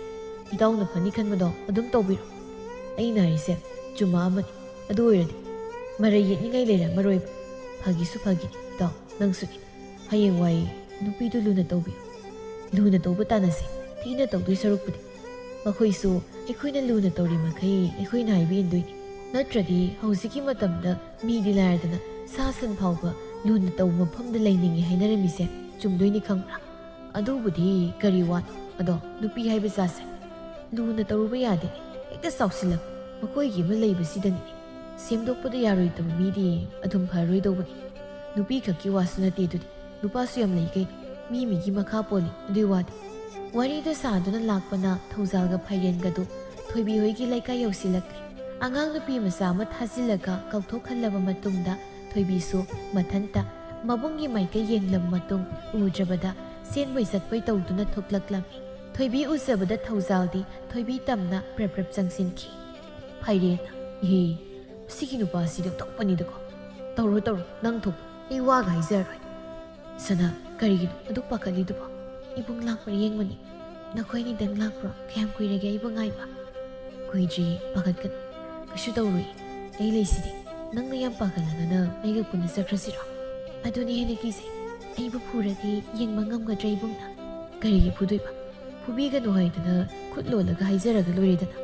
ꯏꯇꯥꯎꯅ ꯐꯅꯤ ꯈꯟꯕꯗꯣ ꯑꯗꯨꯝ ꯇꯧꯕꯤꯔꯣ꯫ ꯑꯩꯅ ꯍꯥꯏꯔꯤꯁꯦ ꯆꯨꯝꯃꯛꯑꯃꯅꯤ꯫ ꯑꯗꯨ ꯑꯣꯏꯔꯗꯤ ꯃꯔꯩ ꯌꯦꯠꯅꯤꯡꯉꯥꯏ ꯂꯩꯔꯝꯃꯔꯣꯏꯕ꯫ ꯐꯥꯒꯤꯁꯨ ꯐꯥꯒꯤꯅꯤ ꯏꯇꯥꯎ, ꯅꯪꯁꯨꯅꯤ꯫ ꯍꯌꯦꯡꯋꯥꯏ ꯅꯨꯄꯤꯗꯨ ꯂꯨꯅ ꯇꯧꯕꯤꯌꯨ꯫ ꯂꯨꯅ ꯇꯧꯕ ꯇꯥꯟꯅꯁꯤ, ꯊꯤꯅ ꯇꯧꯗꯣꯏ ꯁꯔꯨꯛꯄꯨꯗꯤ꯫ ꯃꯈꯣꯏꯁꯨ ꯑꯩꯈꯣꯏꯅ ꯂꯨꯅ ꯇꯧꯔꯤ ꯃꯈꯩ ꯑꯩꯈꯣꯏꯅ ꯍꯥꯏꯕ ꯏꯟꯗꯣꯏꯅꯤ꯫ ꯅꯠꯇ꯭ꯔꯗꯤ ꯍꯧꯖꯤꯛꯀꯤ ꯃꯇꯝꯗ ꯃꯤꯗꯤ ꯂꯥꯏꯔꯗꯅ ꯁꯥ ꯁꯟ ꯐꯥꯎꯕ ꯂꯨꯅ ꯇꯧꯕ ꯃꯐꯝꯗ ꯂꯩꯅꯤꯡꯉꯤ ꯍꯥꯏꯅꯔꯝꯃꯤꯁꯦ ꯆꯨꯝꯗꯣꯏꯅꯤ ꯈꯪꯕ꯭ꯔꯥ? ꯑꯗꯨꯕꯨꯗꯤ ꯀꯔꯤ ꯋꯥꯅꯣ? ꯑꯗꯣ ꯅꯨꯄꯤ ꯍꯥꯏꯕ ꯖꯥꯠꯁꯦ ꯂꯨꯅ ꯇꯧꯔꯨꯕ ꯌꯥꯗꯦ, ꯍꯦꯛꯇ ꯆꯥꯎꯁꯤꯜꯂꯛ꯫ ꯃꯈꯣꯏꯒꯤ ꯑꯃ ꯂꯩꯕꯁꯤꯗꯅꯤ ꯁꯦꯝꯗꯣꯛꯄꯗ ꯌꯥꯔꯣꯏꯗꯕ ꯃꯤꯗꯤ ꯑꯗꯨꯝ ꯐꯔꯣꯏꯗꯧꯕꯅꯤ꯫ ꯅꯨꯄꯤ ꯈꯛꯀꯤ ꯋꯥꯁꯨ ꯅꯠꯇꯦ ꯑꯗꯨꯗꯤ, ꯅꯨꯄꯥꯁꯨ ꯌꯥꯝ ꯂꯩ ꯀꯩꯅꯣ꯫ ꯃꯤ ꯃꯤꯒꯤ ꯃꯈꯥ ꯄꯣꯜꯂꯤ ꯑꯗꯨꯏ ꯋꯥꯗꯤ꯫ ꯋꯥꯔꯤꯗ ꯁꯥꯗꯨꯅ ꯂꯥꯛꯄꯅ ꯊꯧꯖꯥꯜꯒ ꯐꯥꯏꯔꯦꯟꯒꯗꯨ ꯊꯣꯏꯕꯤ ꯍꯣꯏꯒꯤ ꯂꯩꯀꯥꯏ ꯌꯧꯁꯤꯜꯂꯛꯂꯦ꯫ ꯑꯉꯥꯡ ꯅꯨꯄꯤ ꯃꯆꯥ ꯑꯃ ꯊꯥꯖꯤꯜꯂꯒ ꯀꯧꯊꯣꯛꯍꯜꯂꯕ ꯃꯇꯨꯡꯗ ꯊꯣꯏꯕꯤꯁꯨ ꯃꯊꯟꯇ ꯃꯕꯨꯡꯒꯤ ꯃꯥꯏꯀꯩ ꯌꯦꯡꯂꯕ ꯃꯇꯨꯡ ꯎꯗ꯭ꯔꯕꯗ ꯆꯦꯟꯕꯣꯏ ꯆꯠꯄꯣꯏ ꯇꯧꯗꯨꯅ ꯊꯣꯛꯂꯛꯂꯝꯃꯤ꯫ ꯊꯣꯏꯕꯤ ꯎꯖꯕꯗ ꯊꯧꯖꯥꯜꯗꯤ ꯊꯣꯏꯕꯤ ꯇꯝꯅ ꯄ꯭ꯔꯞ ꯄ꯭ꯔꯞ ꯆꯪꯁꯤꯟꯈꯤ꯫ ꯐꯥꯏꯔꯦꯟꯅ, "ꯏꯍꯦ, ꯃꯁꯤꯒꯤ ꯅꯨꯄꯥꯁꯤꯗꯤ ꯑꯣꯟꯊꯣꯛꯄꯅꯤꯗꯀꯣ꯫ ꯇꯧꯔꯣ ꯇꯧꯔꯣ, ꯅꯪ ꯊꯣꯛꯄ, ꯑꯩ ꯋꯥꯒ ꯍꯥꯏꯖꯔꯔꯣꯏ꯫" "ꯁꯅꯥ, ꯀꯔꯤꯒꯤꯅꯣ ꯑꯗꯨꯛ ꯄꯥꯈꯠꯂꯤꯗꯨꯕꯣ? ꯏꯕꯨꯡ ꯂꯥꯛꯄ꯭ꯔꯥ ꯌꯦꯡꯕꯅꯤ꯫ ꯅꯈꯣꯏ ꯑꯅꯤꯗꯪ ꯂꯥꯛꯄ꯭ꯔꯣ? ꯀꯌꯥꯝ ꯀꯨꯏꯔꯒꯦ ꯑꯩꯕꯨ ꯉꯥꯏꯕ?" "ꯀꯨꯏꯗ꯭ꯔꯤꯌꯦ, ꯄꯥꯈꯠꯀꯅꯨ꯫ ꯀꯩꯁꯨ ꯇꯧꯔꯣꯏ꯫ ꯑꯩ ꯂꯩꯁꯤꯗꯤ꯫ ꯅꯪꯅ ꯌꯥꯝ ꯄꯥꯈꯠꯂꯒꯅ ꯑꯩꯒ ꯄꯨꯟꯅ ꯆꯠꯈ꯭ꯔꯁꯤꯔꯣ? ꯑꯗꯨꯅ ꯍꯦꯟꯅ ꯀꯤꯖꯩ꯫" ꯑꯩꯕꯨ ꯐꯨꯔꯗꯤ ꯌꯦꯡꯕ ꯉꯝꯒꯗ꯭ꯔꯥ ꯏꯕꯨꯡꯅ? ꯀꯔꯤꯒꯤ ꯐꯨꯗꯣꯏꯕ? ꯐꯨꯕꯤꯒꯅꯨ ꯍꯥꯏꯗꯅ ꯈꯨꯠ ꯂꯣꯜꯂꯒ ꯍꯥꯏꯖꯔꯒ ꯂꯣꯏꯔꯦꯗꯅ꯫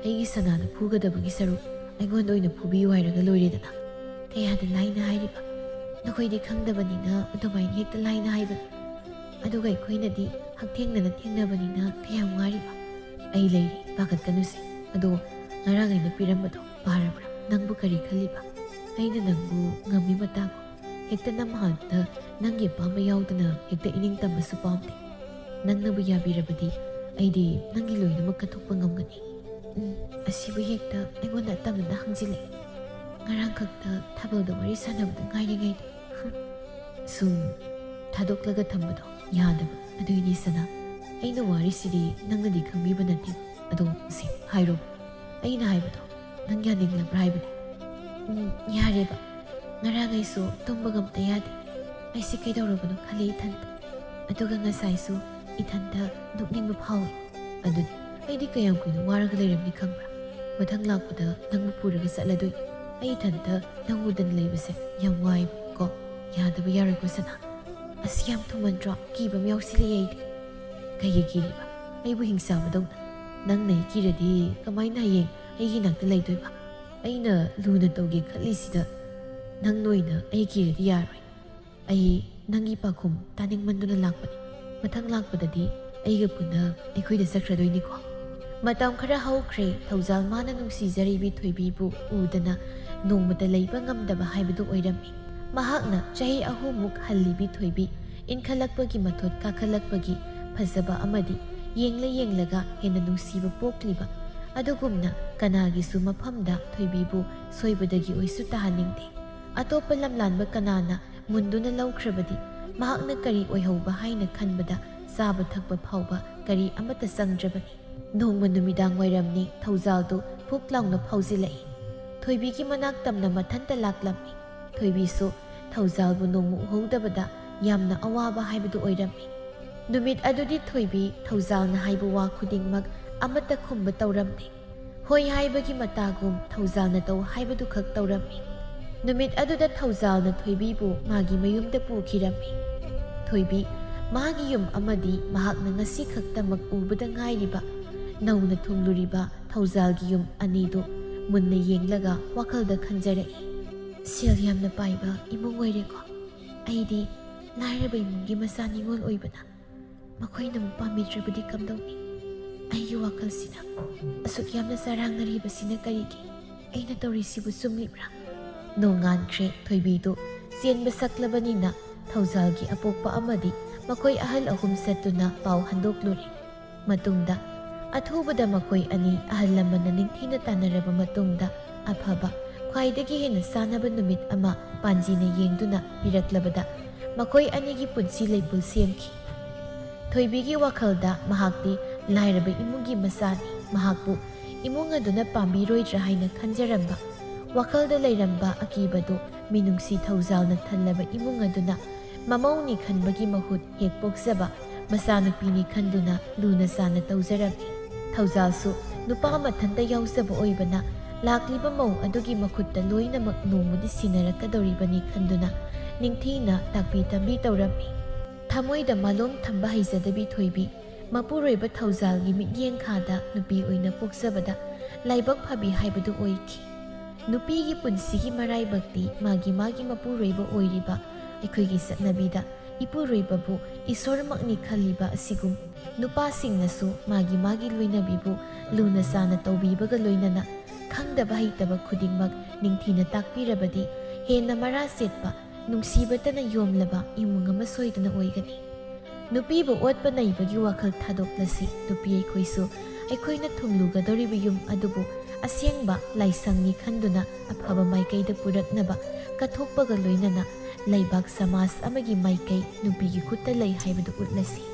ꯑꯩꯒꯤ ꯁꯅꯥꯗ ꯐꯨꯒꯗꯕꯒꯤ ꯁꯔꯨꯛ ꯑꯩꯉꯣꯟꯗ ꯑꯣꯏꯅ ꯐꯨꯕꯤꯌꯨ ꯍꯥꯏꯔꯒ ꯂꯣꯏꯔꯦꯗꯅ꯫ ꯀꯌꯥꯗ ꯂꯥꯏꯅ ꯍꯥꯏꯔꯤꯕ? ꯅꯈꯣꯏꯗꯤ ꯈꯪꯗꯕꯅꯤꯅ ꯑꯗꯨꯃꯥꯏꯅ ꯍꯦꯛꯇ ꯂꯥꯏꯅ ꯍꯥꯏꯕꯅꯤ꯫ ꯑꯗꯨꯒ ꯑꯩꯈꯣꯏꯅꯗꯤ ꯍꯛꯊꯦꯡꯅꯅ ꯊꯦꯡꯅꯕꯅꯤꯅ ꯀꯌꯥꯝ ꯋꯥꯔꯤꯕ? ꯑꯩ ꯂꯩꯔꯤ, ꯄꯥꯈꯠꯀꯅꯨꯁꯦ꯫ ꯑꯗꯣ ꯉꯔꯥꯡ ꯑꯩꯅ ꯄꯤꯔꯝꯕꯗꯣ ꯄꯥꯔꯕ꯭ꯔꯥ? ꯅꯪꯕꯨ ꯀꯔꯤ ꯈꯜꯂꯤꯕ? ꯑꯩꯅ ꯅꯪꯕꯨ ꯉꯝꯃꯤ ꯃꯇꯥꯒꯨꯝ ꯍꯦꯛꯇ ꯅꯝꯍꯥꯟꯗ ꯅꯪꯒꯤ ꯑꯄꯥꯝꯕ ꯌꯥꯎꯗꯅ ꯍꯦꯛꯇ ꯏꯅꯤꯡ ꯇꯝꯕꯁꯨ ꯄꯥꯝꯗꯦ꯫ ꯅꯪꯅꯕꯨ ꯌꯥꯕꯤꯔꯕꯗꯤ ꯑꯩꯗꯤ ꯅꯪꯒꯤ ꯂꯣꯏꯅꯃꯛ ꯀꯠꯊꯣꯛꯄ ꯉꯝꯒꯅꯤ꯫ ꯎꯝ, ꯑꯁꯤꯕꯨ ꯍꯦꯛꯇ ꯑꯩꯉꯣꯟꯗ ꯑꯇꯝꯅꯅ ꯍꯪꯖꯤꯜꯂꯛꯑꯦ꯫ ꯉꯔꯥꯡ ꯈꯛꯇ ꯊꯥꯕꯜꯗ ꯋꯥꯔꯤ ꯁꯥꯟꯅꯕꯗ ꯉꯥꯏꯔꯤꯉꯩꯗ꯫ ꯍꯨꯝ꯫ ꯁꯨꯝ ꯊꯥꯗꯣꯛꯂꯒ ꯊꯝꯕꯗꯣ ꯌꯥꯗꯕ꯫ ꯑꯗꯨꯏꯅꯤ ꯁꯅꯥ, ꯑꯩꯅ ꯋꯥꯔꯤꯁꯤꯗꯤ ꯅꯪꯅꯗꯤ ꯈꯪꯕꯤꯕ ꯅꯠꯇꯦ꯫ ꯑꯗꯣ ꯁꯤ ꯍꯥꯏꯔꯣ, ꯑꯩꯅ ꯍꯥꯏꯕꯗꯣ ꯅꯪ ꯌꯥꯅꯤꯡꯂꯕ꯭ꯔꯥ ꯍꯥꯏꯕꯅꯤ꯫ ꯎꯝ, ꯌꯥꯔꯦꯕ꯫ ꯉꯔꯥꯡ ꯑꯩꯁꯨ ꯇꯨꯝꯕꯒ ꯑꯝꯇ ꯌꯥꯗꯦ꯫ ꯑꯩꯁꯦ ꯀꯩꯗꯧꯔꯕꯅꯣ ꯈꯜꯂꯦ ꯏꯊꯟꯇ꯫ ꯑꯗꯨꯒ ꯉꯁꯥꯏꯁꯨ ꯏꯊꯟꯇ ꯅꯣꯛꯅꯤꯡꯕ ꯐꯥꯎꯏ꯫ ꯑꯗꯨꯗꯤ ꯑꯩꯗꯤ ꯀꯌꯥꯝ ꯀꯨꯏꯅ ꯋꯥꯔꯒ ꯂꯩꯔꯝꯅꯤ ꯈꯪꯕ꯭ꯔꯥ? ꯃꯊꯪ ꯂꯥꯛꯄꯗ ꯅꯪꯕꯨ ꯄꯨꯔꯒ ꯆꯠꯂꯗꯣꯏꯅꯤ꯫ ꯑꯩ ꯏꯊꯟꯇ ꯅꯪ ꯎꯗꯅ ꯂꯩꯕꯁꯦ ꯌꯥꯝ ꯋꯥꯏ ꯀꯣ꯫ ꯌꯥꯗꯕ ꯌꯥꯔꯣꯏꯀꯣ ꯁꯅꯥ꯫ ꯑꯁ, ꯌꯥꯝ ꯊꯨꯃꯟꯗ꯭ꯔꯣ? ꯀꯤꯕ ꯑꯃ ꯌꯥꯎꯁꯤꯜꯂꯛꯑꯦ ꯑꯩꯗꯤ꯫ ꯀꯩꯒꯤ ꯀꯤꯔꯤꯕ? ꯑꯩꯕꯨ ꯍꯤꯡꯆꯥꯕꯗꯧꯅ꯫ ꯅꯪꯅ ꯑꯩ ꯀꯤꯔꯗꯤ ꯀꯃꯥꯏꯅ ꯍꯌꯦꯡ ꯑꯩꯒꯤ ꯅꯥꯛꯇ ꯂꯩꯗꯣꯏꯕ? ꯑꯩꯅ ꯂꯨꯅ ꯇꯧꯒꯦ ꯈꯜꯂꯤꯁꯤꯗ ꯅꯪ ꯅꯣꯏꯅ ꯑꯩ ꯀꯤꯔꯗꯤ ꯌꯥꯔꯣꯏ꯫ ꯑꯩ ꯅꯪꯒꯤ ꯄꯥꯎꯈꯨꯝ ꯇꯥꯅꯤꯡꯃꯟꯗꯨꯅ ꯂꯥꯛꯄꯅꯤ꯫ ꯃꯊꯪ ꯂꯥꯛꯄꯗꯗꯤ ꯑꯩꯒ ꯄꯨꯟꯅ ꯑꯩꯈꯣꯏꯗ ꯆꯠꯈ꯭ꯔꯗꯣꯏꯅꯤꯀꯣ꯫ ꯃꯇꯝ ꯈꯔ ꯍꯧꯈ꯭ꯔꯦ꯫ ꯊꯧꯖꯥꯜ ꯃꯥꯅ ꯅꯨꯡꯁꯤꯖꯔꯤꯕꯤ ꯊꯣꯏꯕꯤꯕꯨ ꯎꯗꯅ ꯅꯣꯡꯃꯇ ꯂꯩꯕ ꯉꯝꯗꯕ ꯍꯥꯏꯕꯗꯨ ꯑꯣꯏꯔꯝꯃꯤ꯫ ꯃꯍꯥꯛꯅ ꯆꯍꯤ ꯑꯍꯨꯝꯃꯨꯛ ꯍꯜꯂꯤꯕꯤ ꯊꯣꯏꯕꯤ ꯏꯟꯈꯠꯂꯛꯄꯒꯤ ꯃꯊꯣꯠ ꯀꯥꯈꯠꯂꯛꯄꯒꯤ ꯐꯖꯕ ꯑꯃꯗꯤ ꯌꯦꯡꯂ ꯌꯦꯡꯂꯒ ꯍꯦꯟꯅ ꯅꯨꯡꯁꯤꯕ ꯄꯣꯛꯂꯤꯕ ꯑꯗꯨꯒꯨꯝꯅ ꯀꯅꯥꯒꯤꯁꯨ ꯃꯐꯝꯗ ꯊꯣꯏꯕꯤꯕꯨ ꯁꯣꯏꯕꯗꯒꯤ ꯑꯣꯏꯁꯨ ꯇꯥꯍꯟꯅꯤꯡꯗꯦ꯫ ꯑꯇꯣꯞꯄ ꯂꯝꯂꯥꯟꯕ ꯀꯅꯥꯅ ꯃꯨꯟꯗꯨꯅ ꯂꯧꯈ꯭ꯔꯕꯗꯤ ꯃꯍꯥꯛꯅ ꯀꯔꯤ ꯑꯣꯏꯍꯧꯕ ꯍꯥꯏꯅ ꯈꯟꯕꯗ ꯆꯥꯕ ꯊꯛꯄ ꯐꯥꯎꯕ ꯀꯔꯤ ꯑꯃꯠꯇ ꯆꯪꯗ꯭ꯔꯕꯅꯤ꯫ ꯅꯣꯡꯃ ꯅꯨꯃꯤꯗꯥꯡ ꯋꯥꯏꯔꯝꯅꯤ꯫ ꯊꯧꯖꯥꯜꯗꯨ ꯐꯨꯛ ꯂꯥꯎꯅ ꯐꯥꯎꯖꯤꯜꯂꯛꯏ꯫ ꯊꯣꯏꯕꯤꯒꯤ ꯃꯅꯥꯛ ꯇꯝꯅ ꯃꯊꯟꯇ ꯂꯥꯛꯂꯝꯃꯤ꯫ ꯊꯣꯏꯕꯤꯁꯨ ꯊꯧꯖꯥꯜꯕꯨ ꯅꯣꯡꯃ ꯎꯍꯧꯗꯕꯗ ꯌꯥꯝꯅ ꯑꯋꯥꯕ ꯍꯥꯏꯕꯗꯨ ꯑꯣꯏꯔꯝꯃꯤ꯫ ꯅꯨꯃꯤꯠ ꯑꯗꯨꯗꯤ ꯊꯣꯏꯕꯤ ꯊꯧꯖꯥꯜꯅ ꯍꯥꯏꯕ ꯋꯥ ꯈꯨꯗꯤꯡꯃꯛ ꯑꯃꯠꯇ ꯈꯨꯝꯕ ꯇꯧꯔꯝꯗꯦ꯫ ꯍꯣꯏ ꯍꯥꯏꯕꯒꯤ ꯃꯇꯥꯒꯨꯝ ꯊꯧꯖꯥꯜꯅ ꯇꯧ ꯍꯥꯏꯕꯗꯨ ꯈꯛ ꯇꯧꯔꯝꯃꯤ꯫ ꯅꯨꯃꯤꯠ ꯑꯗꯨꯗ ꯊꯧꯖꯥꯜꯅ ꯊꯣꯏꯕꯤꯕꯨ ꯃꯥꯒꯤ ꯃꯌꯨꯝꯗ ꯄꯨꯈꯤꯔꯝꯃꯤ꯫ ꯊꯣꯏꯕꯤ, ꯃꯥꯒꯤ ꯌꯨꯝ ꯑꯃꯗꯤ ꯃꯍꯥꯛꯅ ꯉꯁꯤ ꯈꯛꯇꯃꯛ ꯎꯕꯗ ꯉꯥꯏꯔꯤꯕ ꯅꯧꯅ ꯊꯨꯡꯂꯨꯔꯤꯕ ꯊꯧꯖꯥꯜꯒꯤ ꯌꯨꯝ ꯑꯅꯤꯗꯨ ꯃꯨꯟꯅ ꯌꯦꯡꯂꯒ ꯋꯥꯈꯜꯗ ꯈꯟꯖꯔꯛꯏ꯫ "ꯁꯦꯜ ꯌꯥꯝꯅ ꯄꯥꯏꯕ ꯏꯃꯨꯡ ꯑꯣꯏꯔꯦꯀꯣ꯫ ꯑꯩꯗꯤ ꯂꯥꯏꯔꯕ ꯏꯃꯨꯡꯒꯤ ꯃꯆꯥ ꯅꯤꯉꯣꯜ ꯑꯣꯏꯕꯅ ꯃꯈꯣꯏꯅ ꯑꯃꯨꯛ ꯄꯥꯝꯕꯤꯗ꯭ꯔꯕꯗꯤ ꯀꯝꯗꯧꯅꯤ? ꯑꯩꯒꯤ ꯋꯥꯈꯜꯁꯤꯅ ꯑꯁꯨꯛ ꯌꯥꯝꯅ ꯆꯔꯥꯡꯅꯔꯤꯕꯁꯤꯅ ꯀꯔꯤꯒꯤ? ꯑꯩꯅ ꯇꯧꯔꯤꯁꯤꯕꯨ ꯆꯨꯝꯂꯤꯕ꯭ꯔꯥ?" ꯅꯣꯡꯉꯥꯟꯈ꯭ꯔꯦ꯫ ꯊꯣꯏꯕꯤꯗꯨ ꯆꯦꯟꯕ ꯁꯛꯂꯕꯅꯤꯅ ꯊꯧꯖꯥꯜꯒꯤ ꯑꯄꯣꯛꯄ ꯑꯃꯗꯤ ꯃꯈꯣꯏ ꯑꯍꯜ ꯑꯍꯨꯝ ꯆꯠꯇꯨꯅ ꯄꯥꯎ ꯍꯟꯗꯣꯛꯂꯨꯔꯦ꯫ ꯃꯇꯨꯡꯗ ꯑꯊꯨꯕꯗ ꯃꯈꯣꯏ ꯑꯅꯤ ꯑꯍꯜ ꯂꯃꯟꯅ ꯅꯤꯡꯊꯤꯅ ꯇꯥꯟꯅꯔꯕ ꯃꯇꯨꯡꯗ ꯑꯐꯕ, ꯈ꯭ꯋꯥꯏꯗꯒꯤ ꯍꯦꯟꯅ ꯆꯥꯟꯅꯕ ꯅꯨꯃꯤꯠ ꯑꯃ ꯄꯥꯟꯖꯤꯅ ꯌꯦꯡꯗꯨꯅ ꯄꯤꯔꯛꯂꯕꯗ ꯃꯈꯣꯏ ꯑꯅꯤꯒꯤ ꯄꯨꯟꯁꯤ ꯂꯩꯄꯨꯜ ꯁꯦꯝꯈꯤ꯫ ꯊꯣꯏꯕꯤꯒꯤ ꯋꯥꯈꯜꯗ ꯃꯍꯥꯛꯇꯤ ꯂꯥꯏꯔꯕ ꯏꯃꯨꯡꯒꯤ ꯃꯆꯥꯅꯤ, ꯃꯍꯥꯛꯄꯨ ꯏꯃꯨꯡ ꯑꯗꯨꯅ ꯄꯥꯝꯕꯤꯔꯣꯏꯗ꯭ꯔꯥ ꯍꯥꯏꯅ ꯈꯟꯖꯔꯝꯕ, ꯋꯥꯈꯜꯗ ꯂꯩꯔꯝꯕ ꯑꯀꯤꯕꯗꯨ ꯃꯤꯅꯨꯡꯁꯤ ꯊꯧꯖꯥꯜꯅ ꯊꯜꯂꯕ ꯏꯃꯨꯡ ꯑꯗꯨꯅ ꯃꯃꯧꯅꯤ ꯈꯟꯕꯒꯤ ꯃꯍꯨꯠ ꯍꯦꯛ ꯄꯣꯛꯆꯕ ꯃꯆꯥꯅꯨꯄꯤꯅꯤ ꯈꯟꯗꯨꯅ ꯂꯨꯅ ꯆꯥꯟꯅ ꯇꯧꯖꯔꯝꯃꯤ꯫ ꯊꯧꯖꯥꯜꯁꯨ ꯅꯨꯄꯥ ꯃꯊꯟꯇ ꯌꯥꯎꯖꯕ ꯑꯣꯏꯕꯅ ꯂꯥꯛꯂꯤꯕ ꯃꯧ ꯑꯗꯨꯒꯤ ꯃꯈꯨꯠꯇ ꯂꯣꯏꯅꯃꯛ ꯅꯣꯡꯃꯗꯤ ꯁꯤꯟꯅꯔꯛꯀꯗꯧꯔꯤꯕꯅꯤ ꯈꯟꯗꯨꯅ ꯅꯤꯡꯊꯤꯅ ꯇꯥꯛꯄꯤ ꯇꯝꯕꯤ ꯇꯧꯔꯝꯃꯤ꯫ ꯊꯃꯣꯏꯗ ꯃꯥꯂꯣꯝ ꯊꯝꯕ ꯍꯩꯖꯗꯕꯤ ꯊꯣꯏꯕꯤ ꯃꯄꯨꯔꯣꯏꯕ ꯊꯧꯖꯥꯜꯒꯤ ꯃꯤꯠꯌꯦꯡ ꯈꯥꯗ ꯅꯨꯄꯤ ꯑꯣꯏꯅ ꯄꯣꯛꯆꯕꯗ ꯂꯥꯏꯕꯛ ꯐꯕꯤ ꯍꯥꯏꯕꯗꯨ ꯑꯣꯏꯈꯤ꯫ ꯅꯨꯄꯤꯒꯤ ꯄꯨꯟꯁꯤꯒꯤ ꯃꯔꯥꯏꯕꯛꯇꯤ ꯃꯥꯒꯤ ꯃꯥꯒꯤ ꯃꯄꯨꯔꯣꯏꯕ ꯑꯣꯏꯔꯤꯕ ꯑꯩꯈꯣꯏꯒꯤ ꯆꯠꯅꯕꯤꯗ ꯏꯄꯨꯔꯣꯏꯕꯕꯨ ꯏꯁꯣꯔꯃꯛꯅꯤ ꯈꯜꯂꯤꯕ ꯑꯁꯤꯒꯨꯝ ꯅꯨꯄꯥꯁꯤꯡꯅꯁꯨ ꯃꯥꯒꯤ ꯃꯥꯒꯤ ꯂꯣꯏꯅꯕꯤꯕꯨ ꯂꯨꯅ ꯆꯥꯟꯅ ꯇꯧꯕꯤꯕꯒ ꯂꯣꯏꯅꯅ ꯈꯪꯗꯕ ꯍꯩꯇꯕ ꯈꯨꯗꯤꯡꯃꯛ ꯅꯤꯡꯊꯤꯅ ꯇꯥꯛꯄꯤꯔꯕꯗꯤ ꯍꯦꯟꯅ ꯃꯔꯥ ꯁꯦꯠꯄ, ꯅꯨꯡꯁꯤꯕꯇꯅ ꯌꯣꯝꯂꯕ ꯏꯃꯨꯡ ꯑꯃ ꯁꯣꯏꯗꯅ ꯑꯣꯏꯒꯅꯤ꯫ ꯅꯨꯄꯤꯕꯨ ꯑꯣꯠꯄ ꯅꯩꯕꯒꯤ ꯋꯥꯈꯜ ꯊꯥꯗꯣꯛꯂꯁꯤ꯫ ꯅꯨꯄꯤ ꯑꯩꯈꯣꯏꯁꯨ ꯑꯩꯈꯣꯏꯅ ꯊꯨꯡꯂꯨꯒꯗꯧꯔꯤꯕ ꯌꯨꯝ ꯑꯗꯨꯕꯨ ꯑꯁꯦꯡꯕ ꯂꯥꯏꯁꯪꯅꯤ ꯈꯟꯗꯨꯅ ꯑꯐꯕ ꯃꯥꯏꯀꯩꯗ ꯄꯨꯔꯛꯅꯕ ꯀꯠꯊꯣꯛꯄꯒ ꯂꯣꯏꯅꯅ ꯂꯩꯕꯥꯛ ꯁꯃꯥꯖ ꯑꯃꯒꯤ ꯃꯥꯏꯀꯩ ꯅꯨꯄꯤꯒꯤ ꯈꯨꯠꯇ ꯂꯩ ꯍꯥꯏꯕꯗꯨ ꯎꯠꯂꯁꯤ꯫